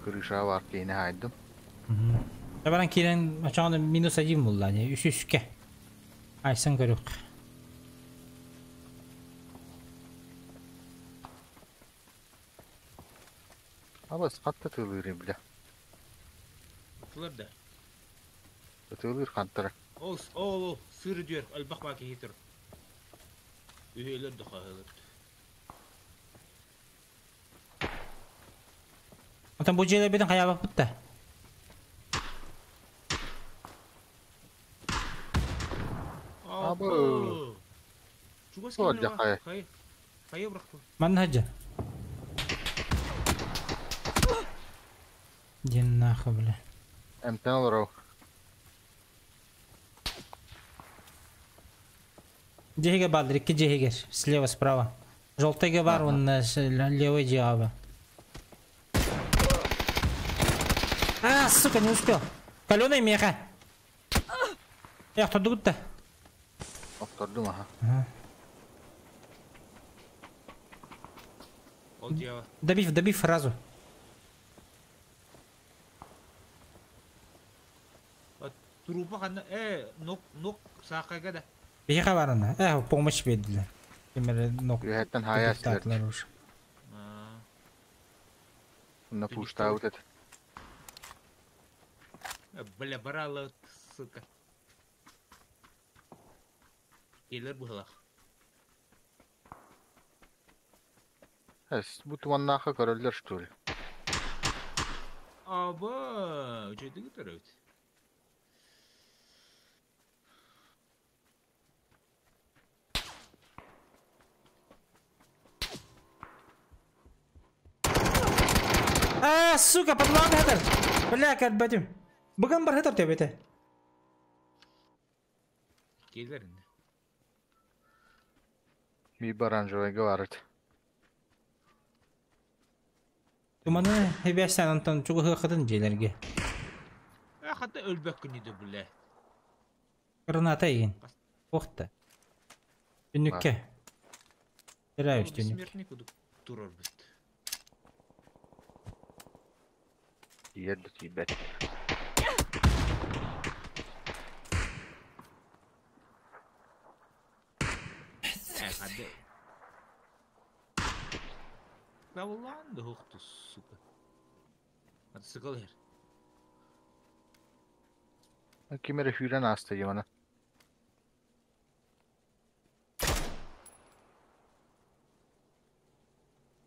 Speaker 9: Кырыша бар кейне хайдым.
Speaker 1: Табаран кирен ачааны минус один булла не үс үскө. Айсан көрүк.
Speaker 9: Абас хатта тылыры бля.
Speaker 12: Тылар да.
Speaker 9: Тылыр хантара.
Speaker 12: Ол, ол, ол, сыр дүйер, албақ баки хитер. Үйелер дұқағылыр.
Speaker 1: Отан бу жерлер бетин хаябак бутта.
Speaker 9: Абы.
Speaker 12: Чугас
Speaker 9: О,
Speaker 12: кимне
Speaker 9: жакай.
Speaker 12: Хай. Хай быракты.
Speaker 1: Манна хаджа. Ден нахуй, бля.
Speaker 9: Эмтен олоров.
Speaker 1: Жеге бар, икки жегер. Слева, справа. Желтый бар, он левый жегаба. А, сука, не успел. Каленый меха. Я кто тут-то?
Speaker 9: Оттордум, ага.
Speaker 1: Ага.
Speaker 12: Ол жеба.
Speaker 1: Добив, добив фразу.
Speaker 12: Трупа ханна, нок, нок, сақайга да.
Speaker 1: Беха барына. Помощь бердилер. Кемере нок.
Speaker 9: Үйәттен хая
Speaker 1: Татлар уж.
Speaker 9: На пушта вот это.
Speaker 12: Бля, барала, сука. Келер бұғылақ.
Speaker 9: Эс, бу туманнаха көрөллөр, что ли?
Speaker 12: Аба, үчөйді күтер өт.
Speaker 1: А, сука, подлан хатар. Бля, как бадим. Бүгін бар хатар тебете.
Speaker 12: Келер инде.
Speaker 9: Ми баранжовай говорит.
Speaker 1: Туманы хебястан Антон чугы хатын желерге.
Speaker 12: Хатта өлбөк күнү бля.
Speaker 1: Граната еген. Охта. Түнүккө. Терәүш түнүк.
Speaker 12: Смертник кудук турар бит.
Speaker 9: Ерді тибет.
Speaker 12: Хадde. Давланды хукту, сука. Hadi sıkıl her.
Speaker 9: Кимере хүрен асты емана.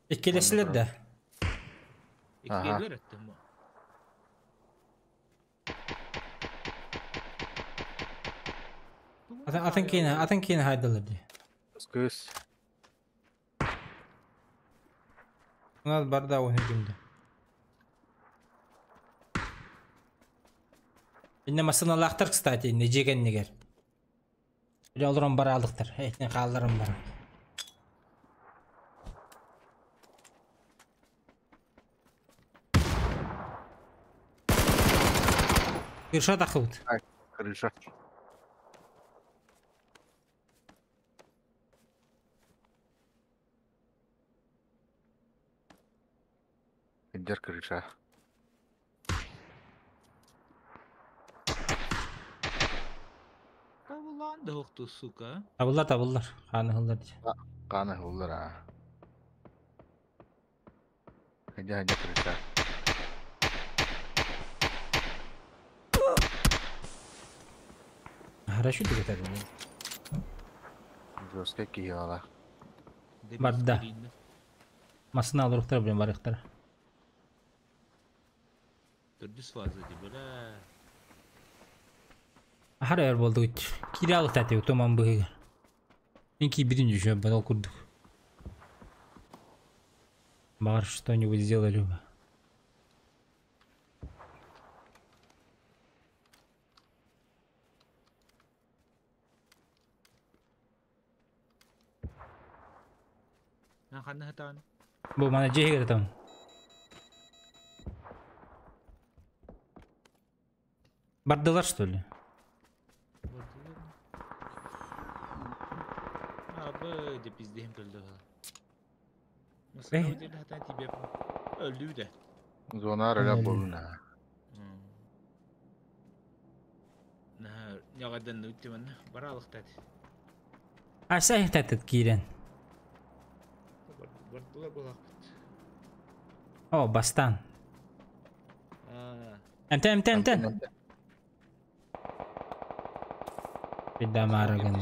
Speaker 1: Иккелеселер да.
Speaker 12: Иккелер еттим.
Speaker 1: Атын кейine, атын кейine хайдалар ди.
Speaker 9: Кыз.
Speaker 1: Унал барда ойын күндө. Инне масыналаахтар, кстати, инне жеген негер. Биле олорон бар алдыктар, этне кааларым бар. Крыша тахыбыт.
Speaker 9: Крыша. Индер крыша.
Speaker 12: Табыланды хоқту, сука.
Speaker 1: Табылlar, табылlar. Қаны хылдар.
Speaker 9: Қаны хылдар, а. Индер, индер крыша.
Speaker 1: Хорошо ты это.
Speaker 9: Жестко киһи
Speaker 1: Барда. Масына алырыктар билен барыктар.
Speaker 12: Төрдүс фаза ди бля.
Speaker 1: Ахара өр болду. Киралык тати томан быһыгар. Мен кийбитин жүшө бадал курдук. Бар что-нибудь сделали бы.
Speaker 12: На ханна хатан.
Speaker 1: Бу мана жеһигер там. Бардылар что ли?
Speaker 12: Абы деп издейм көлдө. Масына өтел хатан тибеп. Өлдү дә.
Speaker 9: Зона арала болуна.
Speaker 12: На ягадан үтте мана баралык тат.
Speaker 1: Аса татыт кирен.
Speaker 12: Бардылар булак.
Speaker 1: О, бастан.
Speaker 12: А.
Speaker 1: Эмтен, эмтен, эмтен. Бидамараган.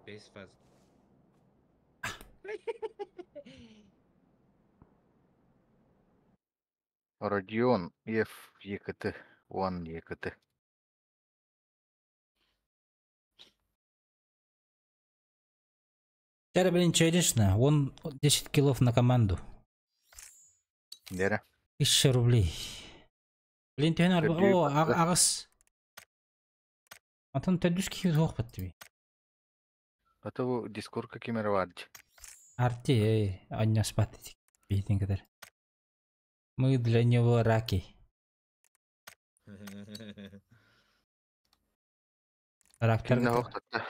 Speaker 12: Бес фаз.
Speaker 9: Родион Ф ЕКТ. Он ЕКТ.
Speaker 1: Теперь, блин, челлендж, он 10 килов на команду.
Speaker 9: Дера.
Speaker 1: 1000 рублей. Блин, ты
Speaker 9: Төрдүү
Speaker 1: О,
Speaker 9: батты.
Speaker 1: агыс. Антон төдүс кихи суох батты би.
Speaker 9: А то дискорка кемер бар.
Speaker 1: Арти, эй, анья спаты. Бейтин кадar. Мы для него раки. Рактар
Speaker 9: Кимне хоқтатта.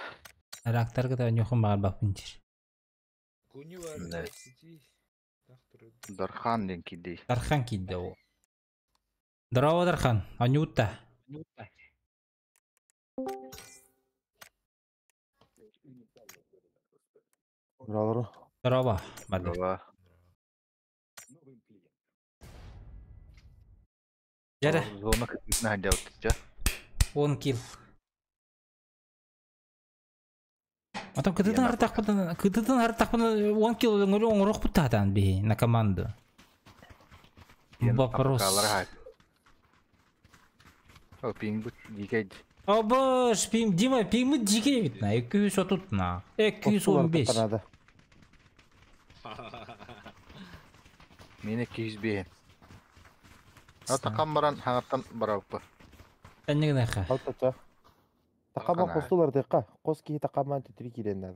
Speaker 1: Рактар ката нюхун багар бапынчыр.
Speaker 12: Куни бар.
Speaker 9: Да.
Speaker 12: Сити.
Speaker 9: Дархан ден киди.
Speaker 1: Дархан кидде о. Здорово, Дархан. Анюта.
Speaker 15: Здорово.
Speaker 1: Здорово, Бадыр.
Speaker 9: Здорово.
Speaker 1: Жара.
Speaker 9: Зона кытына хадяутча.
Speaker 1: Он килл. Атам кытытын артакпытын, кытытын артакпытын, он килл оңрох путатан би на команду. Вопрос.
Speaker 9: О, пинг бут дикей.
Speaker 1: О боже, пим, Дима, пимы дикей ведь на, 230 на, 215.
Speaker 15: Надо.
Speaker 9: Мені 205. Ата камбаран хаңаттан бараппы.
Speaker 1: Тәннегнеха.
Speaker 15: Алтача. Тақама қостулар деқа. Қос кихи тақаман түтүрі киреннер.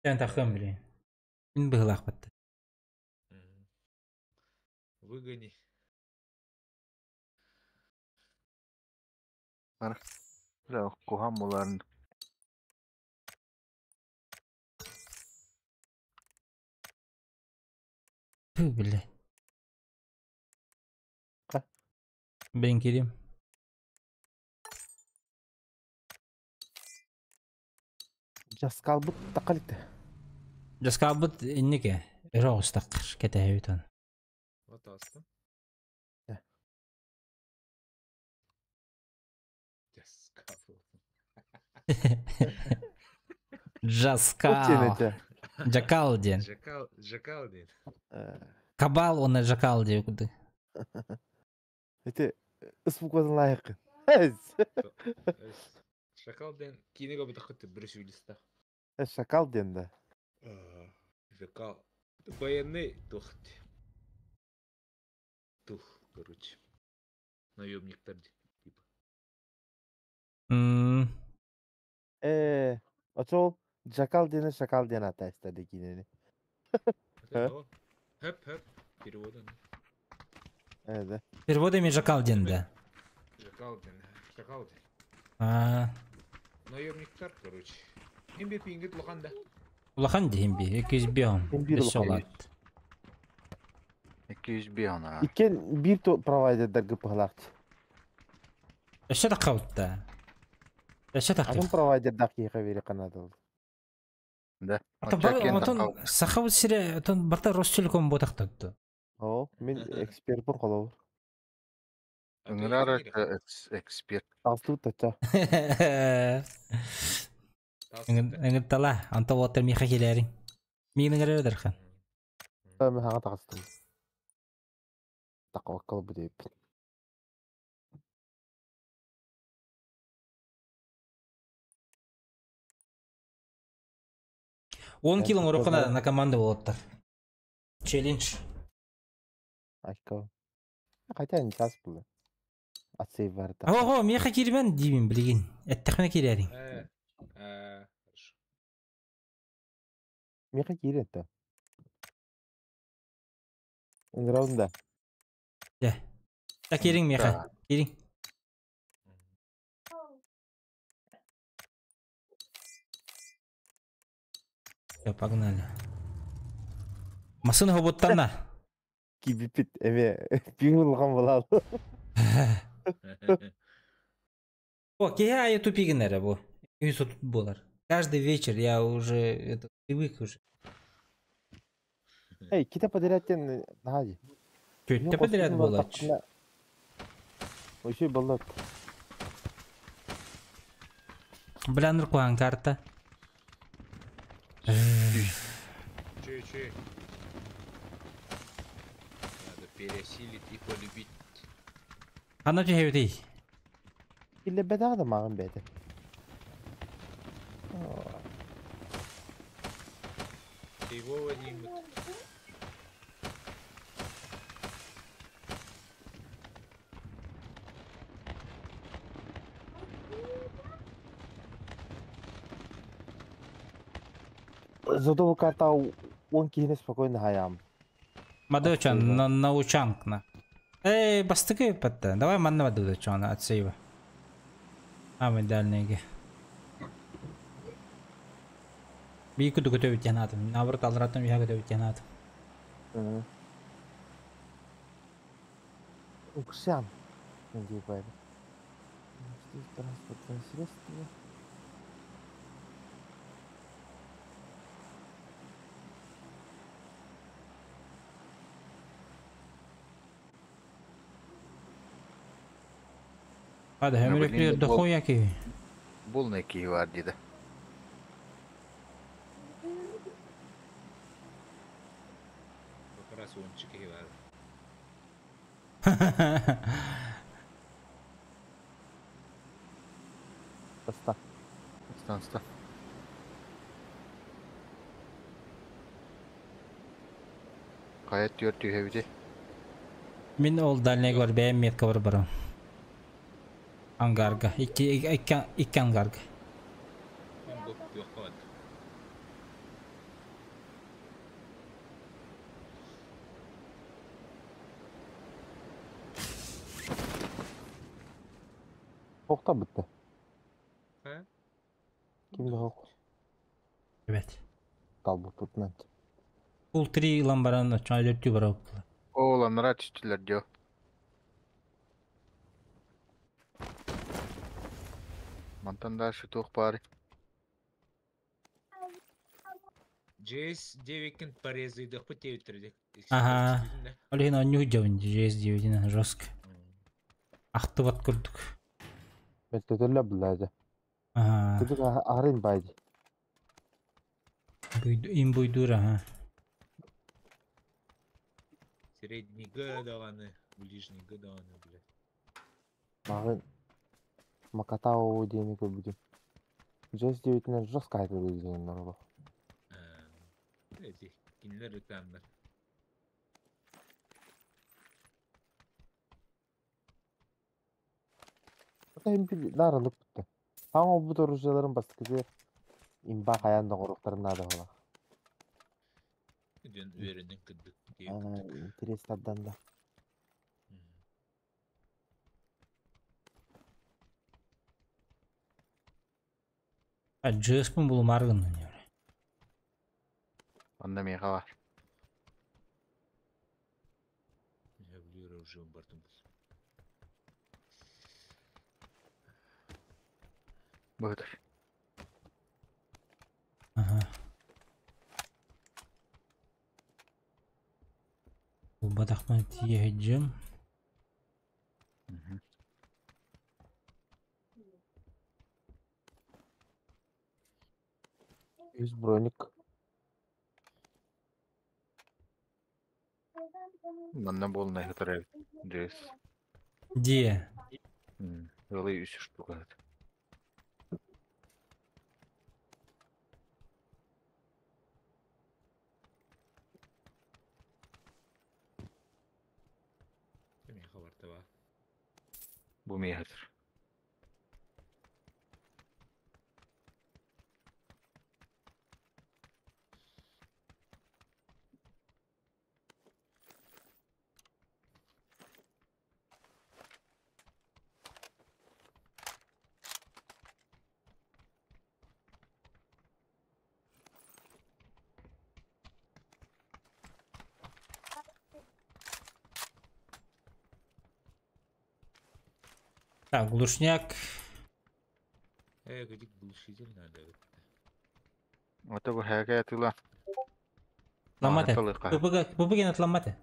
Speaker 1: Тән тақым блин. Мин быгылак батты.
Speaker 12: Выгони.
Speaker 9: Бар. Бля, кухам буларын.
Speaker 1: Ту, бля. Блин, кирим.
Speaker 15: Жаскалбыт тақаликті.
Speaker 1: Жаскалбыт иннике. Роғыстақ кете
Speaker 12: Вот аста.
Speaker 15: Да.
Speaker 12: Жаскал.
Speaker 1: Джаскал. Джакал ден.
Speaker 12: Жакал, жакал ден.
Speaker 1: Кабал он жакал ден.
Speaker 15: Это ыс буквадан лайық.
Speaker 12: Шакал ден кинеге бит хатты бир сүйлүстә.
Speaker 15: Шакал ден да.
Speaker 12: Жакал. Военный тухт. Тух, короче. Наемниктар типа.
Speaker 15: Очол Жакал дені шакал ден атайста декинени.
Speaker 12: Хөп, хөп. Переводан.
Speaker 15: Да.
Speaker 1: Переводами Жакал ден, да.
Speaker 12: Жакал ден, шакал ден.
Speaker 1: А,
Speaker 12: Наемниктар, короче. Имбе пингит лохан да.
Speaker 1: Улахан дейін би, 205.
Speaker 15: Бир улахан.
Speaker 1: Бес
Speaker 9: 205 она.
Speaker 15: Иккен бир то провайдердер гыпыхлакчы.
Speaker 1: Өшө да кабытта. Өшө да
Speaker 15: Атын провайдердак кийге бери канады.
Speaker 9: Да.
Speaker 1: Отон сахабы сире, отон барта Ростелеком ботактатты.
Speaker 15: О, мен эксперт бар колобур.
Speaker 9: Ыҥырар эксперт.
Speaker 15: Тастыбыт тача.
Speaker 1: Ыҥыртала, онто уоттар миэхэ кэлээриҥ. Миин ыҥырар дархан.
Speaker 15: Мен хаҥа таҕыстым. Тақабакка ылбыт эбиппин.
Speaker 1: 10 кило оҥоруохха на команда буолуттар. Челлендж.
Speaker 15: Айка. Хотя не час было. Отсей барда.
Speaker 1: Ого, миэхэ киирбэн диибин билигин. Эттэхпинэ киирээриҥ.
Speaker 15: Миэхэ киирэн то. Ыҥырабын да.
Speaker 1: Дьэ. Та киириҥ миэхэ. Киириҥ. Все, погнали. Массыына хобуттанна.
Speaker 15: Кибипит эме пиң улахан булаал.
Speaker 1: О, киһи айы тупигин эрэ бу. Үс буолар. Каждый вечер я уже это, привык уже.
Speaker 15: Эй, ките подряд тен наһаа
Speaker 1: Түттэ подряд буолач.
Speaker 15: Ошой боллот.
Speaker 1: Бляныр куһаан карта.
Speaker 12: Че, че? Надо пересилить и полюбить.
Speaker 1: Ханна түһэбитий?
Speaker 15: Киллэрбэтэҕэ да мааҕын бэйэтэ.
Speaker 12: Его возьмут.
Speaker 15: Зато карта он киһини спокойно хаям.
Speaker 1: Мадочан на научанкна. Эй, бастыкы патта. Давай манна мадочан отсейва. А мы дальнейге. Бии куду көтөбүт тянатым. Наоборот алратым я көтөбүт тянатым.
Speaker 15: Уксян. Где байда? Транспортное средство.
Speaker 1: Hadi hemen дохуя ки.
Speaker 9: Булны киһи бар диде.
Speaker 12: Как раз ончик и бар.
Speaker 15: Баста.
Speaker 9: Станста. Хайа түөр түһэбити.
Speaker 1: Мин ол дальний бар бэйэм метка бар барам. Ангарга. Икки, икки, икки ангарга.
Speaker 12: Мен боп yok var.
Speaker 15: Охта бітті.
Speaker 12: Ха?
Speaker 15: Кимде хок?
Speaker 1: Evet.
Speaker 15: Талбы тутнан.
Speaker 1: Пул 3 ылан баран чайлер бар опла.
Speaker 9: Ооланнара түстүлэр дио. Мантан дальше туох баары.
Speaker 12: JS 9 порезыйдық пы теуттірдік.
Speaker 1: Ага. Олин онню жабын JS 9 жестко. Ахтыбат көрдүк.
Speaker 15: Мөлтөтөллө буллаажа.
Speaker 1: Ага.
Speaker 15: Кыдык арын байды.
Speaker 1: Им буйдур, ага.
Speaker 12: Средний Г дағаны, ближний Г дағаны, блядь.
Speaker 15: Мағын Макатау диэни көрбүтүм. JS 9 жестко айтылды деген олох.
Speaker 12: Эти, кинилер ытааннар.
Speaker 15: Ата импи нарылып бутта. Хаң обут оружияларын бастыкы имба хаян да горуктарын нада хола.
Speaker 12: Ден үйренен кыдык.
Speaker 15: Интерес тардан да.
Speaker 1: А JS-пын бул маргын.
Speaker 9: Онда миэхэ бар.
Speaker 12: Я блюра уже бартым.
Speaker 9: Быһытыр.
Speaker 1: Ага. Бадахман тиеһиджим.
Speaker 15: Үс броник.
Speaker 9: Манна буолна хытар эбит. Дээс.
Speaker 1: Где?
Speaker 9: Ылый үс штука.
Speaker 12: Кимиэхэ барда баар?
Speaker 9: Бу миэхэ хытар.
Speaker 1: Так, глушняк.
Speaker 12: Э, где глушитель надо?
Speaker 9: Ото бу хэгэ тыла.
Speaker 1: Ломаты.
Speaker 9: Тылыка.
Speaker 1: ППГ, ППГ отломаты.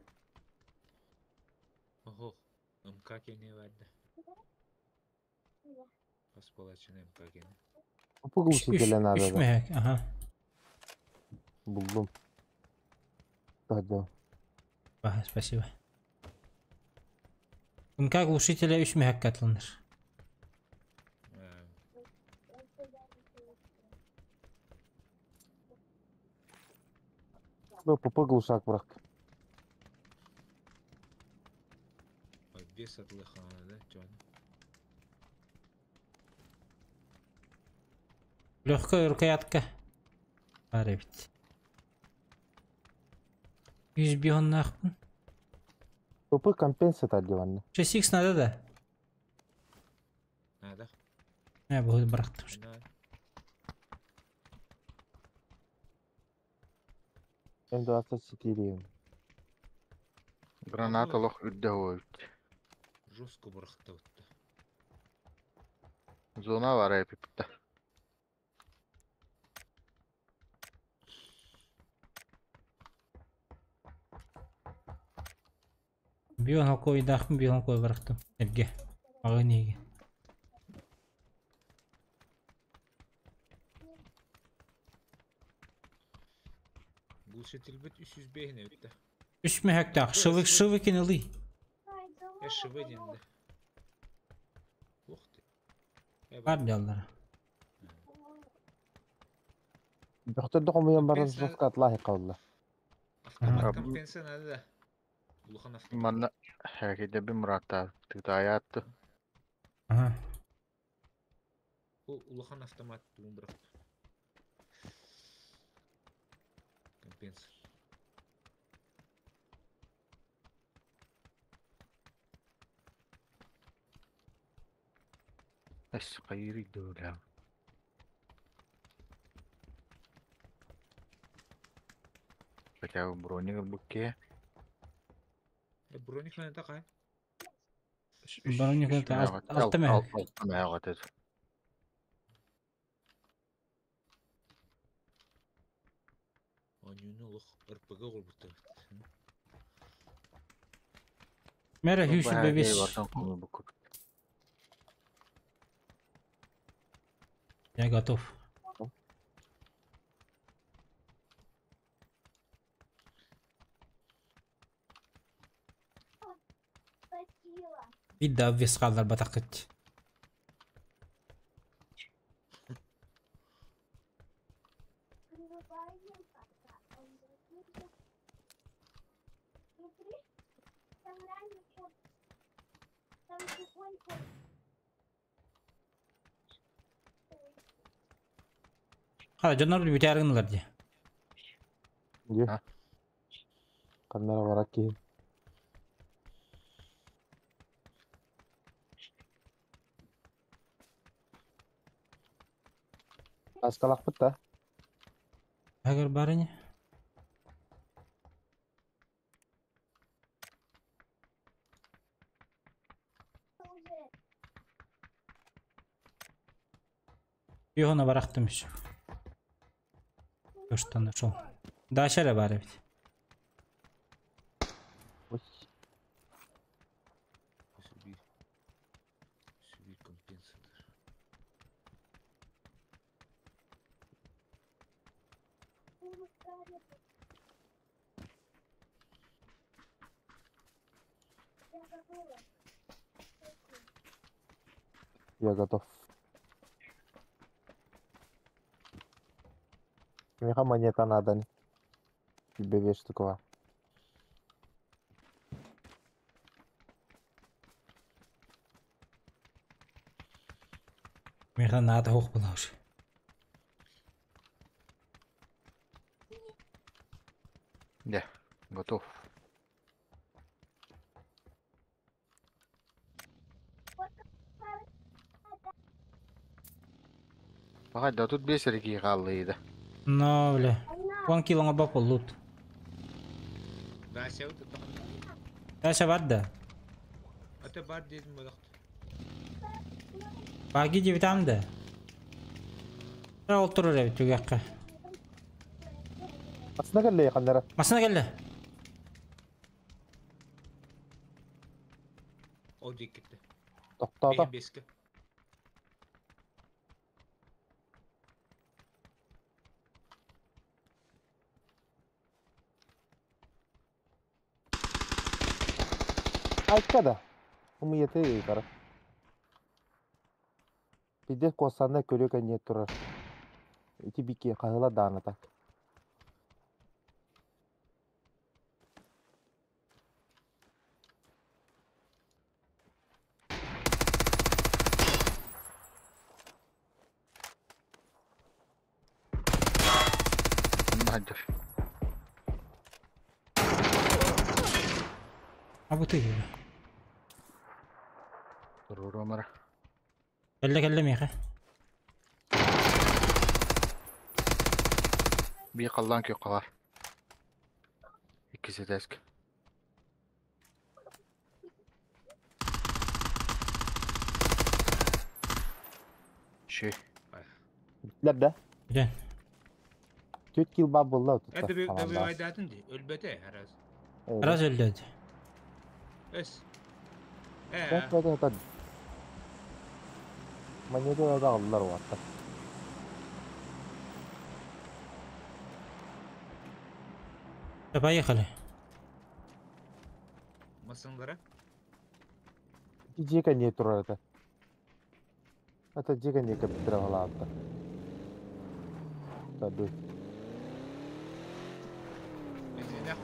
Speaker 12: Ого, МК кене барда. Хас буолааччыны МК кене.
Speaker 15: Бу глушителя надо
Speaker 1: Үш
Speaker 15: да.
Speaker 1: мөһөк, ага.
Speaker 15: Булдум. Да.
Speaker 1: Ага, спасибо. МК глушителя үш мөһөккэ атылыныр.
Speaker 15: Бу ПП глушак бырак.
Speaker 12: Бес атлыхана да, Джон.
Speaker 1: Легкая рукоятка. Бар эбит. Жүз бионнахпын.
Speaker 15: ПП компенсия диванна.
Speaker 1: 6х надо да?
Speaker 12: Надо.
Speaker 1: Я буду брать.
Speaker 12: Надо.
Speaker 15: М24.
Speaker 9: Граната лох үрдэ хуойбут.
Speaker 12: Жестко бырахта утта.
Speaker 9: Зона бар эпипта.
Speaker 1: Бион алкой дахпын, бион алкой барахтым. Эрге. Ага неге.
Speaker 12: Глушитель бит 305 не битте.
Speaker 1: Үш мөһөктөх. Шывык шывыкин ылый.
Speaker 12: Э, швы ден да. Ух ты. Э,
Speaker 1: Бар дяллар.
Speaker 15: Бөхтөрдө хомуян баран
Speaker 12: Компенсия-
Speaker 15: жестко атлахи калла.
Speaker 12: Автомат компенсия надо да. Улахан автомат.
Speaker 9: Манна хэгэдэ би мурата тытаятты.
Speaker 1: Ага.
Speaker 12: Бу улахан автомат туун бырахта. Компенсия.
Speaker 9: Эс кайры дөлә. Хотя бы броник букке.
Speaker 12: Э, броник надо такая.
Speaker 1: Броник это алты мөһөк.
Speaker 9: Алты мөһөк атыт.
Speaker 12: Онюну лох РПГ голбута.
Speaker 1: Мәрі хүйші бебес. Я готов. Бидда вес қалдар батақыт. Қара, жонар бір бүтәрігінлар де.
Speaker 15: Е. Каннара барак ки. Аскалак бит да.
Speaker 1: Эгер барыне. Йоғына барақтым еще. То, что нашел. Да, шаля бар ведь.
Speaker 12: Сүби. Сүби компенсатор.
Speaker 15: Я готов. Меха монета надо. Тебе вещь такого.
Speaker 1: Меха надо хох булаш.
Speaker 9: Да, готов. Погоди, да тут бесерики галлы да.
Speaker 1: Но, бля. Он килоңа бап лут.
Speaker 12: Дася вот это.
Speaker 1: Дася бар да.
Speaker 12: Это бар дедим бодакт.
Speaker 1: Баги деп да. Ол турur эбит түгәккә.
Speaker 15: Масына келле якыннары.
Speaker 1: Масына келле.
Speaker 12: Ол дик кетти.
Speaker 15: Токтоото.
Speaker 12: Беске.
Speaker 15: Айтка да. Умыяты кара. Пиде косана көрөкө не турар. Ити бики кахыла даана так.
Speaker 9: Надо.
Speaker 1: А вот и.
Speaker 9: Рурomara.
Speaker 1: Кэллэ кэллэ миэхэ.
Speaker 9: Би қаллан күй қалар. Иккisi дәск. Ши.
Speaker 15: Битлер да.
Speaker 1: Бүтэн.
Speaker 15: Төрт килл бар булла
Speaker 12: Это
Speaker 15: тутта.
Speaker 12: би добивайдатын ди. Өлбөтө раз.
Speaker 1: Раз өлдөд.
Speaker 12: Эс.
Speaker 15: Бәт бәт бәт. Монета да алдылар уатта.
Speaker 1: Да, поехали.
Speaker 12: Масыңдара.
Speaker 15: Жека не турар это. Это жека не кептире алаатта. Таби.
Speaker 12: Бензинах.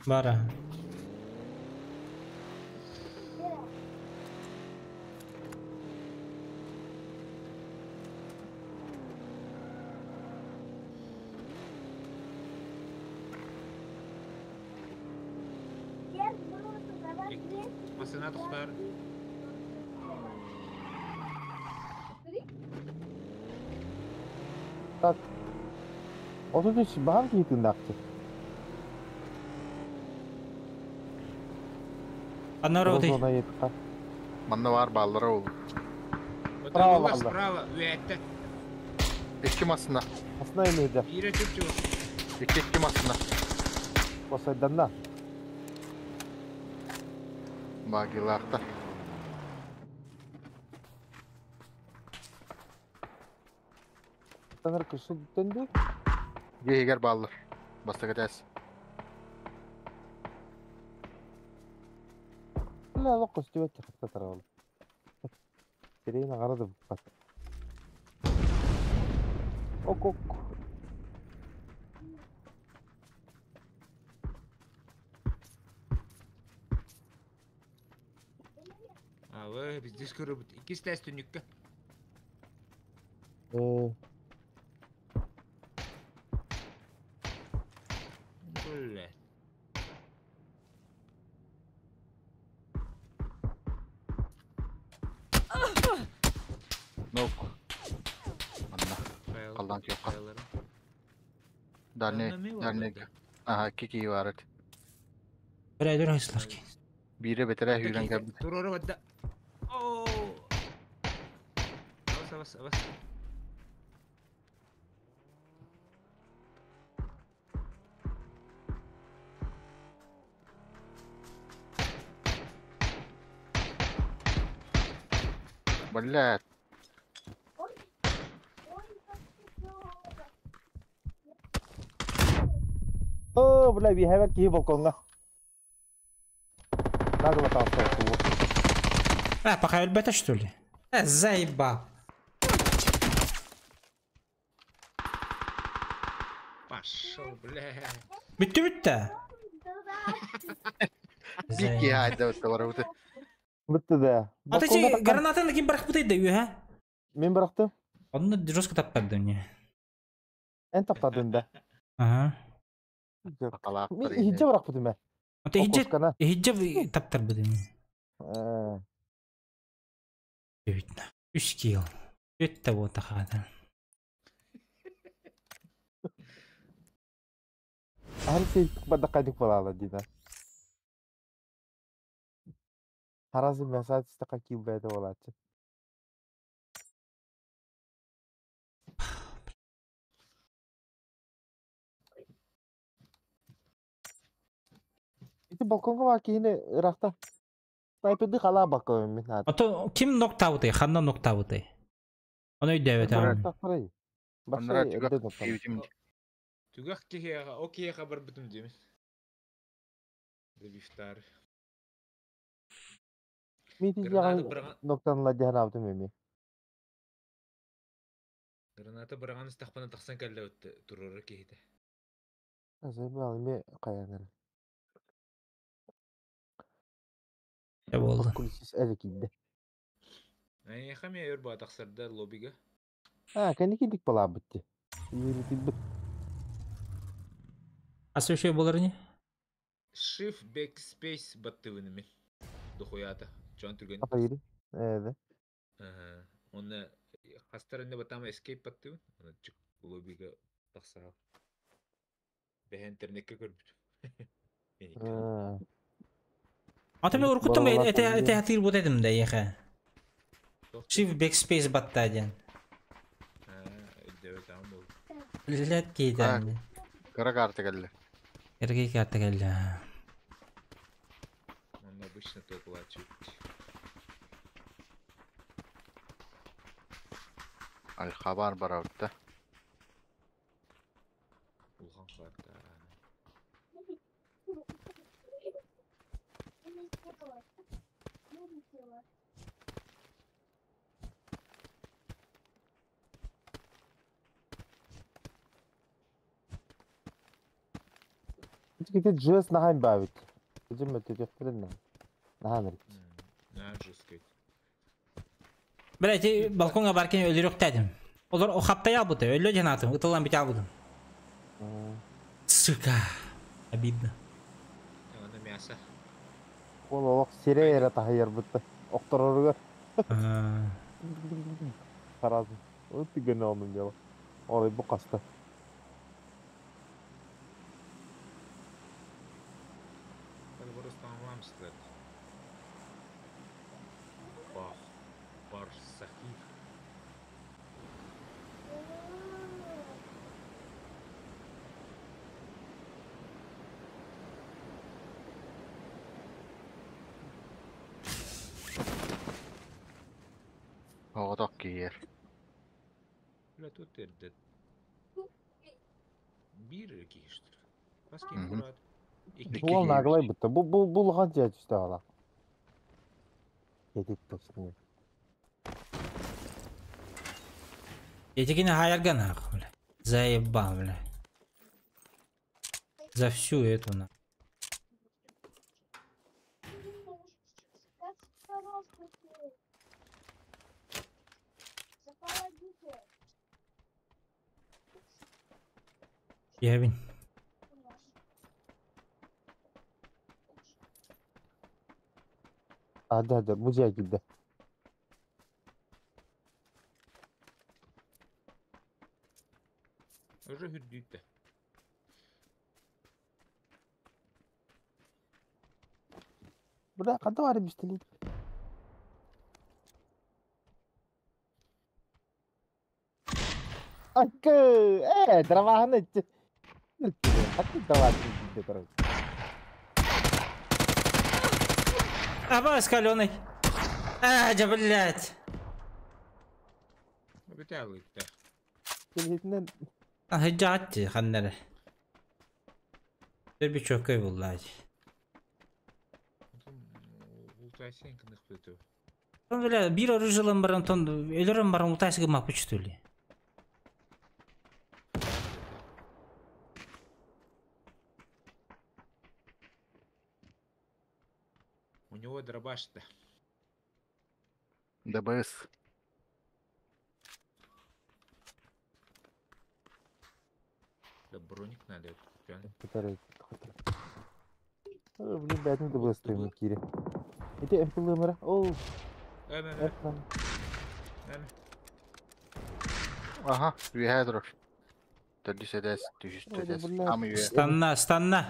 Speaker 1: Бара.
Speaker 12: Масына тоқтар.
Speaker 15: Так. 33 баһан киитин дакчы.
Speaker 1: Аннары отый.
Speaker 15: Зона етка.
Speaker 9: Манна бар баллары ол.
Speaker 15: Справа
Speaker 12: Справа,
Speaker 15: баллар.
Speaker 12: справа. Үәтте.
Speaker 9: Икки масына.
Speaker 15: Масына эмейди.
Speaker 12: Бире чөп чөп.
Speaker 9: Икки икки масына.
Speaker 15: Посайданна.
Speaker 9: Багилахта.
Speaker 15: Танар кышы бүтенди.
Speaker 9: Егер баллар. Бастыгы дәс.
Speaker 15: Ла лок көстүбөт чакта тарабыл. Сирена карады бат. Ок ок.
Speaker 12: Абы биз дис көрөбүт. Икки стәс түнүккө. Бля.
Speaker 9: Нок. Манна. Қаллан күй қал. Дарне, дарне. Ага, кики барыт.
Speaker 1: Бир айдыр айсылар ки.
Speaker 9: Бире бетере хүрен кәбит.
Speaker 12: Турору бадда. Оо. Абас абас абас.
Speaker 9: Блядь.
Speaker 15: О, бля, биһэбэр киһи балкоҥҥа. Нагло таҕыста.
Speaker 1: А, пока өлбөтө, что ли? Заебал.
Speaker 12: Пошел, бля.
Speaker 1: Бүттү бүттэ.
Speaker 9: Бик киһи айда барабыты.
Speaker 15: Бүттү да.
Speaker 1: А ты
Speaker 15: Балкоҥҥа
Speaker 1: гранатаны ким бырахпытай да үһэ?
Speaker 15: Мин бырахтым.
Speaker 1: Онно жестко таптарды мне.
Speaker 15: Эн таптадын да.
Speaker 1: Ага.
Speaker 15: Мин иһиджэ бырахпытым ээ.
Speaker 1: Ата иһиджэ иһиджэ таптарбыт мне. Видно. Үс килл. Өттө буота хаата.
Speaker 15: Ар сейттик бадаккайдык балаала дина. Харазы мясат истака килбэйде болааччы. Ити балконга бар киһини ырахта. Снайперди халаа балкон мин наада.
Speaker 1: Ото ким ноктаабытай? Ханна ноктаабытай? Оны өйдөөбөтөм.
Speaker 9: Аннара түгэх киһибитим.
Speaker 12: Түгэх киһиэхэ, о киһиэхэ барбытым диэмин. Добивтар.
Speaker 15: Мити
Speaker 12: Граната
Speaker 15: яҕан
Speaker 12: быраҕан
Speaker 15: ноктанла дьаһанаабытым эми.
Speaker 12: Граната быраҕан истэхпинэ тахсан кэллэ туруора киһитэ.
Speaker 15: Азайбал эми хайанар.
Speaker 1: Болду.
Speaker 15: Кулисис эле киирдэ.
Speaker 12: Эйиэхэ эмиэ өр баа тахсарда лоббига.
Speaker 15: А, кэнники дик балаабыт ти. Юритибит.
Speaker 1: Асы үшө болар не?
Speaker 12: Shift backspace баттыбын мин. Дохуята. Чон түргэн.
Speaker 15: Апайыр. Эде.
Speaker 12: Ага. Онна хастарында батама escape баттыбын. Оны чык лоббига тахсаа. Бэһэ интернетке көрбүт.
Speaker 1: Ата мен уркуттум эте эте хатыр бут эдим да еха. Shift backspace батта ден. Блядь, кейден.
Speaker 9: Кыра карта келли.
Speaker 1: Эрге карта келли.
Speaker 12: Он обычно то плачет.
Speaker 9: Аль-Хабар барабыт
Speaker 12: Улхан карта.
Speaker 15: Ити джес нахайн бабит. Жим өтө Наханыр.
Speaker 12: На жесткий.
Speaker 1: Блядь, балконга баркен өлөрөк дедим. Олар о хаптай албыты, өлө жанатым, ытылан бит албыдым. Сука. Обидно.
Speaker 12: Аны мясо.
Speaker 15: Ол олох сире эре тахайар бутта. Октороругар. Харазы. Вот ты генеральный дело. Олай бу каста.
Speaker 12: Просто аңламсыздар. Бах, Барсахив.
Speaker 9: Оҕотох киир.
Speaker 12: Бля, тут эрдет. Бир киһиштир. Бас ким курат.
Speaker 15: Бу наглай бутта. Бу бу бу лахан жа түстө ала. Кетип точно.
Speaker 1: Этигини хаярган ах, бля. Заебал, бля. За всю эту на. Явин.
Speaker 15: Hadi hadi bu şekilde.
Speaker 12: Уже хүрдүүттэ.
Speaker 15: Бля, када бар бистели. Акы, драваханы. Хатты давай короче.
Speaker 1: Аба, скаленый. А, да, блядь.
Speaker 12: Бүтәлитте.
Speaker 15: Келетинен
Speaker 1: Хыджатты, ханнары. Дөрби чөкөй буллаачы.
Speaker 12: Ултайсен кынык бөтө.
Speaker 1: Бля, бир оружиелан баран тон өлөрөн баран ултайсыгы мапы чүтүлү.
Speaker 12: У него дробаш-то.
Speaker 9: ДБС.
Speaker 12: Да броник надо.
Speaker 15: Который... Блин, бәтін ДБС тыгын кире. Ити МПЛ мыра. Оу.
Speaker 9: Ага, үһэ турар. Төрдүс эдээс, түһүс эдээс. Ам үһэ.
Speaker 1: Станна, станна.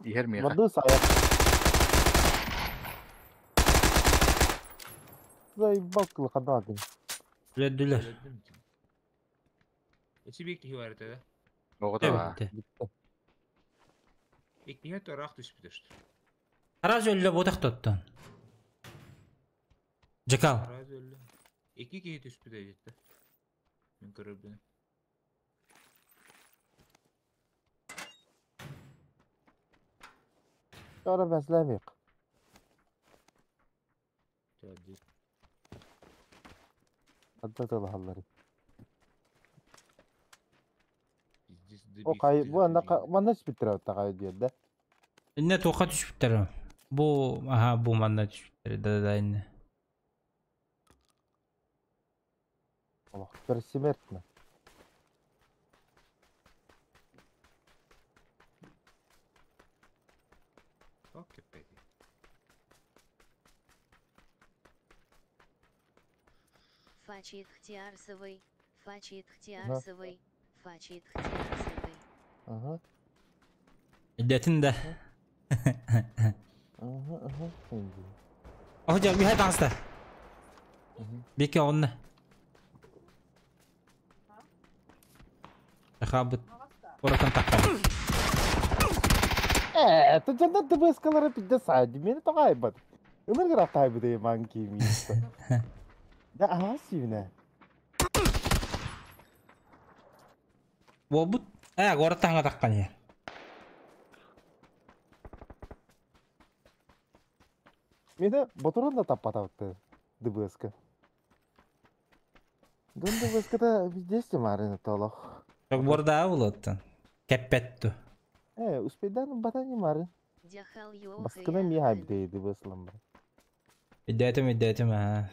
Speaker 9: Иһэр миэхэ.
Speaker 15: Морду сая. Заебал кылханадын.
Speaker 1: Өлөдүлөр.
Speaker 12: Эчи бир киһи бар этэ да?
Speaker 9: Оҕото
Speaker 12: Иккиһэ тураах түспүтэ что.
Speaker 1: Сразу өллө ботах тоттон. Жакал.
Speaker 12: Сразу өллө. Икки киһи түспүтэ дьиттэ. Мин көрөрбүн.
Speaker 15: Ара бәсләмик.
Speaker 12: Тәди.
Speaker 15: Адда тылахаллары. О кай, бу анда манна түспүттэр тагай диэн да.
Speaker 1: Инне тоқа түшүптер. Бу, аха, бу манна түшүптер. Да, да, инне.
Speaker 15: Олох, персимертно.
Speaker 2: Фачит хтиарсовый, фачит хтиарсовый, фачит хтиарсовый.
Speaker 15: Ага.
Speaker 1: Идетин да.
Speaker 15: Ага, ага.
Speaker 1: Ох, жа, бихай таңста. Беке онна. Хабыт. Оротан таққан.
Speaker 15: Э, ты жанда ДБС-калары пидде сайды, мени тоғайбат. Ыныр граф тайбы деген маған киім Да, ага, сүйіне.
Speaker 1: Болбут. Э, город таңа таққан я.
Speaker 15: Мені ботуран да таппатабытты ДБС-ка. Дон ДБС-ка везде марина толох.
Speaker 1: Çok борда болоттан. Кеппетту.
Speaker 15: Э, успейдан батани марын. Баскына ми хайбы ДБС ламбра.
Speaker 1: Идетим, идетим, ага.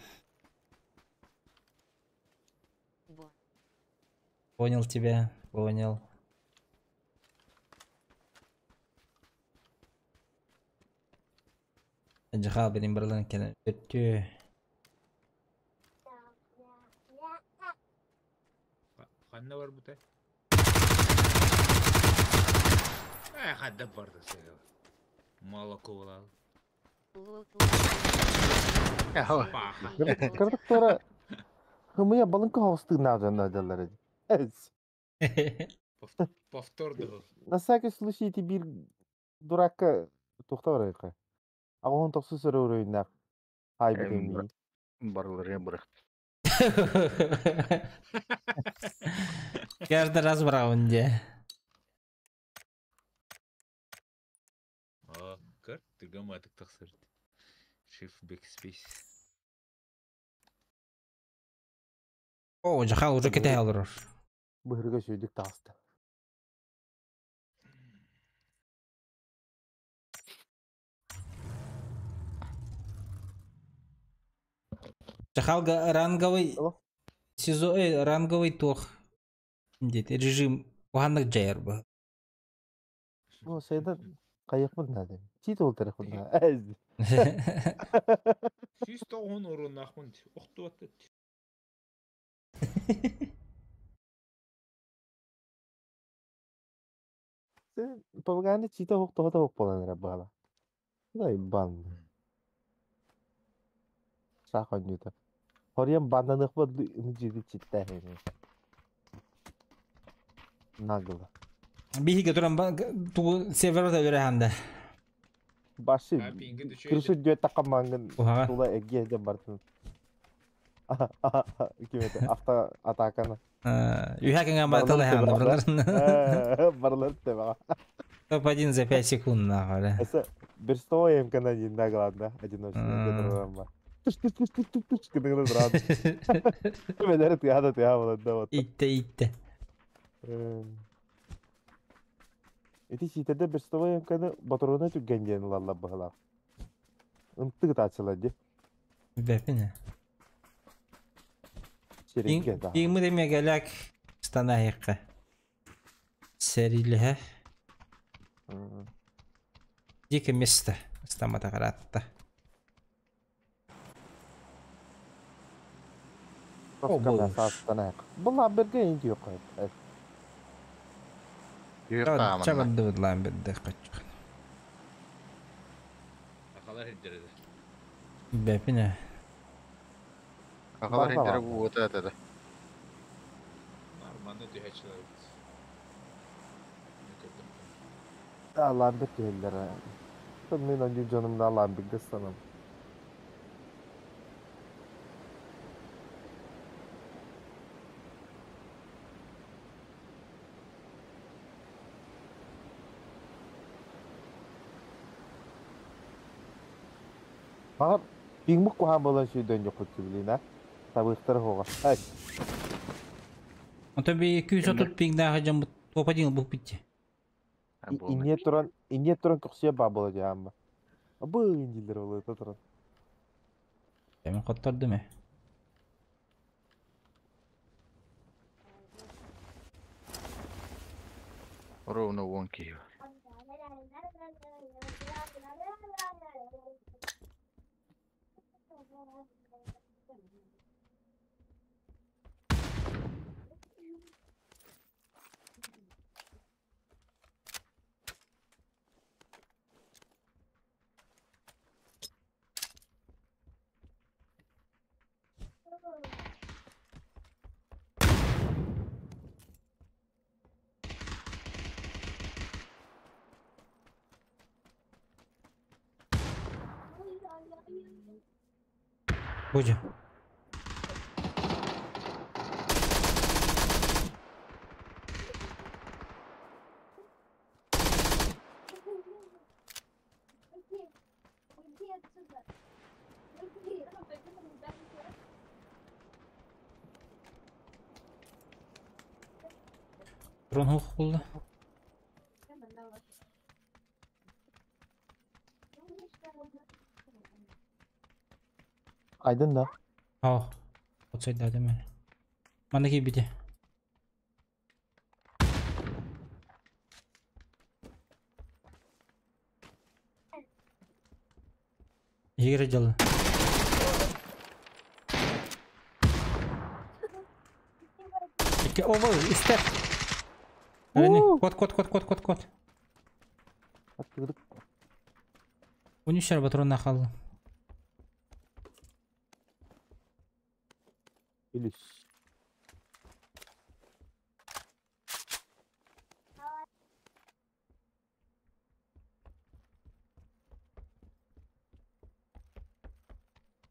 Speaker 1: Понял тебя, понял. Жахал benim buradan kenar öttü.
Speaker 12: Ханна бар бута. Э, хадда барды сага. Молоко булал.
Speaker 15: Кырдык тора Хымыя балынка хостыгна жанна жаллар.
Speaker 12: Повтор да.
Speaker 15: На всякий случай ти бир дуракка тухта барайка. Агон токсу сөрө өрөйнак. Хай битеми.
Speaker 9: Барлары бырык.
Speaker 1: Каждый раз в раунде.
Speaker 12: А, көр, түргә матык тахсыр. Shift backspace.
Speaker 1: О, Жахал уже кете алыр.
Speaker 15: Быһырга сүйдүк тааста.
Speaker 1: Жахалга ранговый сезон, ранговый тох. Дет режим уханнык жайыр бу.
Speaker 15: Бу сайда кайыкмын надо. Чит олтырык мына. Әз.
Speaker 12: Сүүс тоҕуһун оруннаахпын охтуот
Speaker 15: Сен павганы чита хок тоҕо хок болан ра бала. Дай бан. Сахан юта. Хорьям банданык ба жиди читта хеме. Нагло.
Speaker 1: Биһиге туран ту северо да ханда.
Speaker 15: Башы крышу дүөт такка мангын
Speaker 1: Уһаҕа.
Speaker 15: тула эгге дем бартын. Ким это? Авто атаканы.
Speaker 1: Үһә кеңе батылы һәм
Speaker 15: барлар. Барлар тебе.
Speaker 1: Топ-1 за 5 секунд нахуй, да.
Speaker 15: Это берстовая МК-1, да, главное, одиночная. Туш туш туш туш туш туш кыдыгы брат. Менер тыяда тыя болот да вот.
Speaker 1: Итте итте.
Speaker 15: Эти ситерде берстовая МК-ны батырына түгген диэн ылаллар быһылаах. Ынтык таачылар ди.
Speaker 1: Бэпине.
Speaker 15: Серенге да.
Speaker 1: Иңми демегелек станайыкка. Сериле. Дико место. Стамата каратта.
Speaker 15: О, Бұл ламберге инди yok.
Speaker 1: Чабанды ламберде качкан.
Speaker 12: Акалар хиджерде.
Speaker 1: Бэпине.
Speaker 9: Акалар хиджере бу ота это.
Speaker 12: Нормально дүйәчләр.
Speaker 15: Да, ламбер дүйелер. Мен önce canımda ламберге станам. Маған пиңмік қуған болан сүйден жоқ өтті білейін, а? Табықтар хоға. Ай.
Speaker 1: Онто би 230 пиңдағы жамбы топ-1 бұл бітті.
Speaker 15: Ине туран, ине туран көксия ба бола жаамба. Абы индилер болы туран.
Speaker 1: Мен коттарды ме?
Speaker 9: Ровно вон киев.
Speaker 1: Боже. Дрон хух болды.
Speaker 15: Айдын да.
Speaker 1: Ау. Отсайда деме. Мана кийбите. Егер жалы. Икки оба истер. Кот кот кот кот кот кот. Унишер патрон нахал.
Speaker 15: Илис.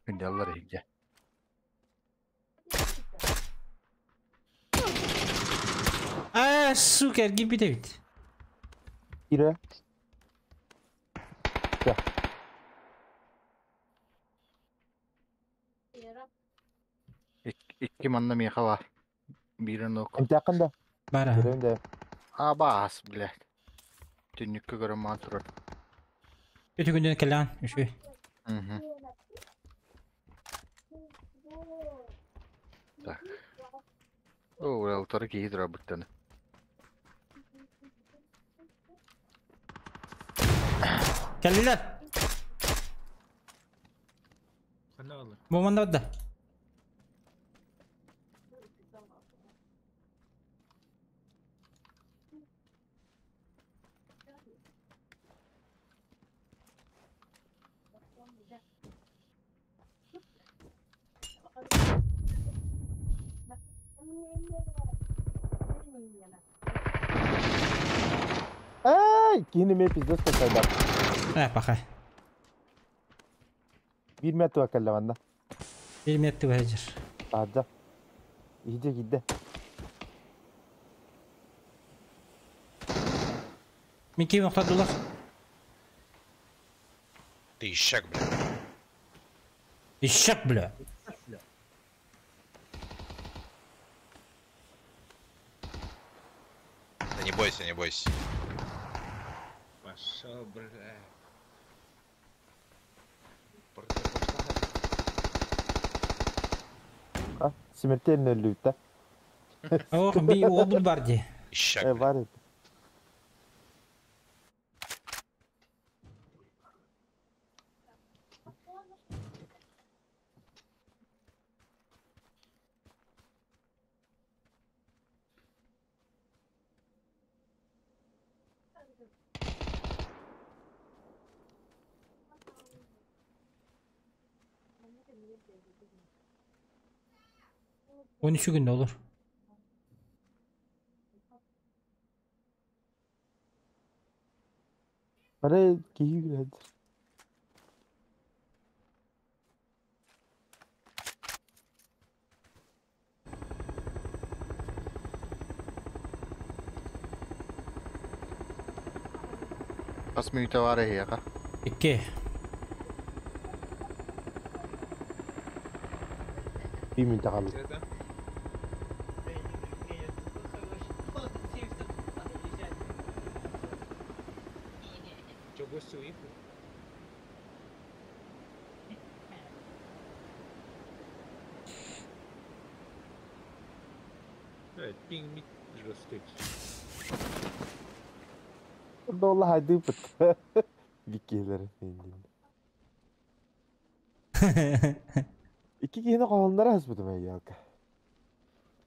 Speaker 9: Күнделлар иге.
Speaker 1: А, сука, гибит бит.
Speaker 15: Кире. Да.
Speaker 9: Икки манна меха бар. Бирин ок.
Speaker 15: Интақында.
Speaker 1: Бара.
Speaker 15: Бирин
Speaker 9: А бас, блядь. Түннүккө көрөм маа турар.
Speaker 1: Өтө күндөн келан, үшүй.
Speaker 9: Так. О, алтары кийи тура буттаны.
Speaker 1: Келдилер.
Speaker 12: Кандай алыр?
Speaker 1: Бу манда да.
Speaker 15: Ай, кинеме пиздец кайдар.
Speaker 1: Паха.
Speaker 15: 1 метр акалла ванна.
Speaker 1: 1 метр ваҗыр.
Speaker 15: Таһырдьа. Иһдьэ киирдэ.
Speaker 1: Микки охтордулар.
Speaker 11: Ты ищак, бля.
Speaker 1: Ищак, бля.
Speaker 11: Да не бойся, не бойся.
Speaker 12: Пошел, бля.
Speaker 15: А, смертельно өллүбүт
Speaker 1: Ох, би уолбут бар дии.
Speaker 11: Ищак,
Speaker 15: Э, бар это.
Speaker 1: Он үч күндө olur.
Speaker 15: Бары киһи күлэдир.
Speaker 9: Хас мүнүүтэ бар эһиэхэ?
Speaker 1: Икки.
Speaker 15: Bir мүнүүтэ хаалбыт.
Speaker 12: Чё, гости уехали? Пинг мид жестокий.
Speaker 15: Долла хайдыпыт. Биккилер мендин. Икки киһини хоһоннор аспытым эйялка.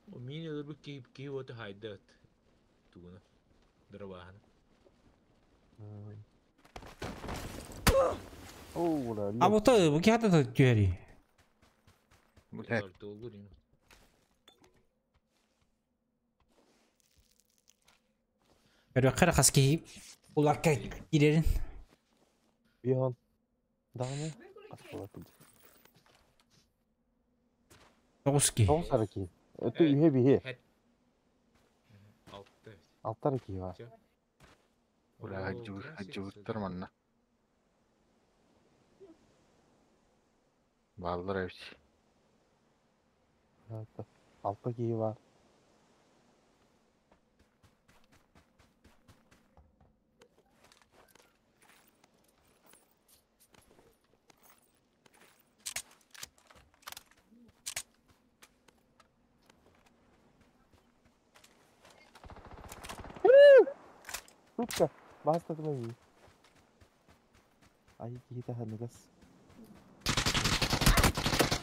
Speaker 12: Мин өлөрбүт киһи киһи уоту хайдат. Тугуна. Дырабаһын.
Speaker 15: Оо,
Speaker 1: А вот бу кихата түһэри.
Speaker 12: Долгур им.
Speaker 1: Көрүөххэ эрэ хас киһи уларка киирэрин.
Speaker 15: Бихон. Даҕаны хас буолар килдьи.
Speaker 1: Тоҕус киһи.
Speaker 15: Тоҕус ара киһи. Өтө үһэ биһи.
Speaker 12: Алты.
Speaker 15: Алта ара киһи бар.
Speaker 9: Бля, хаджыбыттар манна. Бааллар эбит.
Speaker 15: Алта киһи бар. Сука, бастатыма ии. Ай киһи таһаныгас.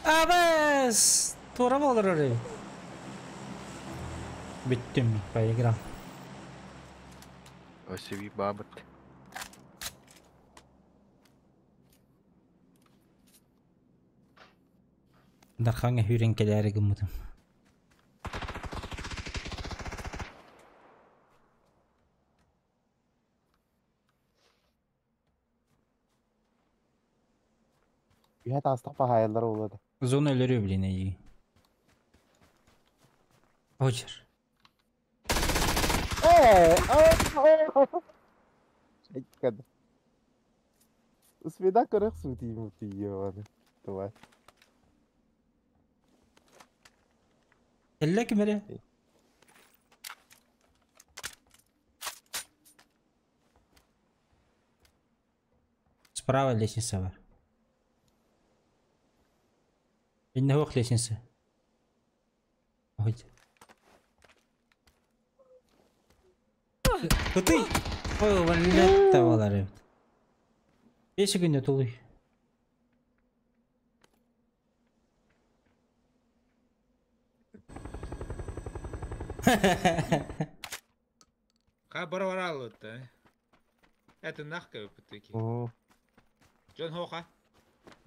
Speaker 1: Абас! Туора болор эрэ. Бүттүм, проиграл.
Speaker 9: Өсөби баабыт.
Speaker 1: Дархаҥҥа сүүрэн кэлээри гыммытым.
Speaker 15: Үһэ таастах хаайаллар буолуо да.
Speaker 1: Зона өлөрүө блин эйиги. Очер.
Speaker 15: Э, Айкад. Успеда көрөх сутиим тиийэ Давай.
Speaker 1: Кэллэ ким эрэ? Справа лестница бар. Инне суох лестница. Ой. Ытый! Ой, блядь, болар эбит. Бес күндө тулуй.
Speaker 12: Ха бара бара алытта. Это нахка өпүттеки. Жон хоха.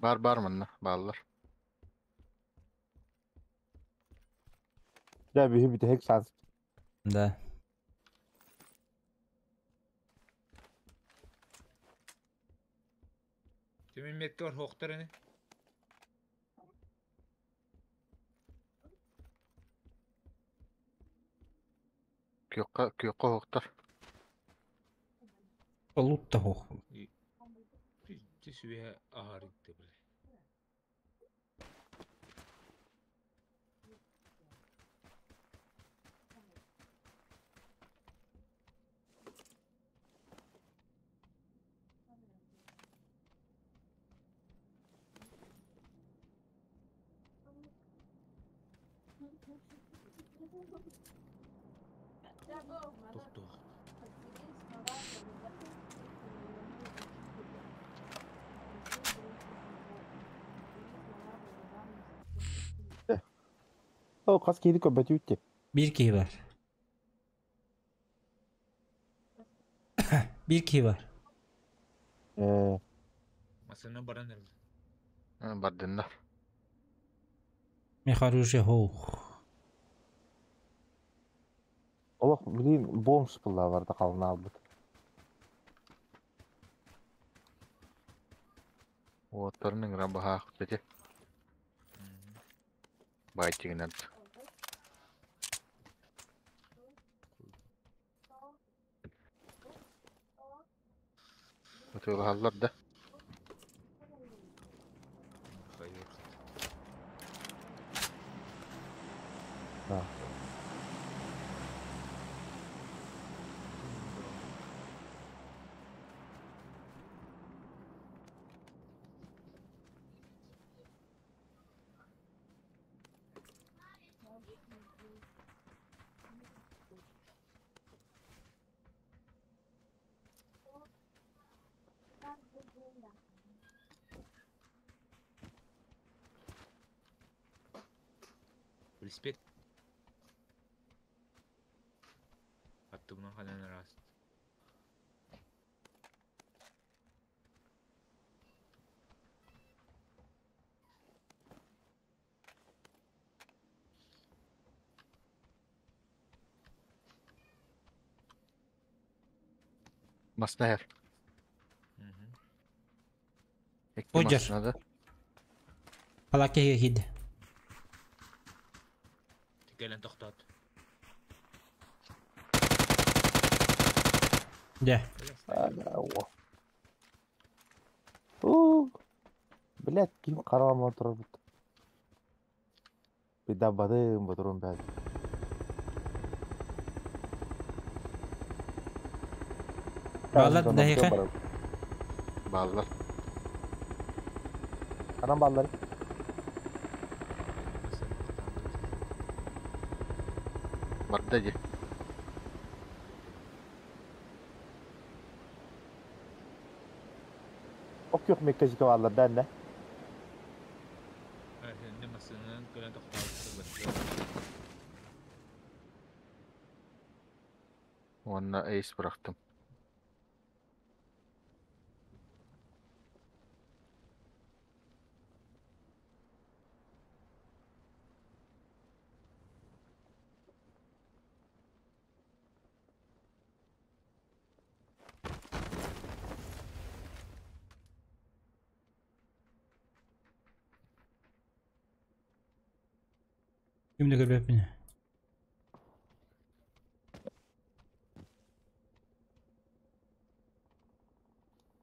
Speaker 9: Бар бар манна, бааллар.
Speaker 15: Да, биһи бүтэһик шанс.
Speaker 1: Да.
Speaker 12: Түмүн метке бар хоқтар эне.
Speaker 9: Күөххэ күөххэ оһохтор.
Speaker 1: Лут того.
Speaker 12: Ти сүөһэ аһарыйда бile. Тух-тух.
Speaker 15: О, хас киһини көрбөтүбүт
Speaker 1: Биир киһи баар. Биир киһи баар.
Speaker 15: Э,
Speaker 12: Масына баран эрэл.
Speaker 9: Бардыннар.
Speaker 1: Миэхэ оружие суох.
Speaker 15: Олох, блин, бомж была барда қалын албыт.
Speaker 9: Уоттарын ыҥыран баһаах ити. Байтигинэн. Ытыалаһаллар да.
Speaker 12: Хайыр.
Speaker 15: Да.
Speaker 12: Велосипед. Аттыбынан ханан араас.
Speaker 9: Масна эр. Икки
Speaker 1: Ходьор.
Speaker 9: масна да.
Speaker 1: Палака киһи
Speaker 12: Кэлэн тохтоот.
Speaker 1: Дьэ.
Speaker 15: Уу, блядь, ким қаралама тұрып. Бидабадым, бұдырым бәд.
Speaker 1: Баалар дэһиэхэ.
Speaker 9: Бааллар.
Speaker 15: Анам бааллар.
Speaker 9: Барда дии.
Speaker 15: Ок yok меккежик бааллар да не?
Speaker 12: Не масынан кэлэн тохтоот.
Speaker 9: Уонна эйс бырахтым.
Speaker 1: Ким да көрбөппүн.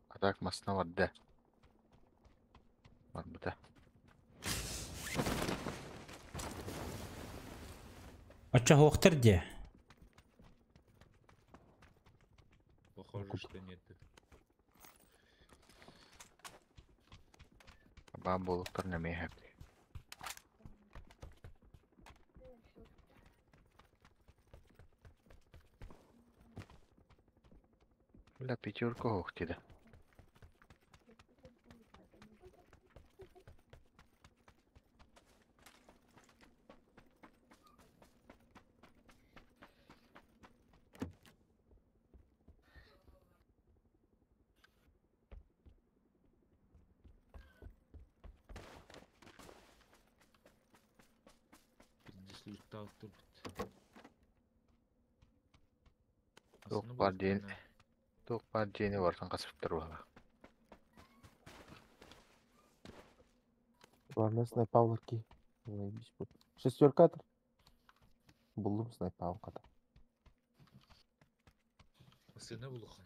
Speaker 9: Атак масна барда. Барбыта.
Speaker 1: Оччо суохтар дии.
Speaker 12: Похоже, что нет.
Speaker 9: Баан буолуктар нэмиэ хэп. Бля, пятерка ох диде.
Speaker 12: Пиздец, лутал турбут.
Speaker 9: Туох баар диэн туох баар диэни барытын хасыптар буолла.
Speaker 15: Главное снайпалар ки. Заебись будет. Шестерка атыр. Булдум снайпалын ката.
Speaker 12: Масына булухан.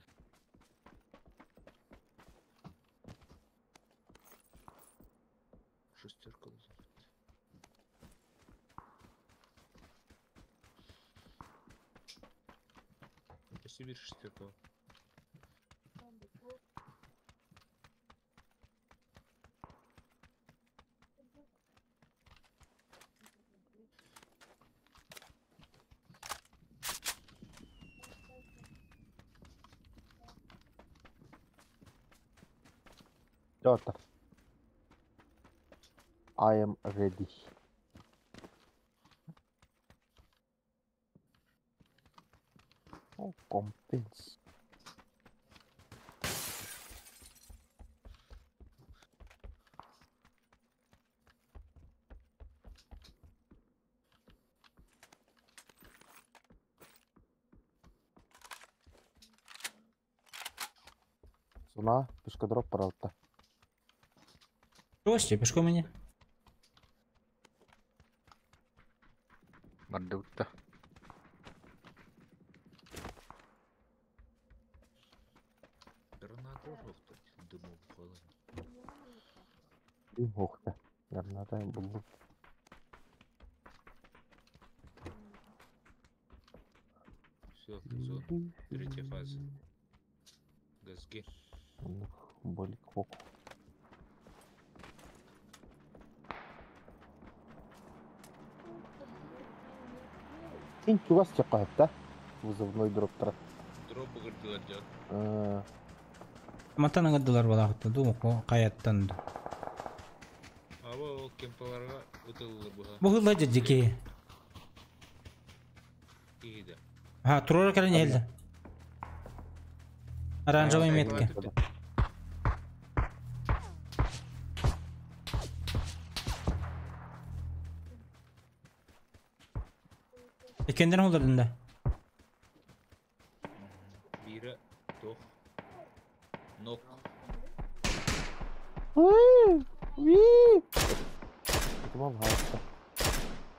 Speaker 12: Шестерка булухан. Сибирь шестерка.
Speaker 15: Daughter. I am ready. Oh, compense. Суна, пешкодроп паралта.
Speaker 1: Бросьте, пешком меня.
Speaker 9: Бардыбытта.
Speaker 12: Граната охтот. Дыму бухалан.
Speaker 15: Дым охта. Граната булду.
Speaker 12: Все, зона. Третья фаза. Газги.
Speaker 15: Болик хок. Син чугас чакаһытта. Вызывной дроптар.
Speaker 12: Дроп бұғырдылар жан.
Speaker 1: Матан ыңырдылар балағытты, ду, қаяттан.
Speaker 12: Аба ол кемпаларға ұтылылыр бұға.
Speaker 1: Бұғылла жеке.
Speaker 12: Кейді.
Speaker 1: Ха, турора кәрін елді. Оранжевый метка. Екенден олдырдын да.
Speaker 12: Бири тох. Нок.
Speaker 15: Tamam hayatta.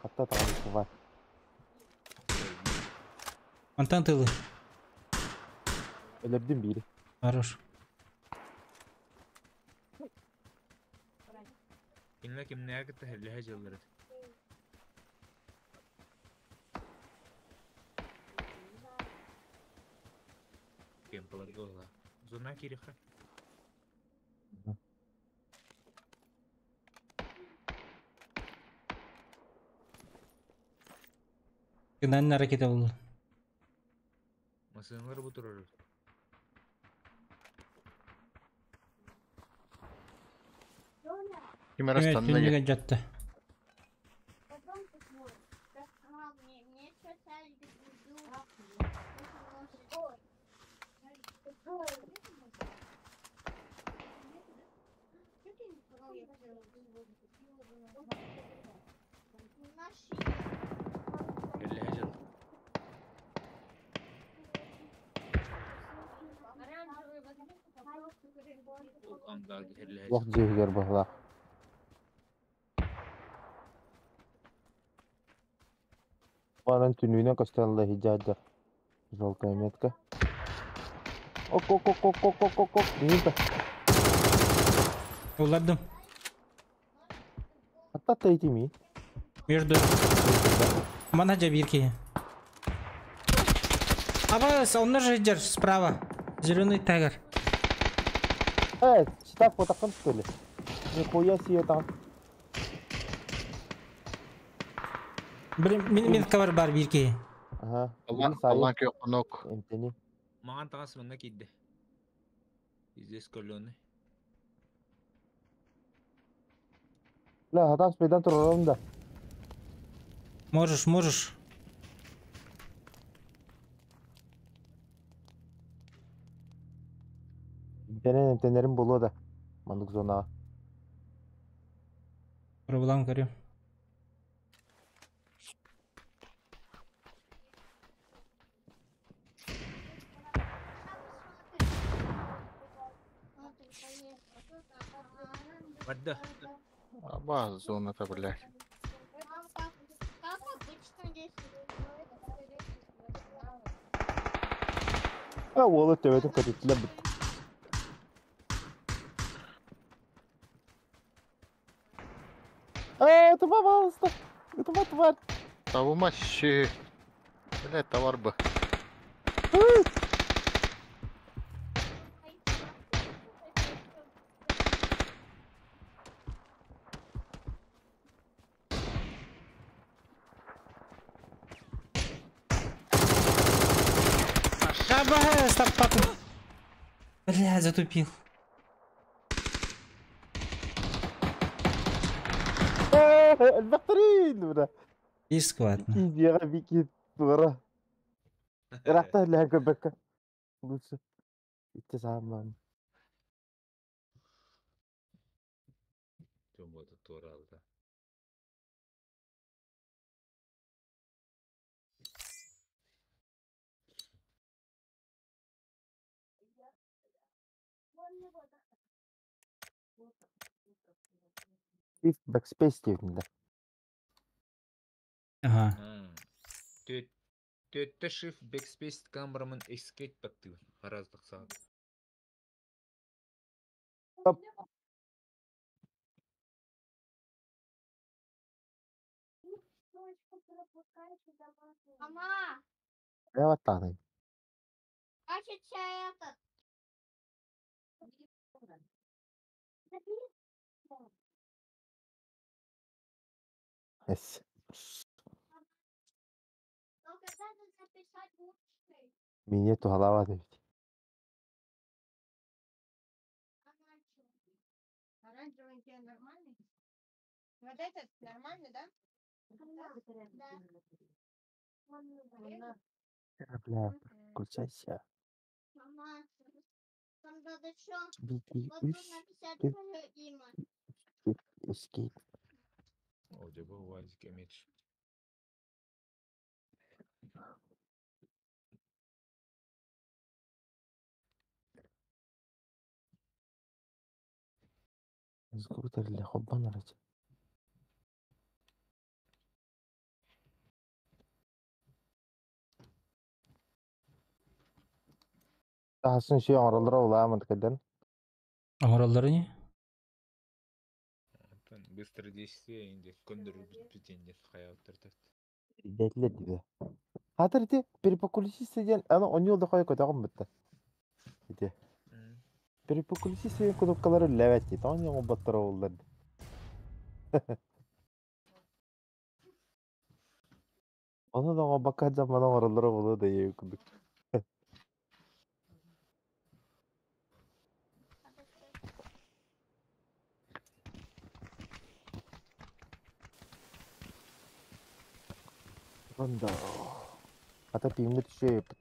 Speaker 15: Hatta tanesi var.
Speaker 1: Антон тылы.
Speaker 15: Өлөрдүм бири.
Speaker 1: Хорош.
Speaker 12: Кинле кимнеге кытта хеллеhe жылдырыт. Кемпаларга ола. Зона кириха.
Speaker 1: Кынанын ракета болду.
Speaker 12: Масыналар бу турар.
Speaker 9: Ким арастанна
Speaker 1: Түннүгө жатты.
Speaker 12: Хеллеhe жыл. Ол аңгарга хеллеhe
Speaker 15: Вак жehгер бахла. Баран түнүнөн көстөн хиджаджа. Желтая метка. Ок ок ок ок ок ок ок ок. Минута.
Speaker 1: Олардым.
Speaker 15: Hatta тайти ми.
Speaker 1: Между. Мана жабирки. Абас, он же идет справа. Зеленый тайгер.
Speaker 15: Читак вот таком что ли? Нихуя себе там.
Speaker 1: Блин, мин кавар бар бирки.
Speaker 15: Ага.
Speaker 9: Аллан кök нок.
Speaker 15: Эмтени.
Speaker 12: Маған тағас мында кейді. Здесь колоны.
Speaker 15: Ла, хатас бедан турарым да.
Speaker 1: Можешь, можешь.
Speaker 15: Эмтенен эмтенерим болуо да. Мандык зонага.
Speaker 1: Проблем көрүм.
Speaker 12: Барды.
Speaker 9: Аба зоната, блядь.
Speaker 15: А, уолу төбөтүн көтүттүлэр бүттэ. А, тума, пожалуйста. Тума, тварь.
Speaker 9: Табыма щи. Блядь, товар бы.
Speaker 1: Шабас, стоп, папа. Бля, затупил.
Speaker 15: Элбэхтэрин, бля.
Speaker 1: И сквад.
Speaker 15: Индияҕа Вики туора. Ыраахта лэһэ көрбөккө. Лучше. Итте саамман.
Speaker 12: Чомбота туоралда.
Speaker 15: Shift backspace диэбитин да.
Speaker 1: Ага.
Speaker 12: Төттө shift backspace камерамын escape баттыы. Хараздык саат.
Speaker 15: Оп.
Speaker 14: Мама,
Speaker 15: Я баттаҕын.
Speaker 14: значит, этот.
Speaker 15: Эс.
Speaker 14: Только надо записать лучше.
Speaker 15: Мине туһалаабат эбит.
Speaker 14: Оранжевый нормальный? Вот этот нормальный, да? Да.
Speaker 15: Бля, включайся.
Speaker 14: Мама, там надо еще
Speaker 15: Беги,
Speaker 14: вот тут
Speaker 15: үс,
Speaker 14: написать
Speaker 15: төрт,
Speaker 14: твое имя.
Speaker 15: төрт, escape.
Speaker 12: О, дьэ бу уазик эмич.
Speaker 15: Скутер хоббан арачы. Таһасын шүй оҥороллоро улаамын кэлэн.
Speaker 1: Оҥороллоро не?
Speaker 12: Онтон быстро действие инде көндүр бүтүн инде хаябыттар.
Speaker 15: Ирдээтилэр диbe. Хатыр ити перепокулисист диэн аны оньуол да хойо көтөҕүм бүтэ. Ити. Перепокулисист диэн кнопкалары үллээбэт дии. Тоҕо оҥорботторо буоллар. Ону да оҥорбокко дьаммана оҥороллоро буолуо да ийэ курдук. Ронда. Ата пиҥмит үчүгэй эбит.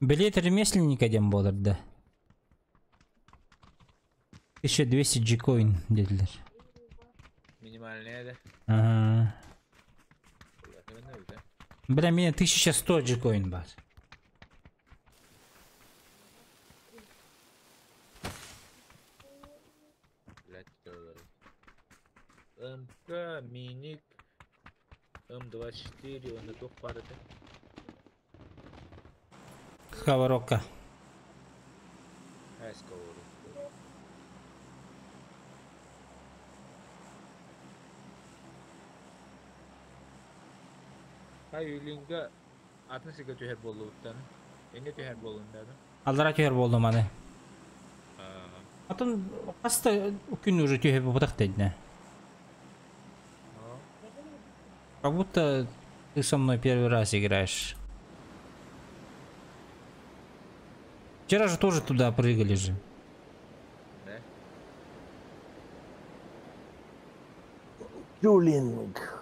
Speaker 1: Билет ремесленника диэн буолар да. 1200 джикоин диэтилэр.
Speaker 12: Минимальная да.
Speaker 1: Ага.
Speaker 12: Улахан эбит,
Speaker 1: Бля, меня 1100 джикоин бар.
Speaker 12: Блядь, доллары. МК, Миник, М24, он и пары
Speaker 1: Сковородка.
Speaker 12: Ай, сковородка. Ай, Юлинга, атын сиге түһэр буолуттан. Эне түһэр буолунда да.
Speaker 1: Аллара түһэр буоллум аны. Атын хаста күн уже түһэр буолбатах дедне. Как будто ты со мной первый раз играешь. Вчера же тоже туда прыгали же.
Speaker 12: Да?
Speaker 15: Юлинг.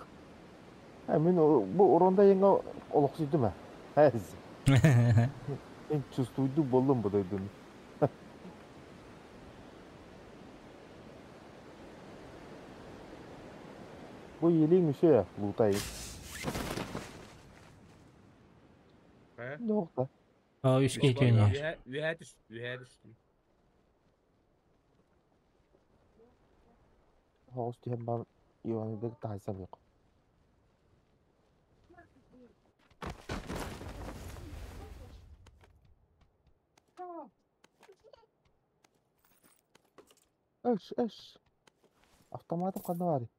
Speaker 15: А мин бу уронда яңа олохсуйдум а. Әз. Мен чувствуйду болдум бу дойдуну. Бу елең үше лутай. Нокта.
Speaker 1: А, үске түйне.
Speaker 12: Үһә түс, үһә түс.
Speaker 15: Хоҕус түһэн баран Иваныдык таһайсан yok. Эш, эш. Автоматым ханна баарый?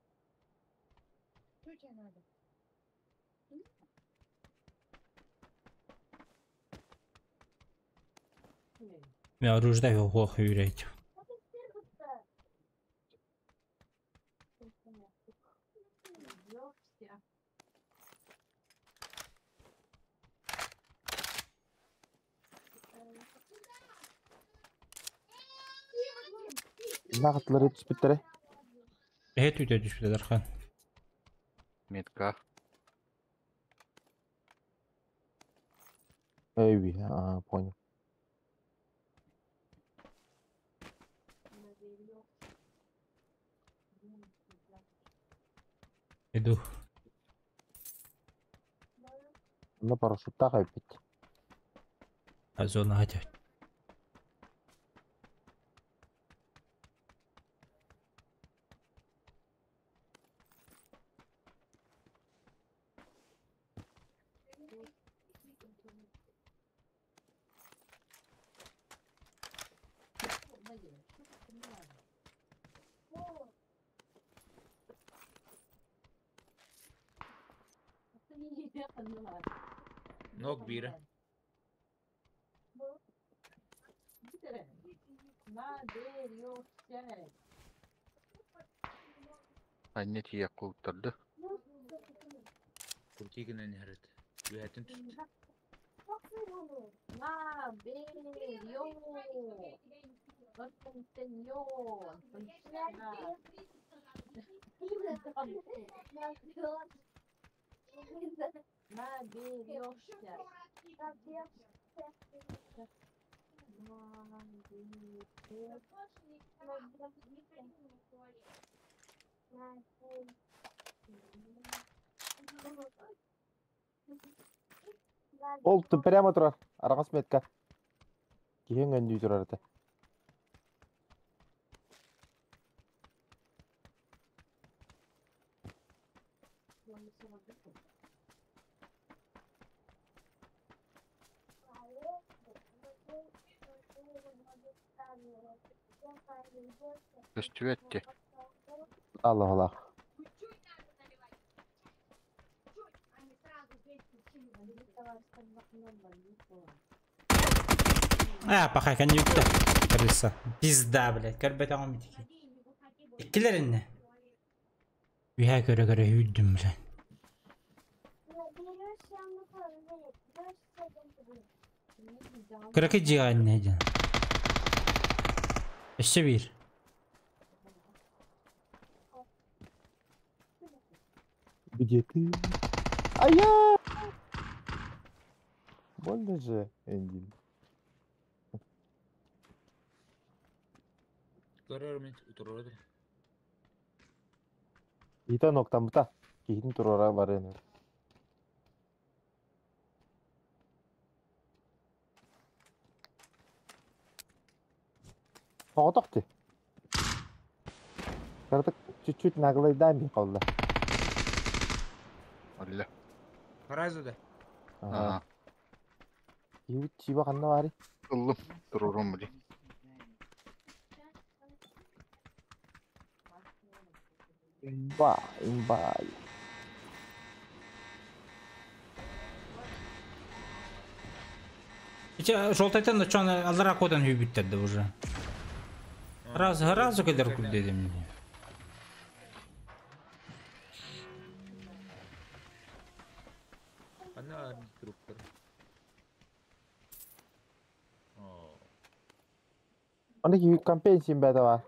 Speaker 1: Мен оруждай ох үйрәйт.
Speaker 15: Нағытлары түспүттэрэ.
Speaker 1: Эһэ түүтэ түспүтэ Дархан.
Speaker 9: Метка.
Speaker 15: Эй, а, понял.
Speaker 1: Иду.
Speaker 15: На парашюттаах эбит.
Speaker 1: А зона хотя.
Speaker 12: Ног бира.
Speaker 9: Анне тиийэ кулуттарды.
Speaker 12: Куртигинен хэрэг. Үһэтин түстэ.
Speaker 15: Ол ты прямо турар. Араҕас метка. Киһиҥ өндүү турар этэ.
Speaker 9: Көстүбэт дии.
Speaker 15: Аллах аллах.
Speaker 1: А, пахай, конъюнкта. Крыса. Пизда, блядь. Көрбөтөҕүм битики. Иккилэринне. Үһэ көрө-көрө үүрдүм, блядь. Кыракый дьиэҕэ иннэ диэн. Өссө биир.
Speaker 15: Где ты? А я! Больно же, Эндин.
Speaker 12: Көрөр мин утурар.
Speaker 15: Ита ноктамыта. Киһитин туруора барыан. Оҕотох дии. Кыратык чуть-чуть наглайдаан бии хаалла.
Speaker 9: Алла.
Speaker 12: Сразу да.
Speaker 15: Ага. Киһибит чиба ханна баарый?
Speaker 9: Ыллым. Туруорум били.
Speaker 15: Имба, имба.
Speaker 1: Ити жолтайтан очон аллара кодан hүйбүттэрди уже. Раз, разу кэлэр курдедим.
Speaker 12: Ана труппер. Оо.
Speaker 15: Аны киһи компенсин бэдэ бар.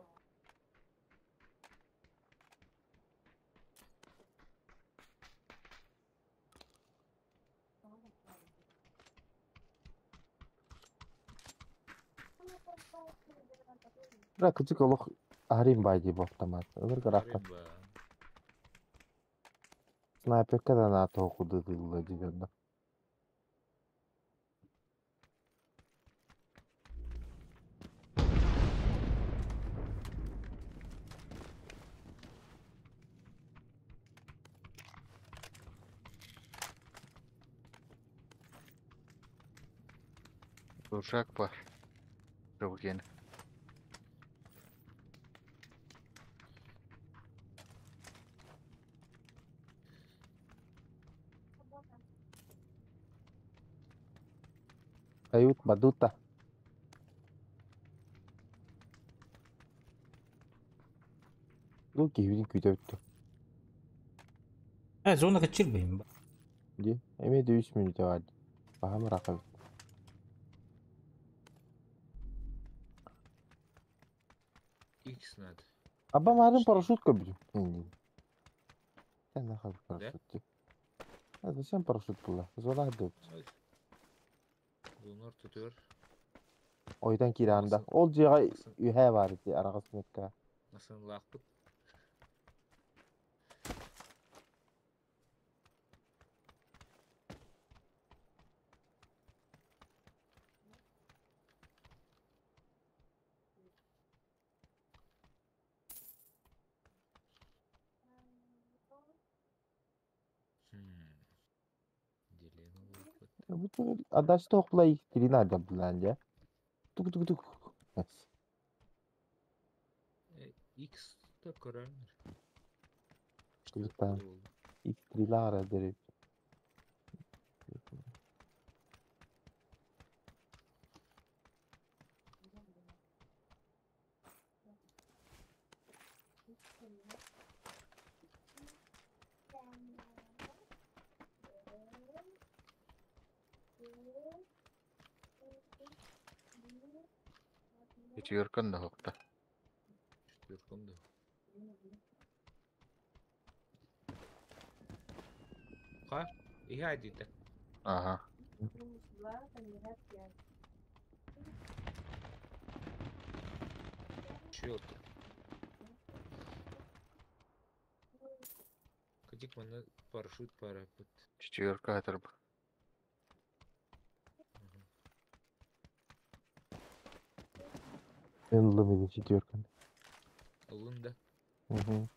Speaker 15: Бра кычык олох арим бай дии бу автомат. Ылыр гырахтан. Снайперка да наато кудытылла дигэнна.
Speaker 9: Ружак бар. Рубген.
Speaker 15: Ают бадута. Бу киһибитин күүтэ бүттү.
Speaker 1: Э, зона качыр бейм.
Speaker 15: Ди. Эме де 3 минута бар. Бахам ракабыт.
Speaker 12: X надо.
Speaker 15: Аба марын парашют көбүтүм. Инди. Сен нахал парашют. ди. А зачем парашют было? Зона дөп.
Speaker 12: Лунар тутур.
Speaker 15: Ойдан киранда. Ол жига үһә бар ди арагас мекка.
Speaker 12: Насын лақпыт.
Speaker 15: Бу адаш тоқлай трина да булан Тук тук тук.
Speaker 12: X та көрәмер.
Speaker 15: Лутан. X3 лара дерек.
Speaker 9: Четверкан да хокта.
Speaker 12: Четверкан да. Ха? Иха диде.
Speaker 9: Ага.
Speaker 12: Чё ты? Кадик мана парашют парапыт.
Speaker 9: Четверка атырб.
Speaker 15: Мен лымыды четверканы.
Speaker 12: Лын да.
Speaker 15: Угу.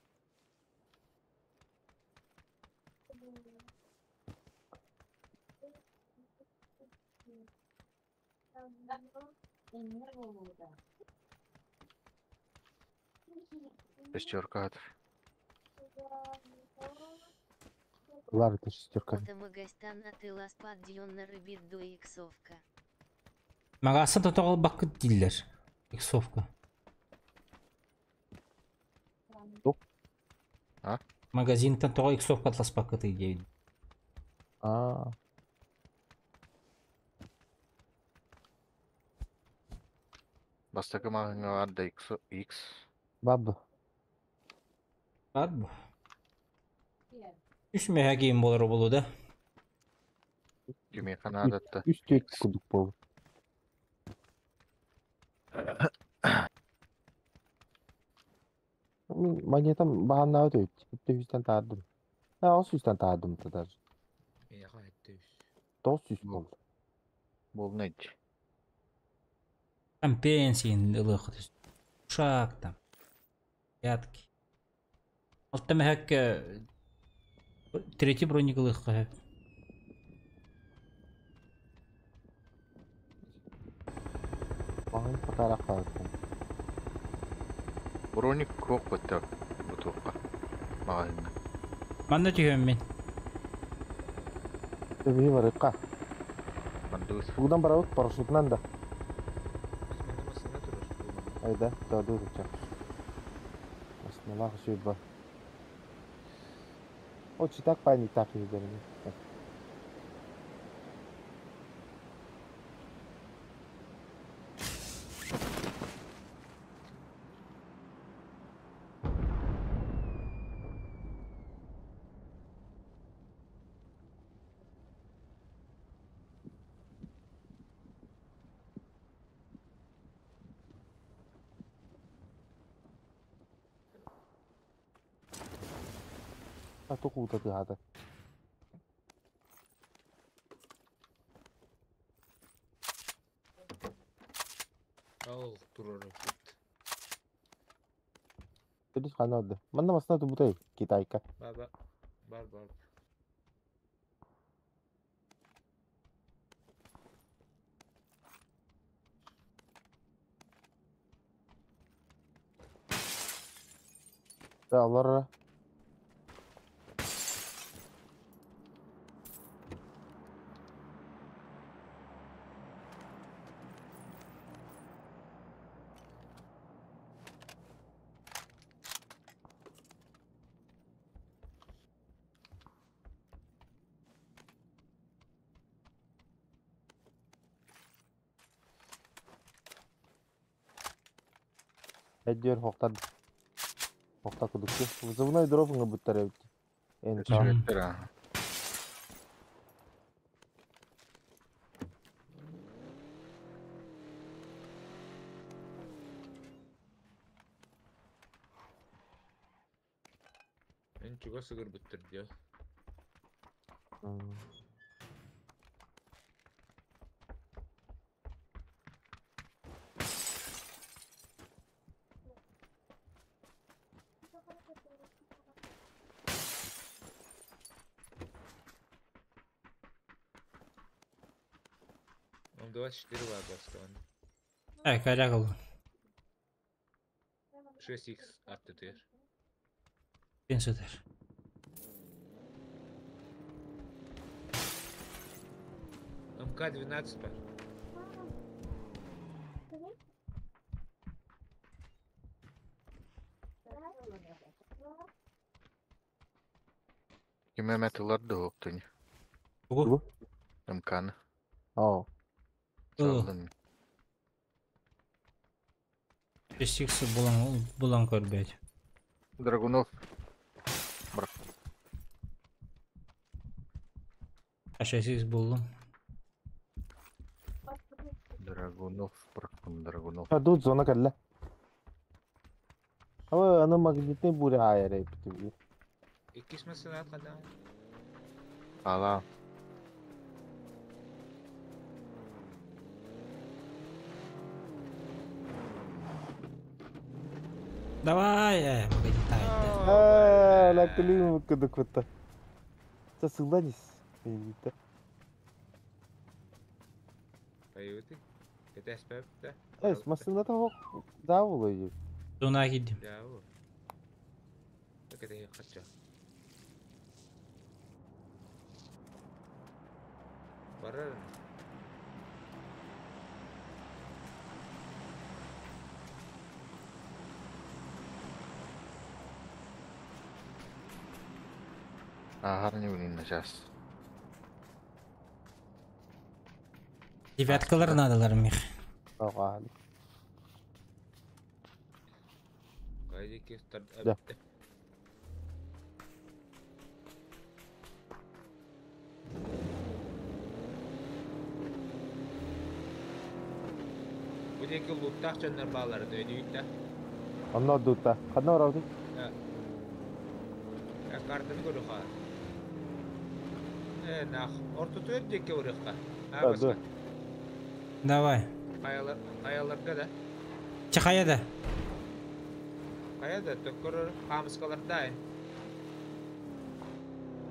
Speaker 9: Шестерка атыр.
Speaker 15: Лар это шестерка.
Speaker 2: Отамагастан атыласпад дьонна рыбит до иксовка.
Speaker 1: Магасын тотоғыл бақыт диллер. Иксовка.
Speaker 9: А?
Speaker 1: Магазинтан тоға иксовка атлас бақыт идея.
Speaker 15: А.
Speaker 9: Бастакы мағыңа бар да X. X.
Speaker 15: Баб.
Speaker 1: Баб. Үш меха кейін болар болу да.
Speaker 9: Кеме қанадатты.
Speaker 15: Үш төрт кудук болу. Мен монетам бағана өтөйт. 700-тен таардым. А, 600-тен таардым да даже.
Speaker 12: Меха 700.
Speaker 15: 900 болду.
Speaker 9: Болны айт.
Speaker 1: Там пенсиин ылықыт. Ушак там. Пятки. Алта мехак третий броник ылықы.
Speaker 15: Маған фотограф бар.
Speaker 9: Броник көк бітті бутылка. Мағыңа.
Speaker 1: Манна түйем мен.
Speaker 15: Төбе бар ыққа.
Speaker 9: Мандуз.
Speaker 15: Бугдан барабыт парашютынан да. Айда, тады урча. Основах шуйба. Очи так паник так издерни. А то куда ты гада.
Speaker 12: Ал турар бит.
Speaker 15: Төлүс канады. Манна масна тубутай китайка.
Speaker 12: Баба. Бар бар.
Speaker 15: Да, олорор. Эддиэр хоқтар. Хоқта кудукки. Вызывной дроп ыңы буттар эбит. Эн чаа.
Speaker 9: Сүреттер а.
Speaker 12: Эн чуга сыгыр буттар диyor. Он 24 вагоскан.
Speaker 1: Ай, корякал.
Speaker 12: 6х аттытыр.
Speaker 1: Пенсетер.
Speaker 12: МК-12 бар.
Speaker 9: Киме метылар да оқтын.
Speaker 1: Тугу?
Speaker 9: МК-ны.
Speaker 15: Ау.
Speaker 9: Салдым.
Speaker 1: 6х булан булан көрбөт.
Speaker 9: Драгунов. Бар.
Speaker 1: А 6х булдум.
Speaker 9: Драгунов, Бракун, Драгунов.
Speaker 15: А тут зона кэллэ. Ава аны магнитный буря айыр эбит.
Speaker 12: Иккис масына кадан.
Speaker 9: Ала.
Speaker 1: Давай, погоди, тай.
Speaker 15: Аа, ла клим кудук бутта. Та сылданис. Эбит.
Speaker 12: Поюты. Это СП, да?
Speaker 15: Эс, масына того да булый.
Speaker 1: Зона кидим.
Speaker 12: Да, вот. Так это я хочу. Барар.
Speaker 9: Ахар не блин, сейчас.
Speaker 1: Девяткалар надалар мих.
Speaker 15: Ага.
Speaker 12: Кайда кестер.
Speaker 15: Да.
Speaker 12: Bu deki loot'taq çönler bağları dönüyük de.
Speaker 15: Онно дута. Ханна барабыт.
Speaker 12: Ya kartını görü ha. Nah, orta tüyet deki vuruyor ha. Ha
Speaker 15: Да,
Speaker 12: başka.
Speaker 15: да.
Speaker 1: Давай.
Speaker 12: Kayalar, kayalarda da.
Speaker 1: Чахая да.
Speaker 12: Kaya da tökür hamıskalar da.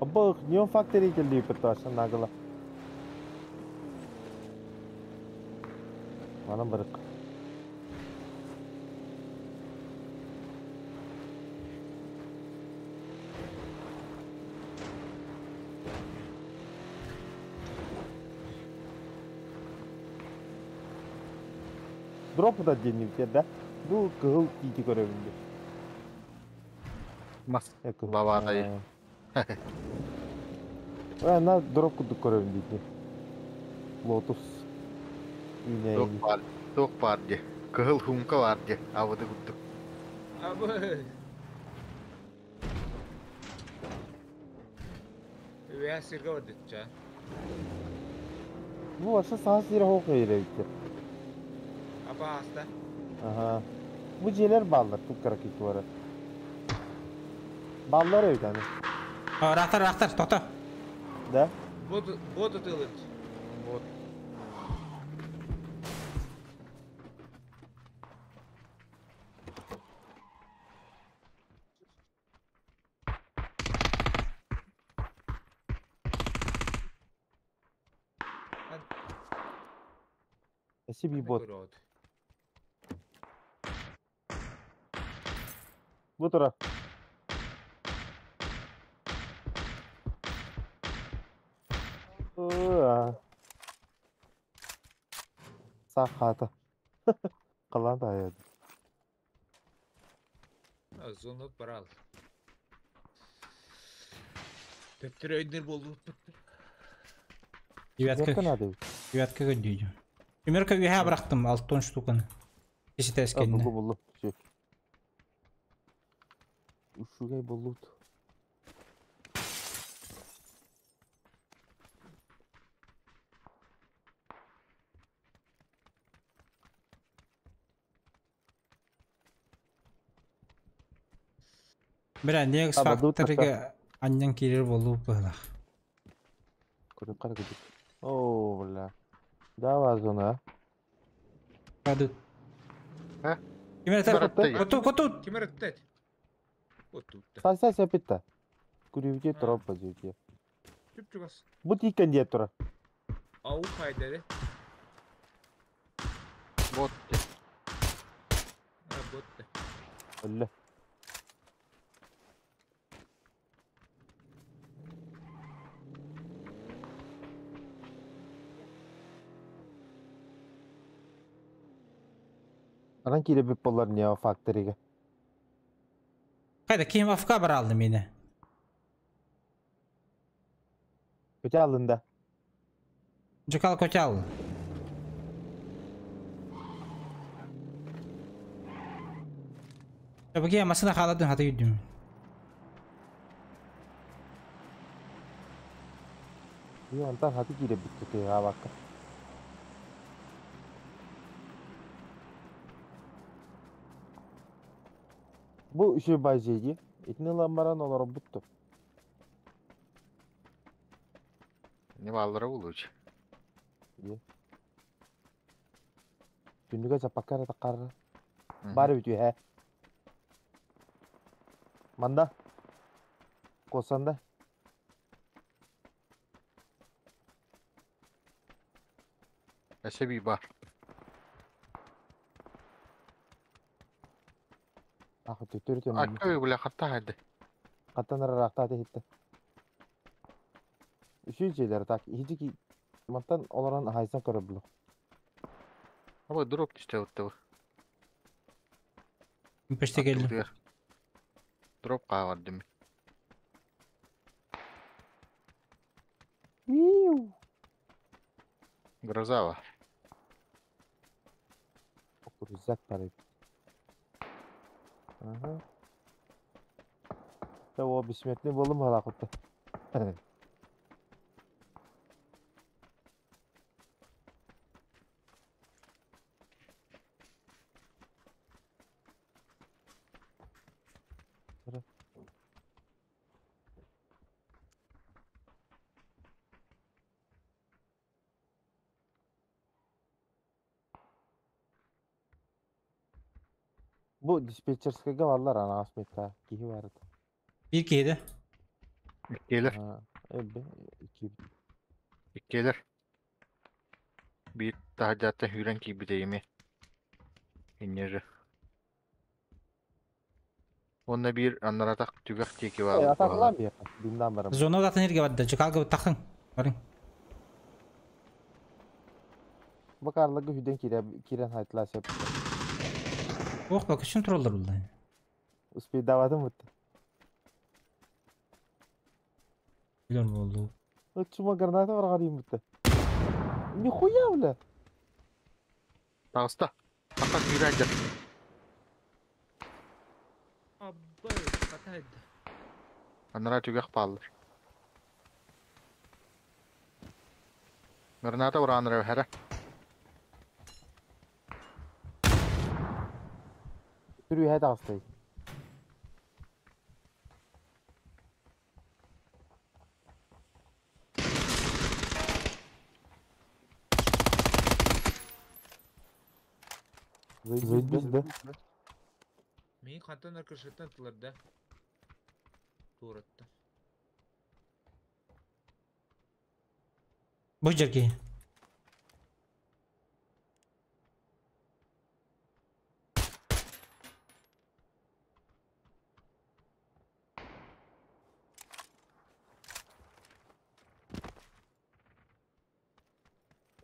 Speaker 15: Абы Neon Factory келди бит нагыла. Манан барык. Дроп да денник да? Бу кыл кити көрөбүндө.
Speaker 9: Мас. Лавадай.
Speaker 15: На дроп кудук көрөбүн дейт. Лотус.
Speaker 9: Ток бар. Ток бар де. Кыһыл хумка бар де. Авыды куттук.
Speaker 12: Абы. Üye sirge var ditçe.
Speaker 15: Бу аша саа сире хоқ эйребитти.
Speaker 12: Аба hasta.
Speaker 15: Аха. Бу жерлер баллар, тук каракит бары. Баллар эбит аны.
Speaker 1: А, рахтар, рахтар, тоқта.
Speaker 15: Да?
Speaker 12: Бот бот атылыч.
Speaker 9: Бот.
Speaker 15: Спасибо, бот. Бу тура. Сахата. Калан да.
Speaker 12: Зону барал. Төптөр өйдер болду.
Speaker 1: Девятка. Девятка көндүйді. Примерка үйе бырақтым, 6 штуканы. Кесете эскенне.
Speaker 15: Булду булду. Все. Ушугай булду.
Speaker 1: Бля, Nex Factory'ге аннан кирер болу быһылах.
Speaker 15: Көрүп кара күдүк. О, бля. Дава зона.
Speaker 1: Падут.
Speaker 9: А?
Speaker 1: Кимер это? Коту, коту.
Speaker 12: Кимер өттет. Коту.
Speaker 15: Сася сепитта. Күрүбүтэ тура базыте.
Speaker 12: Түп-чугас.
Speaker 15: Бу тикен дие тура.
Speaker 12: Ау хайдары.
Speaker 9: Бот.
Speaker 12: А, бот.
Speaker 15: Өллө. Анан кире бит болар не факториге.
Speaker 1: Кайда ким афка бар алды мени.
Speaker 15: Көтө алында.
Speaker 1: Жакал көтө ал. Табыге масына халадын хата юдүм.
Speaker 15: Yo антан хаты кире бит көтө абакка. Бу үшө бажеди. Итини ламбаран олар бутту.
Speaker 9: Не баллара булуч.
Speaker 15: Күндүгө запаккара таккар. Бары бүтү хэ. Манда. Косанда.
Speaker 9: Эсеби бар.
Speaker 15: Ах, төтөр төн.
Speaker 9: Аккы бля хатта хайды.
Speaker 15: Каттан ракта хитте. Үшү желер так. Хижики мантан оларан хайсан көрөп булу.
Speaker 9: Аба дроп түштө өттү.
Speaker 1: Пеште келди.
Speaker 9: Дроп кабардым. Грозава.
Speaker 15: Рюкзак бар. Ага. Да о бессмертный болдум халакытты. Бу диспетчерскийге баллар ана асметта кихи бар.
Speaker 1: Bir киһи
Speaker 9: Иккелер.
Speaker 15: Эбби ики.
Speaker 9: Иккелер. Бир тахажатта хүрен кийбитейми. Иннеже. Онна бир аннаратак түгэх теки бар.
Speaker 15: Атакылам бия. Димдан барам.
Speaker 1: Зона датын эрге барды. Жакалга тахын. Барың.
Speaker 15: Бакарлыгы хүден кирен хайтла сеп.
Speaker 1: Ох, бак, үчүн туралар булда.
Speaker 15: Успей давадым бутты.
Speaker 1: Билер болду.
Speaker 15: Чума граната бар гарим бутты. Нихуя, бля.
Speaker 9: Тагыста. Ака хүрәҗә.
Speaker 12: Аббай, катайды.
Speaker 9: Аннара түгэх паллар. Граната ураныр хәрә.
Speaker 15: Түрүү һәт ағыстай. Заебись, да?
Speaker 12: Мин хантан аркышыттан тылар да. Туратты.
Speaker 1: Бу жерге.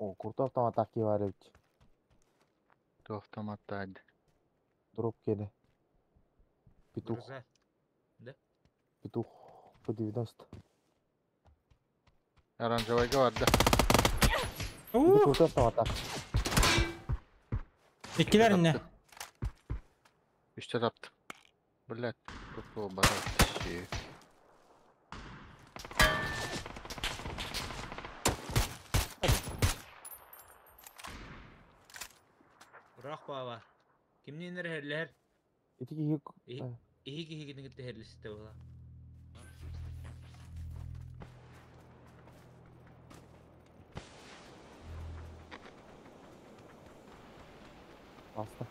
Speaker 15: О, крутой автомат Акиваревич.
Speaker 9: То автомат таад.
Speaker 15: Дроп кене. Петух.
Speaker 12: Гроза. Да?
Speaker 15: Петух. По 90.
Speaker 9: Оранжевайга барда.
Speaker 15: Это крутой автомат.
Speaker 1: Иккилэр инне.
Speaker 9: Үстэ тапты. Блядь, тут барар.
Speaker 12: Рах баба. Кимнин эрһерлер?
Speaker 15: Ити киһи...
Speaker 12: Иһи киһи гинигит тэһерлисте була.
Speaker 15: Аста.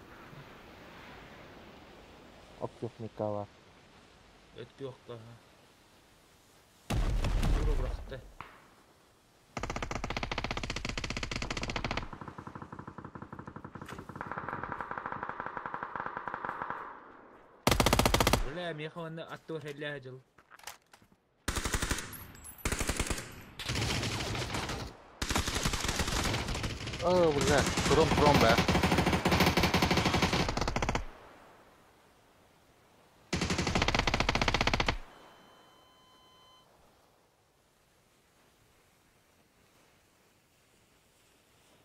Speaker 15: Оптехника бар.
Speaker 12: Өт күөхкө. Тура бырахты. Бля, меха онно аттур хеллää жыл.
Speaker 9: О, бля, тром тром бә.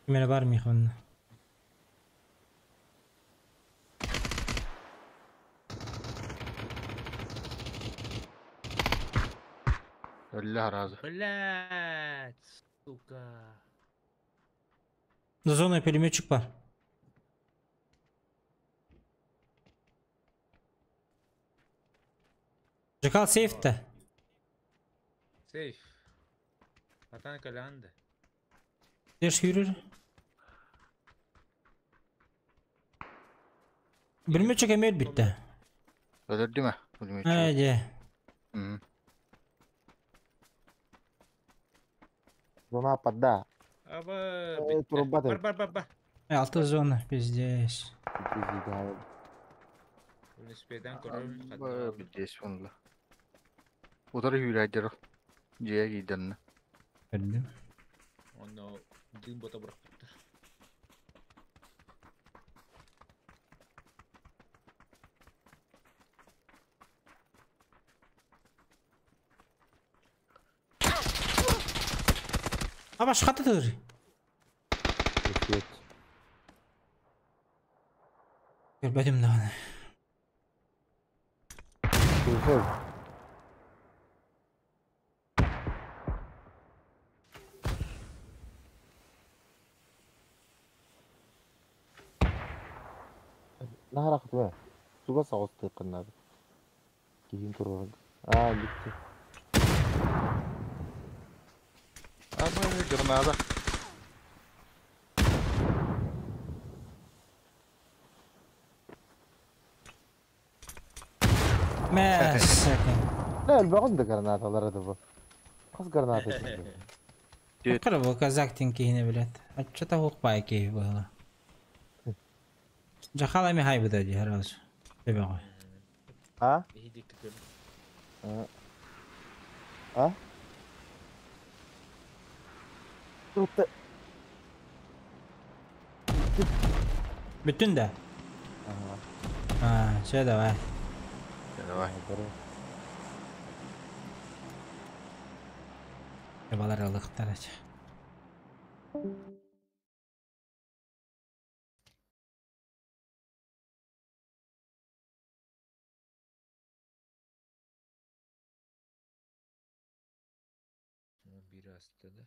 Speaker 1: Кимere бар михан.
Speaker 9: Өллә разы.
Speaker 12: Блядь, сука.
Speaker 1: За зоной пулеметчик бар. Жакал сейф-то.
Speaker 12: Сейф. Атан калянды.
Speaker 1: Деш yürür. Пулеметчик эмел битте.
Speaker 9: Өлөрдү ме?
Speaker 1: Айде.
Speaker 15: Зона подда.
Speaker 12: Аба,
Speaker 15: Э, труба
Speaker 12: Бар, бар, бар, бар.
Speaker 1: Алты зона, пиздец.
Speaker 12: Униспедан көрөм.
Speaker 9: Бидес онла. Утары хүрәдер. Жия гидерне.
Speaker 1: Көрдүм.
Speaker 12: Онно дым бота бырахпыттар.
Speaker 1: Аба шхатыдыр.
Speaker 15: Привет.
Speaker 1: Көрбөдүм дагы.
Speaker 15: Телефон. Нахара кытма. Суга сагыс тыккыннады. Кийин турган. А, битти.
Speaker 9: Ама гранада.
Speaker 1: Мәссәкин.
Speaker 15: Не, элбагын да гранаталар да бу. Кыз граната.
Speaker 1: Кара бу казак тин кихине билет. Аччата хукпай ки было. Жахала ми хай буда ди хараз. Бебе.
Speaker 15: А? А? Тут
Speaker 1: Бүтүн да.
Speaker 15: Ага.
Speaker 1: А, все, давай.
Speaker 9: Давай.
Speaker 1: Балар алыктар ач.
Speaker 12: Бир асты да.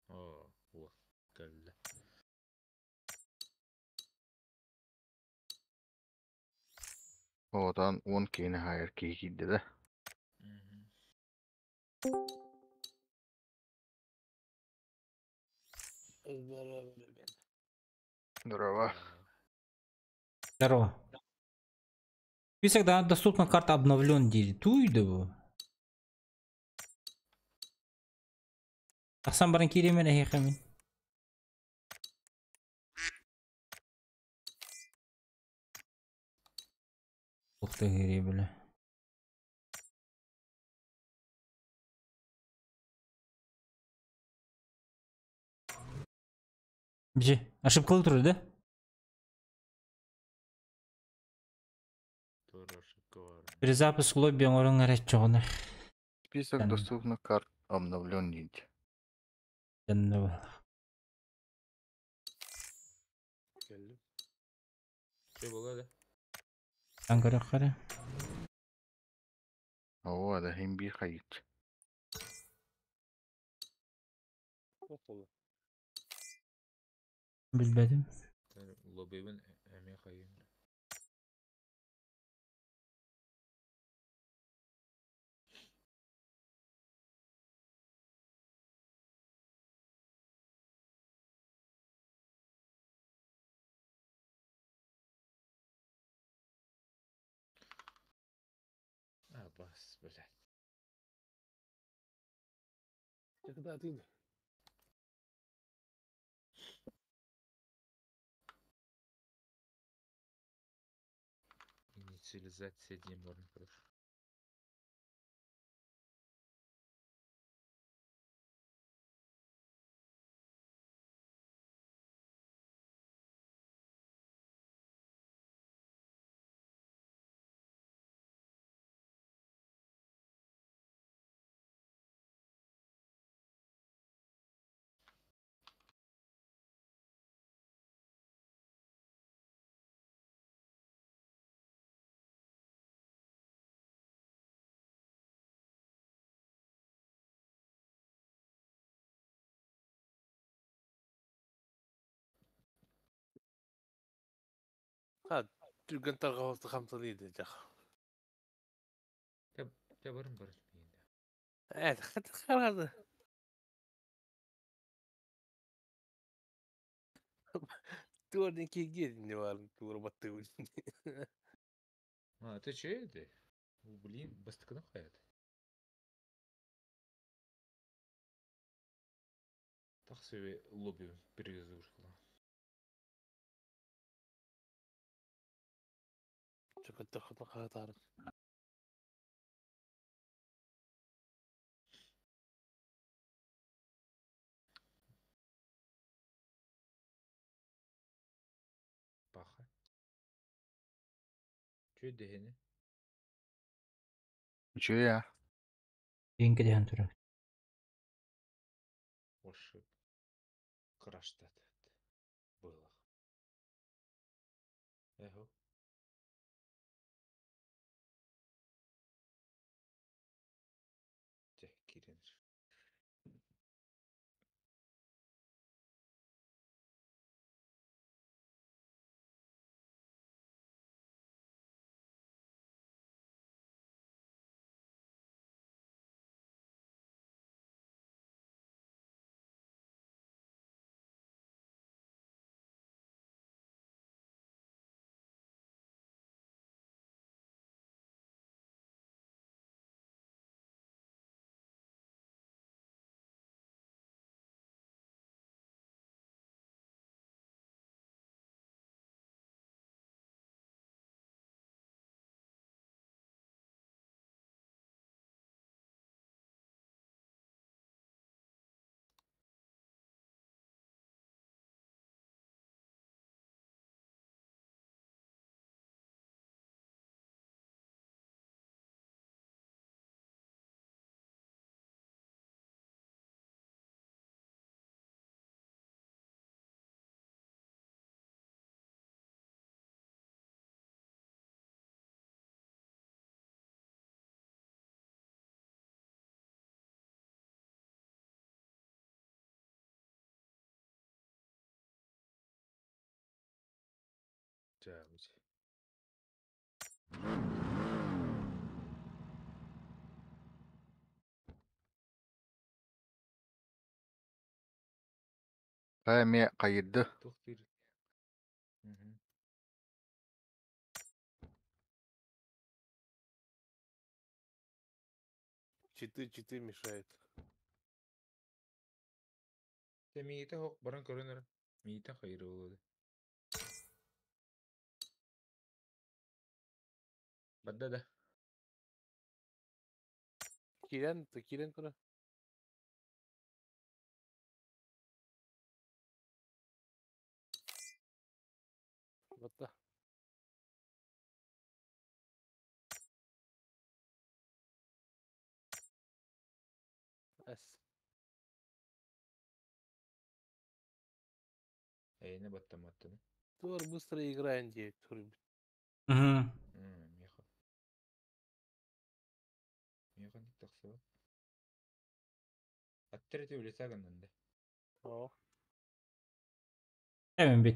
Speaker 12: О, о, кэллэ.
Speaker 9: Одан 10 киini хайыр кийгидди да. Здорово.
Speaker 1: Здорово. Список да, доступна карта обновлен диир. Туй да бу. Тахсан баран киириэм эрэ эһиэхэ мин. Ух ты, бля. Бжи, ошибка турар да? Перезапуск лобби оҥорон эрэ чоҕуна.
Speaker 9: Список доступных карт обновлен диир.
Speaker 1: Дьонно
Speaker 12: Кэллим. Чэ буолла да?
Speaker 1: Таң көрөххө эрэ.
Speaker 9: Оо, да иһин биир хайыт.
Speaker 1: Билбэтим.
Speaker 12: Лоббибын эмиэ хайыым. А, бас, блядь.
Speaker 16: Когда ты?
Speaker 12: Инициализация диэн баран турар.
Speaker 16: Түргэн тарҕабыт хамсалыйды дьах.
Speaker 12: Тэ барым бар.
Speaker 16: Э, хат харады. Туордин киги не бар, туор батты.
Speaker 12: А, это че это? Блин, бастыкына хаят. Так себе лобби перезагрузка.
Speaker 16: Чөкөттө хат хатар.
Speaker 12: Паха. Че дeheni?
Speaker 9: Үчүгэй аа.
Speaker 1: Киин кэдэһэн турар.
Speaker 12: Ошиб. Краштат. Было. Эхо. Дьэ, киирэн. Дьэ,
Speaker 9: Хайа эмиэ хайырды.
Speaker 12: Туох диир? Мгм.
Speaker 16: Читы, читы мешает.
Speaker 12: Те миите хок баран көрөнөр. Миите хайры болду. Бадда да.
Speaker 16: Кирен, ты Кирен куда? Вот да. С.
Speaker 12: Эйне баттаматтын.
Speaker 16: Тур быстро играем, де. Тур.
Speaker 1: Угу.
Speaker 12: Меха. Меха не тахсыба. Аттер эти улица гыннанды.
Speaker 16: О.
Speaker 1: Эми бит.